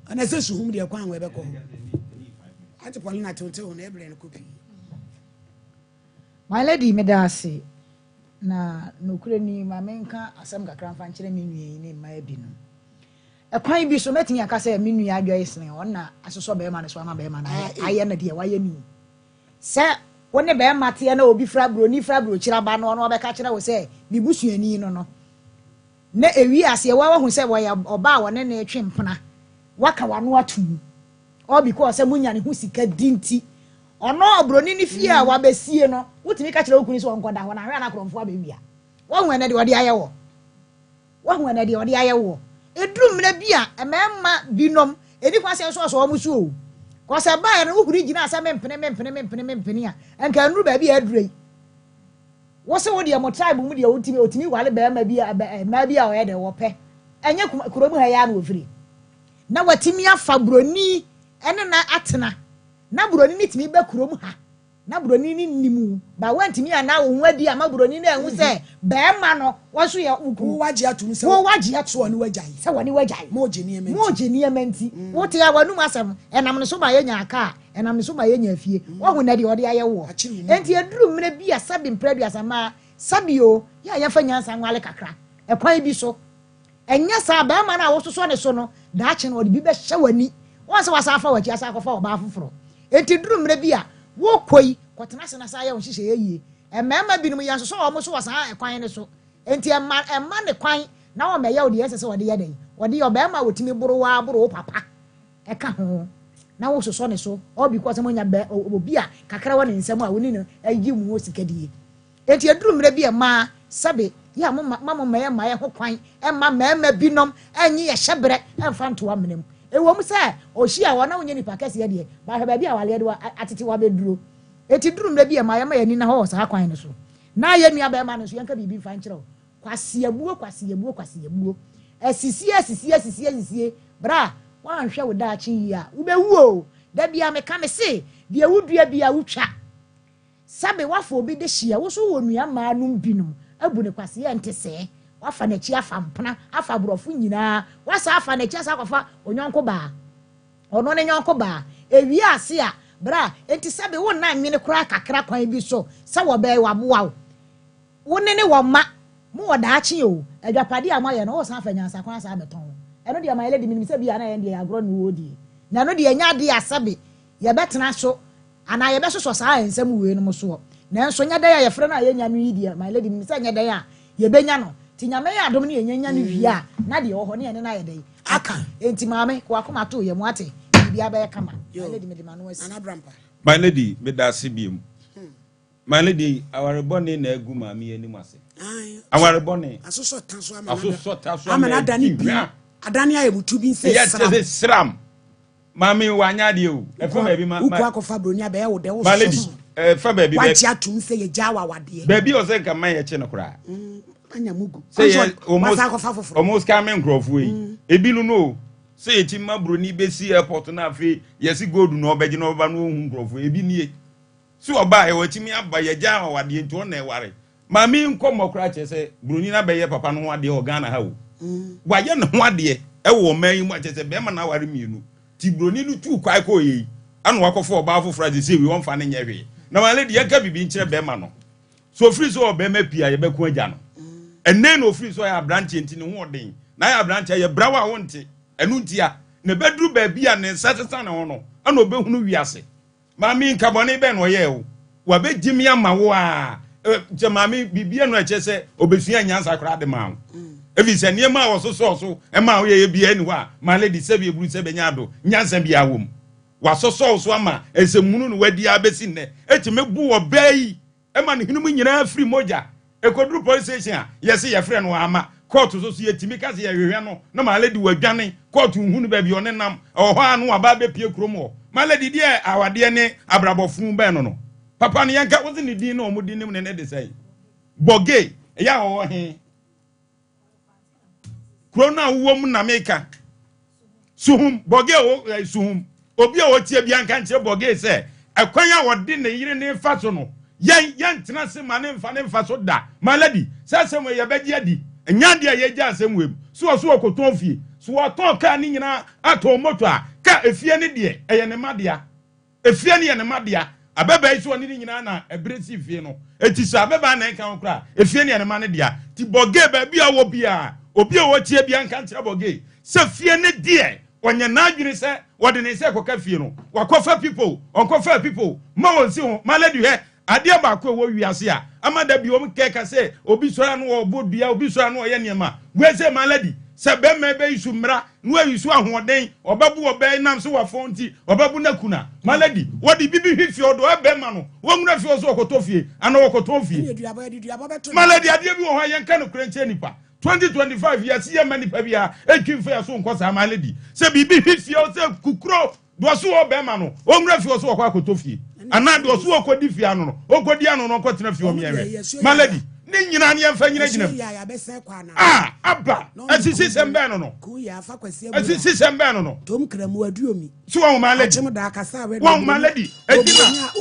Ɔna sɛ suhum deɛ kwan wɔ ɛbɛkɔ hɔ. Ate Paulina tewotew ho na ɛbrɛ no kɔ pii. My lady meda ase na nokorɛ ni ma menka asɛm kakra mfa nkyerɛ me nua yi ne mmaa binom. Ɛkwan bi so mɛtumi aka sɛ me nua Joyce ne ɔno na asosɔ bɛrima no so ama bɛrima no ayɛ no deɛ wayɛ no yi. Sɛ wo ne barima teɛ na obi firi aburoni firi aburokyire aba na ɔno ɔbɛka kyerɛ wo sɛ me busuani no no, na ewie aseɛ wa wahu sɛ wɔyɛ ɔbaa a wɔne no retwe mpena, waka w'ano ato mu all because sɛ monya ne ho sika di nti, ɔno ɔburoni no fie a wabɛsie no, wotumi ka kyerɛ wo kunu sɛ ɔnkɔda hɔ na ahwɛ a na akorɔmfoɔ abɛwia. Wahu ɛnɛ deɛ ɔde ayɛ wɔ. Woahu ɛnɛ deɛ ɔde ayɛ woɔ? Ɛduru mmerɛ bi a, mmarima binom, ɛnni kwan sɛ yɛsɔɔsɔ wɔn so o. Cause ɛbaeɛ no, wohuri gyinaa sɛ mempene, mempene, mempene, mempene a, nka ɛnnuru baabi a aduru yi. Wo se wo deɛ mo tribe mu deɛ wotumi, ɔtumi ware barima bi a, mmaa bi a ɔyɛ dɛ, wɔpɛ. Ɛnyɛ kuma, kuro mu ha yi ara na wɔfiri. Na watumi afa buroni ne no atena. Na buroni no tumi ba kurom ha. Na broni no nnim wo, but woantumi anna wo ho adi amma broni no anhu sɛ barima no wo nso yɛ wo kunu. Wo wagye atom sɛ Wo wagye atom sɛ wɔne wo agyae. Sɛ wɔne wo agyae. Moregye nneɛma nti. Moregye nneɛma nti. Wote a w'anum asɛm, ɛnam ne so ma yɛnyaa kaa, ɛnam ne so ma yɛnyaa fie. Woahu nnɛ deɛ ɔde ayɛ woɔ. Akyere wo mu. Enti ɛduru mmerɛ bi a sɛbe mprɛ aduasa mmaa, sɛbe o, yɛ a yɛmfa nyansa nwale kakra, ɛkwan bi so. Ɛnyɛ saa a, barima no a wososɔ ne so no, daakye no ɔde bi bɛhyɛ w'ani. Woahu sɛ wasan afa w'akyi asan akɔfa ɔbaa foforɔ. Enti duru mmerɛ bi a, worekɔ yi, kɔtena ase na san yɛ wo nhyehyɛeɛ yie. Mmarima binom, yɛnsosɔ wɔn so wɔ saa ɛkwan no so. Enti ɛmma, ɛmma no kwan na ɔmmɛyɛ wo deɛ ɛnsɛ sɛ ɔde yɛ dɛn? Ɔde yɛ ɔbarima a ɔtumi boro wo ara boro wo papa ka ho na wososɔ ne so all because moanya bɛ, obi a kakra wɔ ne nsam a wo ne no ayi mo ho sikadie. Enti eduru mmerɛ bi a mmaa, sɛbe, yɛ a moma ma momma yɛmma yɛn ho kwan mma mmarima binom nnye yɛn hyɛberɛ mfa nto amena mu. Ɛwom sɛ ɔhyia wo a na wonyɛ nipa kɛseɛ deɛ, but hwɛ baabi a awareɛ de wo atete wo abɛduro. Enti duru mmerɛ bi a mmaa yɛmma yɛn ani nna hɔ wɔ saa kwan no so. Na yɛn nua barima no nso yɛnka biribi mfa nkyerɛ wo. Kwaseabuo, kwaseabuo, kwaseabuo. Asisie, asisie, asisie, asisie. Bra, woanhwɛ wo daakye yie a, wobɛwu o. Da biara meka mese, deɛ wodua biara wotwa. Sɛbe woafa obi dehyeɛ, wo nso wowɔ nua mmaa nom binom abu no kwasea ɛnte sɛɛ, woafa n'akyi afa mpena, afa aborɔfo nyinaa, woasan afa n'akyi asan akɔfa onyɔnko baa, ɔno ne yɔnko baa, ɛwie ase a, bra, enti sɛbe wonna nnwene koraa kakra kwan bi so sɛ wɔbɛɛ waboa wo, wo ne ne wɔ mma, mo wɔ daakye o, adwapadeɛ a moayɛ no wosan afa nyansakwan asan abɛtɔn, ɛno deɛ my lady menim sɛ bi a na yɛn deɛ yɛ agorɔ ne wɔredie, na ɛno deɛ ɛnyɛ adeɛ a sɛbe yɛbɛtena so Anaa yɛbɛsosɔ saa nsɛm weinom soɔ. Nanso nyɛ dɛn a yɛfrɛ no a yɛnnya no yi deɛ, my lady, menim sɛ nyɛ dɛn a yɛbɛnya no. Nti Nyame yɛ adom ne yɛnya nya no wie a, na deɛ ɛwɔ hɔ ne yɛne no ayɛ dɛn? Aka. Enti maame, ka w'akoma to wo yam, woate? Biribiara bɛyɛ kama. My lady, mede m'ano asi. My lady, meda ase biom. My lady, aware bɔne na agu maame yi anim ase. Aware bɔne. Asosɔ ta so ama Asosɔ ta so ama ama adane adi bi. hwa. Adane ayɛ mutu bi nsɛ Ɛyɛ sram. kyɛ sɛ sram. Maame wanyɛ adeɛ o. Ɛfa baabi ma Wokɔ ma akɔfa broni abɛyɛ wo dɛ wo my lady. sosɔ so. Ɛfa baabi Wagye atum sɛ yɛgya awawadeɛ. baabi a ɔsɛ nka man yɛkye no koraa. Anya mugu. Sɛ yɛ Wasan akɔfa foforɔ. ɔmo scam nkurɔfoɔ yi. Ebi no no o. Sɛ yɛti ma broni bɛsi airport na afei yɛsi gold na ɔbɛgye na ɔbɛba na ɔhu nkurɔfoɔ ebi nie. So ɔbaa yɛ watumi aba yɛgya awawadeɛ nti ɔna ɛware. Maame yi nkɔmmɔ koraa kyerɛ sɛ buroni no abɛyɛ papa no ho adeɛ wɔ Ghana ha o. Wayɛ ne ho adeɛ wɔ ɔman yi mu a kyerɛ sɛ bɛrima no aware mmienu. Nti buroni no tuu kwae kɔɔeɛ yi, ɛna wakɔfa ɔbaa foforɔ a seesei wei ɔmfa no nyɛ hwee. Na my lady, yɛnka biribi nkyerɛ bɛrima no. So ofiri sɛ ɔwɔ bɛrima pii a yɛbɛko agya no? Ɛnnɛ na ofiri sɛ ɔyɛ aberanteɛ nti ne ho ɔden. Na ayɛ aberanteɛ a yɛbra wo a wonte. Ɛno ntia. Na ɛbɛduru baabi a ne nsa sesa ne ho no, ɛna ɔbɛhunu wiase. Maame yi, nka bɔne bɛn na ɔyɛɛ wo? Wabɛgye me ama wo a, kyɛ maame biribi no ɛkyɛ sɛ ɔbɛsua nyansa koraa de maa wo. Ɛfiri sɛ nneɛma a wɔsosɔɔ so ma woyɛyɛ biara ni hɔ a, my lady, sɛbi eburu sɛ bɛnya ado, nyansa biara wɔ mu. Wasosɔ wo so ama nsɛmhunu no wadi ara bɛsi nnɛ. Ɛtumi bu ɔbaa yi ma ne hwene mu nyinaa firi mogya. Ɛkɔduru police station a, yɛse yɛfrɛ no ama. Kɔɔto so so yɛtumi ka sɛ yɛhwehwɛ no na my lady wadwane. Kɔɔto nhu no baabi ɔne nam. Ɛwɔ hɔ a na waba abɛpue kurom hɔ. My lady deɛ awadeɛ ne abrabɔ fuu bɛn no no. Papa no yɛnka, wose ne din na wɔn de nim no ne de sɛn? Bɔgee, ɛyɛ a ɔwɔ he? Kuro no a wowɔ mu na meka. Suhum, Bɔge a ɔwɔ eh, Suhum. Obi a ɔtie bia nka nkyerɛ Bɔge sɛ ɛkwan a ɔde ne yere ne fa so no, yɛn yɛntena ase ma ne mfa ne mfa so da. My lady, sɛ asɛm wei yɛbɛgye adi. Ɛnyɛ adeɛ a yɛgya asɛm wei mu. So ɔso ɔkɔtɔn fie? So ɔtɔn kaa ne nyinaa atɔn moto a, ka efie ne deɛ ɛyɛ ne mma dea. Efie no yɛ ne mma dea. Ababaa yi so ɔne ne nyinaa na ɛbere si fie no. Eti sɛ ababaa na ɛnka ho koraa a, efie no yɛ ne mma no dea. Ti Bɔgee baabi a ɔwɔ biara, obi a ɔtie biara nka nkyerɛ Bɔgee sɛ fie no deɛ ɔnyɛ n'adwene sɛ ɔde ne nsa rekɔka fie no. Wakɔfa pipo, ɔnkɔfaa pipo, mma ɔnsi ho. My lady hwɛ, Adeɛ baako a ɛwɔ wiase a ama da bi wɔn kɛka sɛ obi sɔre ano ɔbɔ dua, obi sɔre ano ɔyɛ nneɛma. Wei sɛ maladi, sɛ bɛrima bɛyi so mmara na wayi so ahoɔden, ɔbɛbo ɔbaa yi nam so wafɔn nti, ɔbɛbo no aku no a, maladi, wɔde bibi hwe fie, ɔde ɔyɛ bɛrima no, wɔnwura fie ɔso ɔkɔtɔ fie, anaa ɔkɔtɔn fie. Maladi, adeɛ bi wɔ hɔ a yɛnka nokorɛ nkyerɛ nipa. 2025 wiase yɛmma nipa biara ntwi mfa yɛn so nkɔ saa maladi. Sɛ biribi hwe fie sɛ kukuro, Deɛ ɔso wɔ bɛrima no, ɔnwura fie ɔso ɔkɔ akɔtɔ fie. Anaa deɛ ɔso ɔkɔdi fie ano no, ɔnkɔdi ano no ɔnkɔtena fie ɔmeɛhwɛ. My lady, ne nyinaa ne yɛmfa nyinagyina mu. Ah, aba, asisi sɛm bɛn no no. Asisi sɛm bɛn no no. So wɔn my lady. Wɔn my lady. Eti na.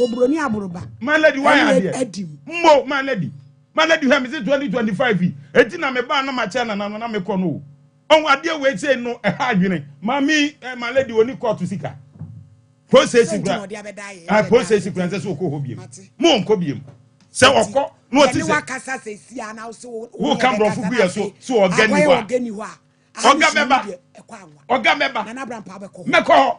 My lady, why adeɛ? Mo, my lady. My lady, hwɛ me se 2025 yi. Eti na me ba na ma kyɛ nana no na me kɔ no o. Ɔho adeɛ wei sei no ɛha adwene. Maame eh, my lady oni kɔɔto sika. Police station kura. Ah, police station kura nsɛ sɛ ɔkɔ hɔ biem. Mo nkɔ biem. Sɛ ɔkɔ na ɔte sɛ. Wo ka mborɔfo gu yɛ so so ɔga ni hɔ a. Ɔga bɛba. Ɔga bɛba. Mɛkɔ hɔ.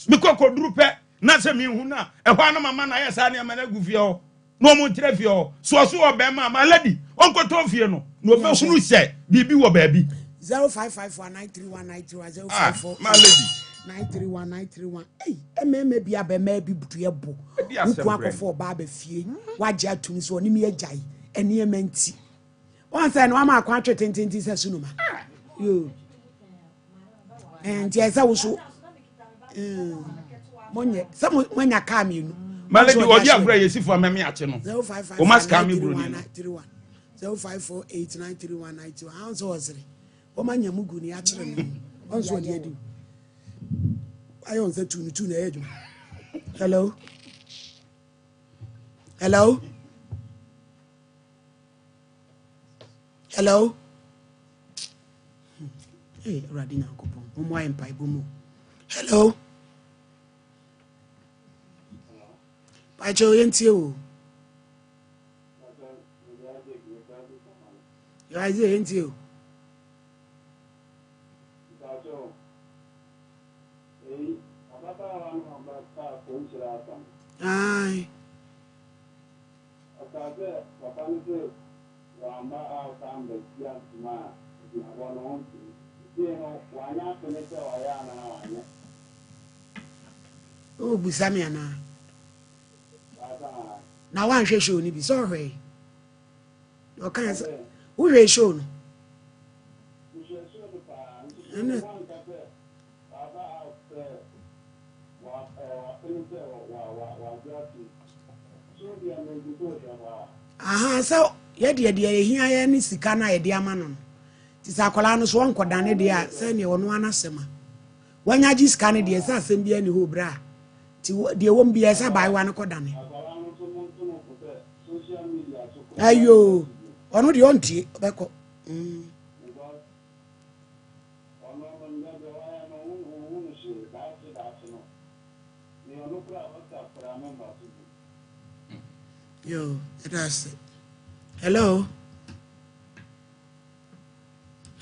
Mekɔ kɔduru pɛ na sɛ mehu no a ɛhɔ a na mama no ayɛ saa nneɛma no agu fie hɔ. na wɔn ntra fie hɔ so ɔso wɔ bɛrima a my lady ɔnkɔtɔn fie no na ɔbɛhunu sɛ biribi wɔ baabi. 0554 931 931 054 ah my lady 931 931 ei mmarima bi abɛmaa bi butuɛ bo woku akɔfo ɔbaa bɛ fie wagye atum sɛ ɔne mi agyae nneɛma nti wɔn sɛ no ama akwan atwe tententen sɛ sunuma yoo. Nti ɛsɛ wo so monyɛ sɛ moanya kaa mmienu. Malady ɔdi agorɔ a yɛsi fo amɛme akye no. Ɔma sika me buroni no. 0548931931 ahun sɛ ɔsere wɔn anya mu gu ne akyerɛ no wɔn nso ɔde adi ayɛ wɔn sɛ tu no tu na ɛyɛ adwuma. Hello hello hello. Hey, Awurade Nyankopɔn, wɔn ayɛ mpaebɔ mu. Hello. Pakyɛ oyɛ ntie o. Isaiah yɛ ntie o. Aye. Ɔkaa sɛ, Papa no se wamma a ɔsan bɛtua ntoma a aduabɔ no ɔntumi. Seesei no wanyɛ apene sɛ wayɛ anaa wanyɛ. Wobisa me anaa? Saa saa. Na woanhwɛ show no bi? Sɛ ɔhwɛe. Na ɔkae sɛ wohwɛe show no? Mehwɛɛ show no paa. Nso Ɛne wanka sɛ waba out sɛ wa ɛɛ wapene sɛ wa wa wagye atom. Ahaa sɛ yɛdeɛ deɛ ɛhia yɛ ne sika no a yɛde ama no no nti sɛ akwadaa no so ɔnkɔdane deɛ a sɛ neɛ ɔno ara n'asɛm a wanya gye sika no deɛ sɛ asɛm biara ni hɔ berɛ a nti deɛ wɔm biara sɛ abaayewa no kɔdane. Ayo. Ɔno deɛ ɔntie ɔbɛkɔ. Mm. Yo, ɛda ase. Hello.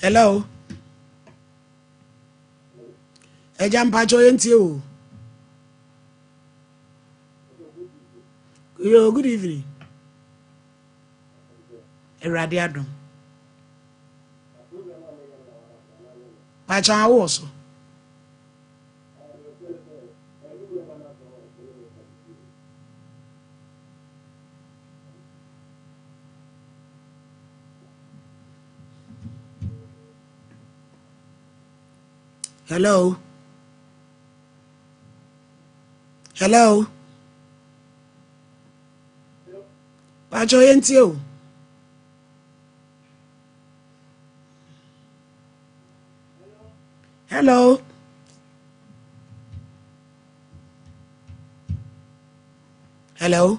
Hello. Ɛgya mpakyɛ yɛntie o. Yo, good evening. Awurade adom. Pakyɛ awo wɔ so. Hello. Hello. Pakyɛ yɛntie o. Hello. Hello.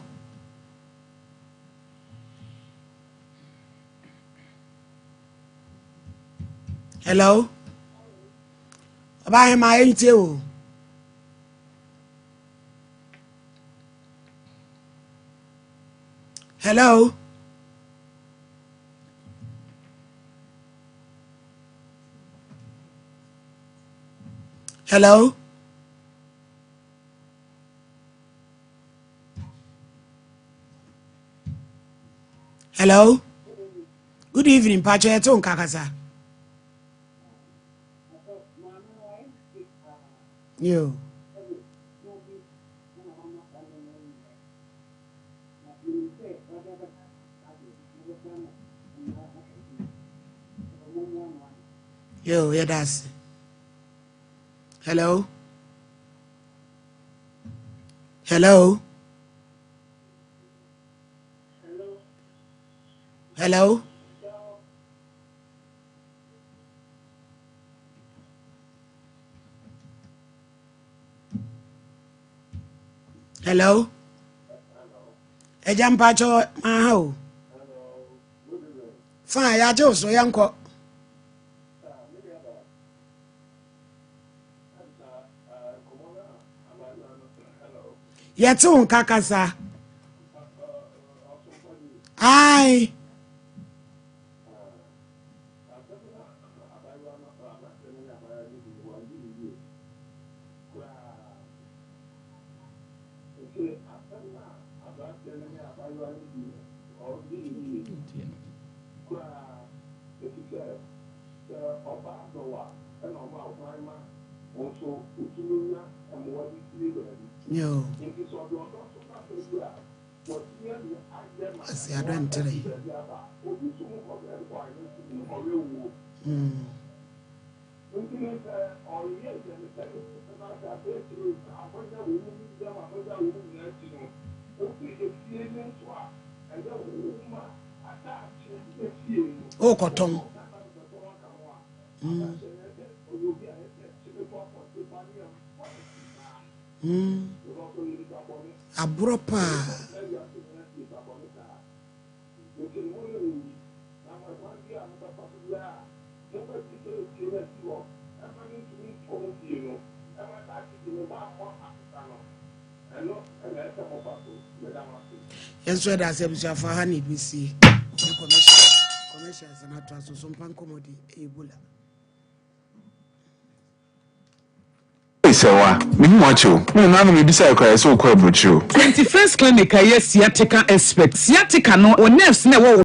Hello. Ɔbaa ma yɛntie o. Hello. Hello. Hello. Good evening, Pacho. Yɛte wo nka kasa. Yo. Yo, yɛda ase. Hello. Hello. Hello. Hello. Ẹja mpatsɔ maa ha o. Fine, yɛagye wo so yɛnkɔ. Yɛte wo nka kasa. Ae. Yo. Ɔsi adɔ ntere. Mm. Wokɔtɔn. Mm. Mm. Aborɔ paa. Yɛn nso yɛda ase abusuafo aha na ebesie ne commercial commercials na atoa so so mpa nkɔmɔ de Ebola. Hey Sɛwa, mehu wo akyɛ o. Me nana no mebisae koraa yɛsɛ wokɔ aburokyire o. 21st Clinic a ɛyɛ sciatica expert. Sciatica no, wo nerves no a ɛwɔ wo.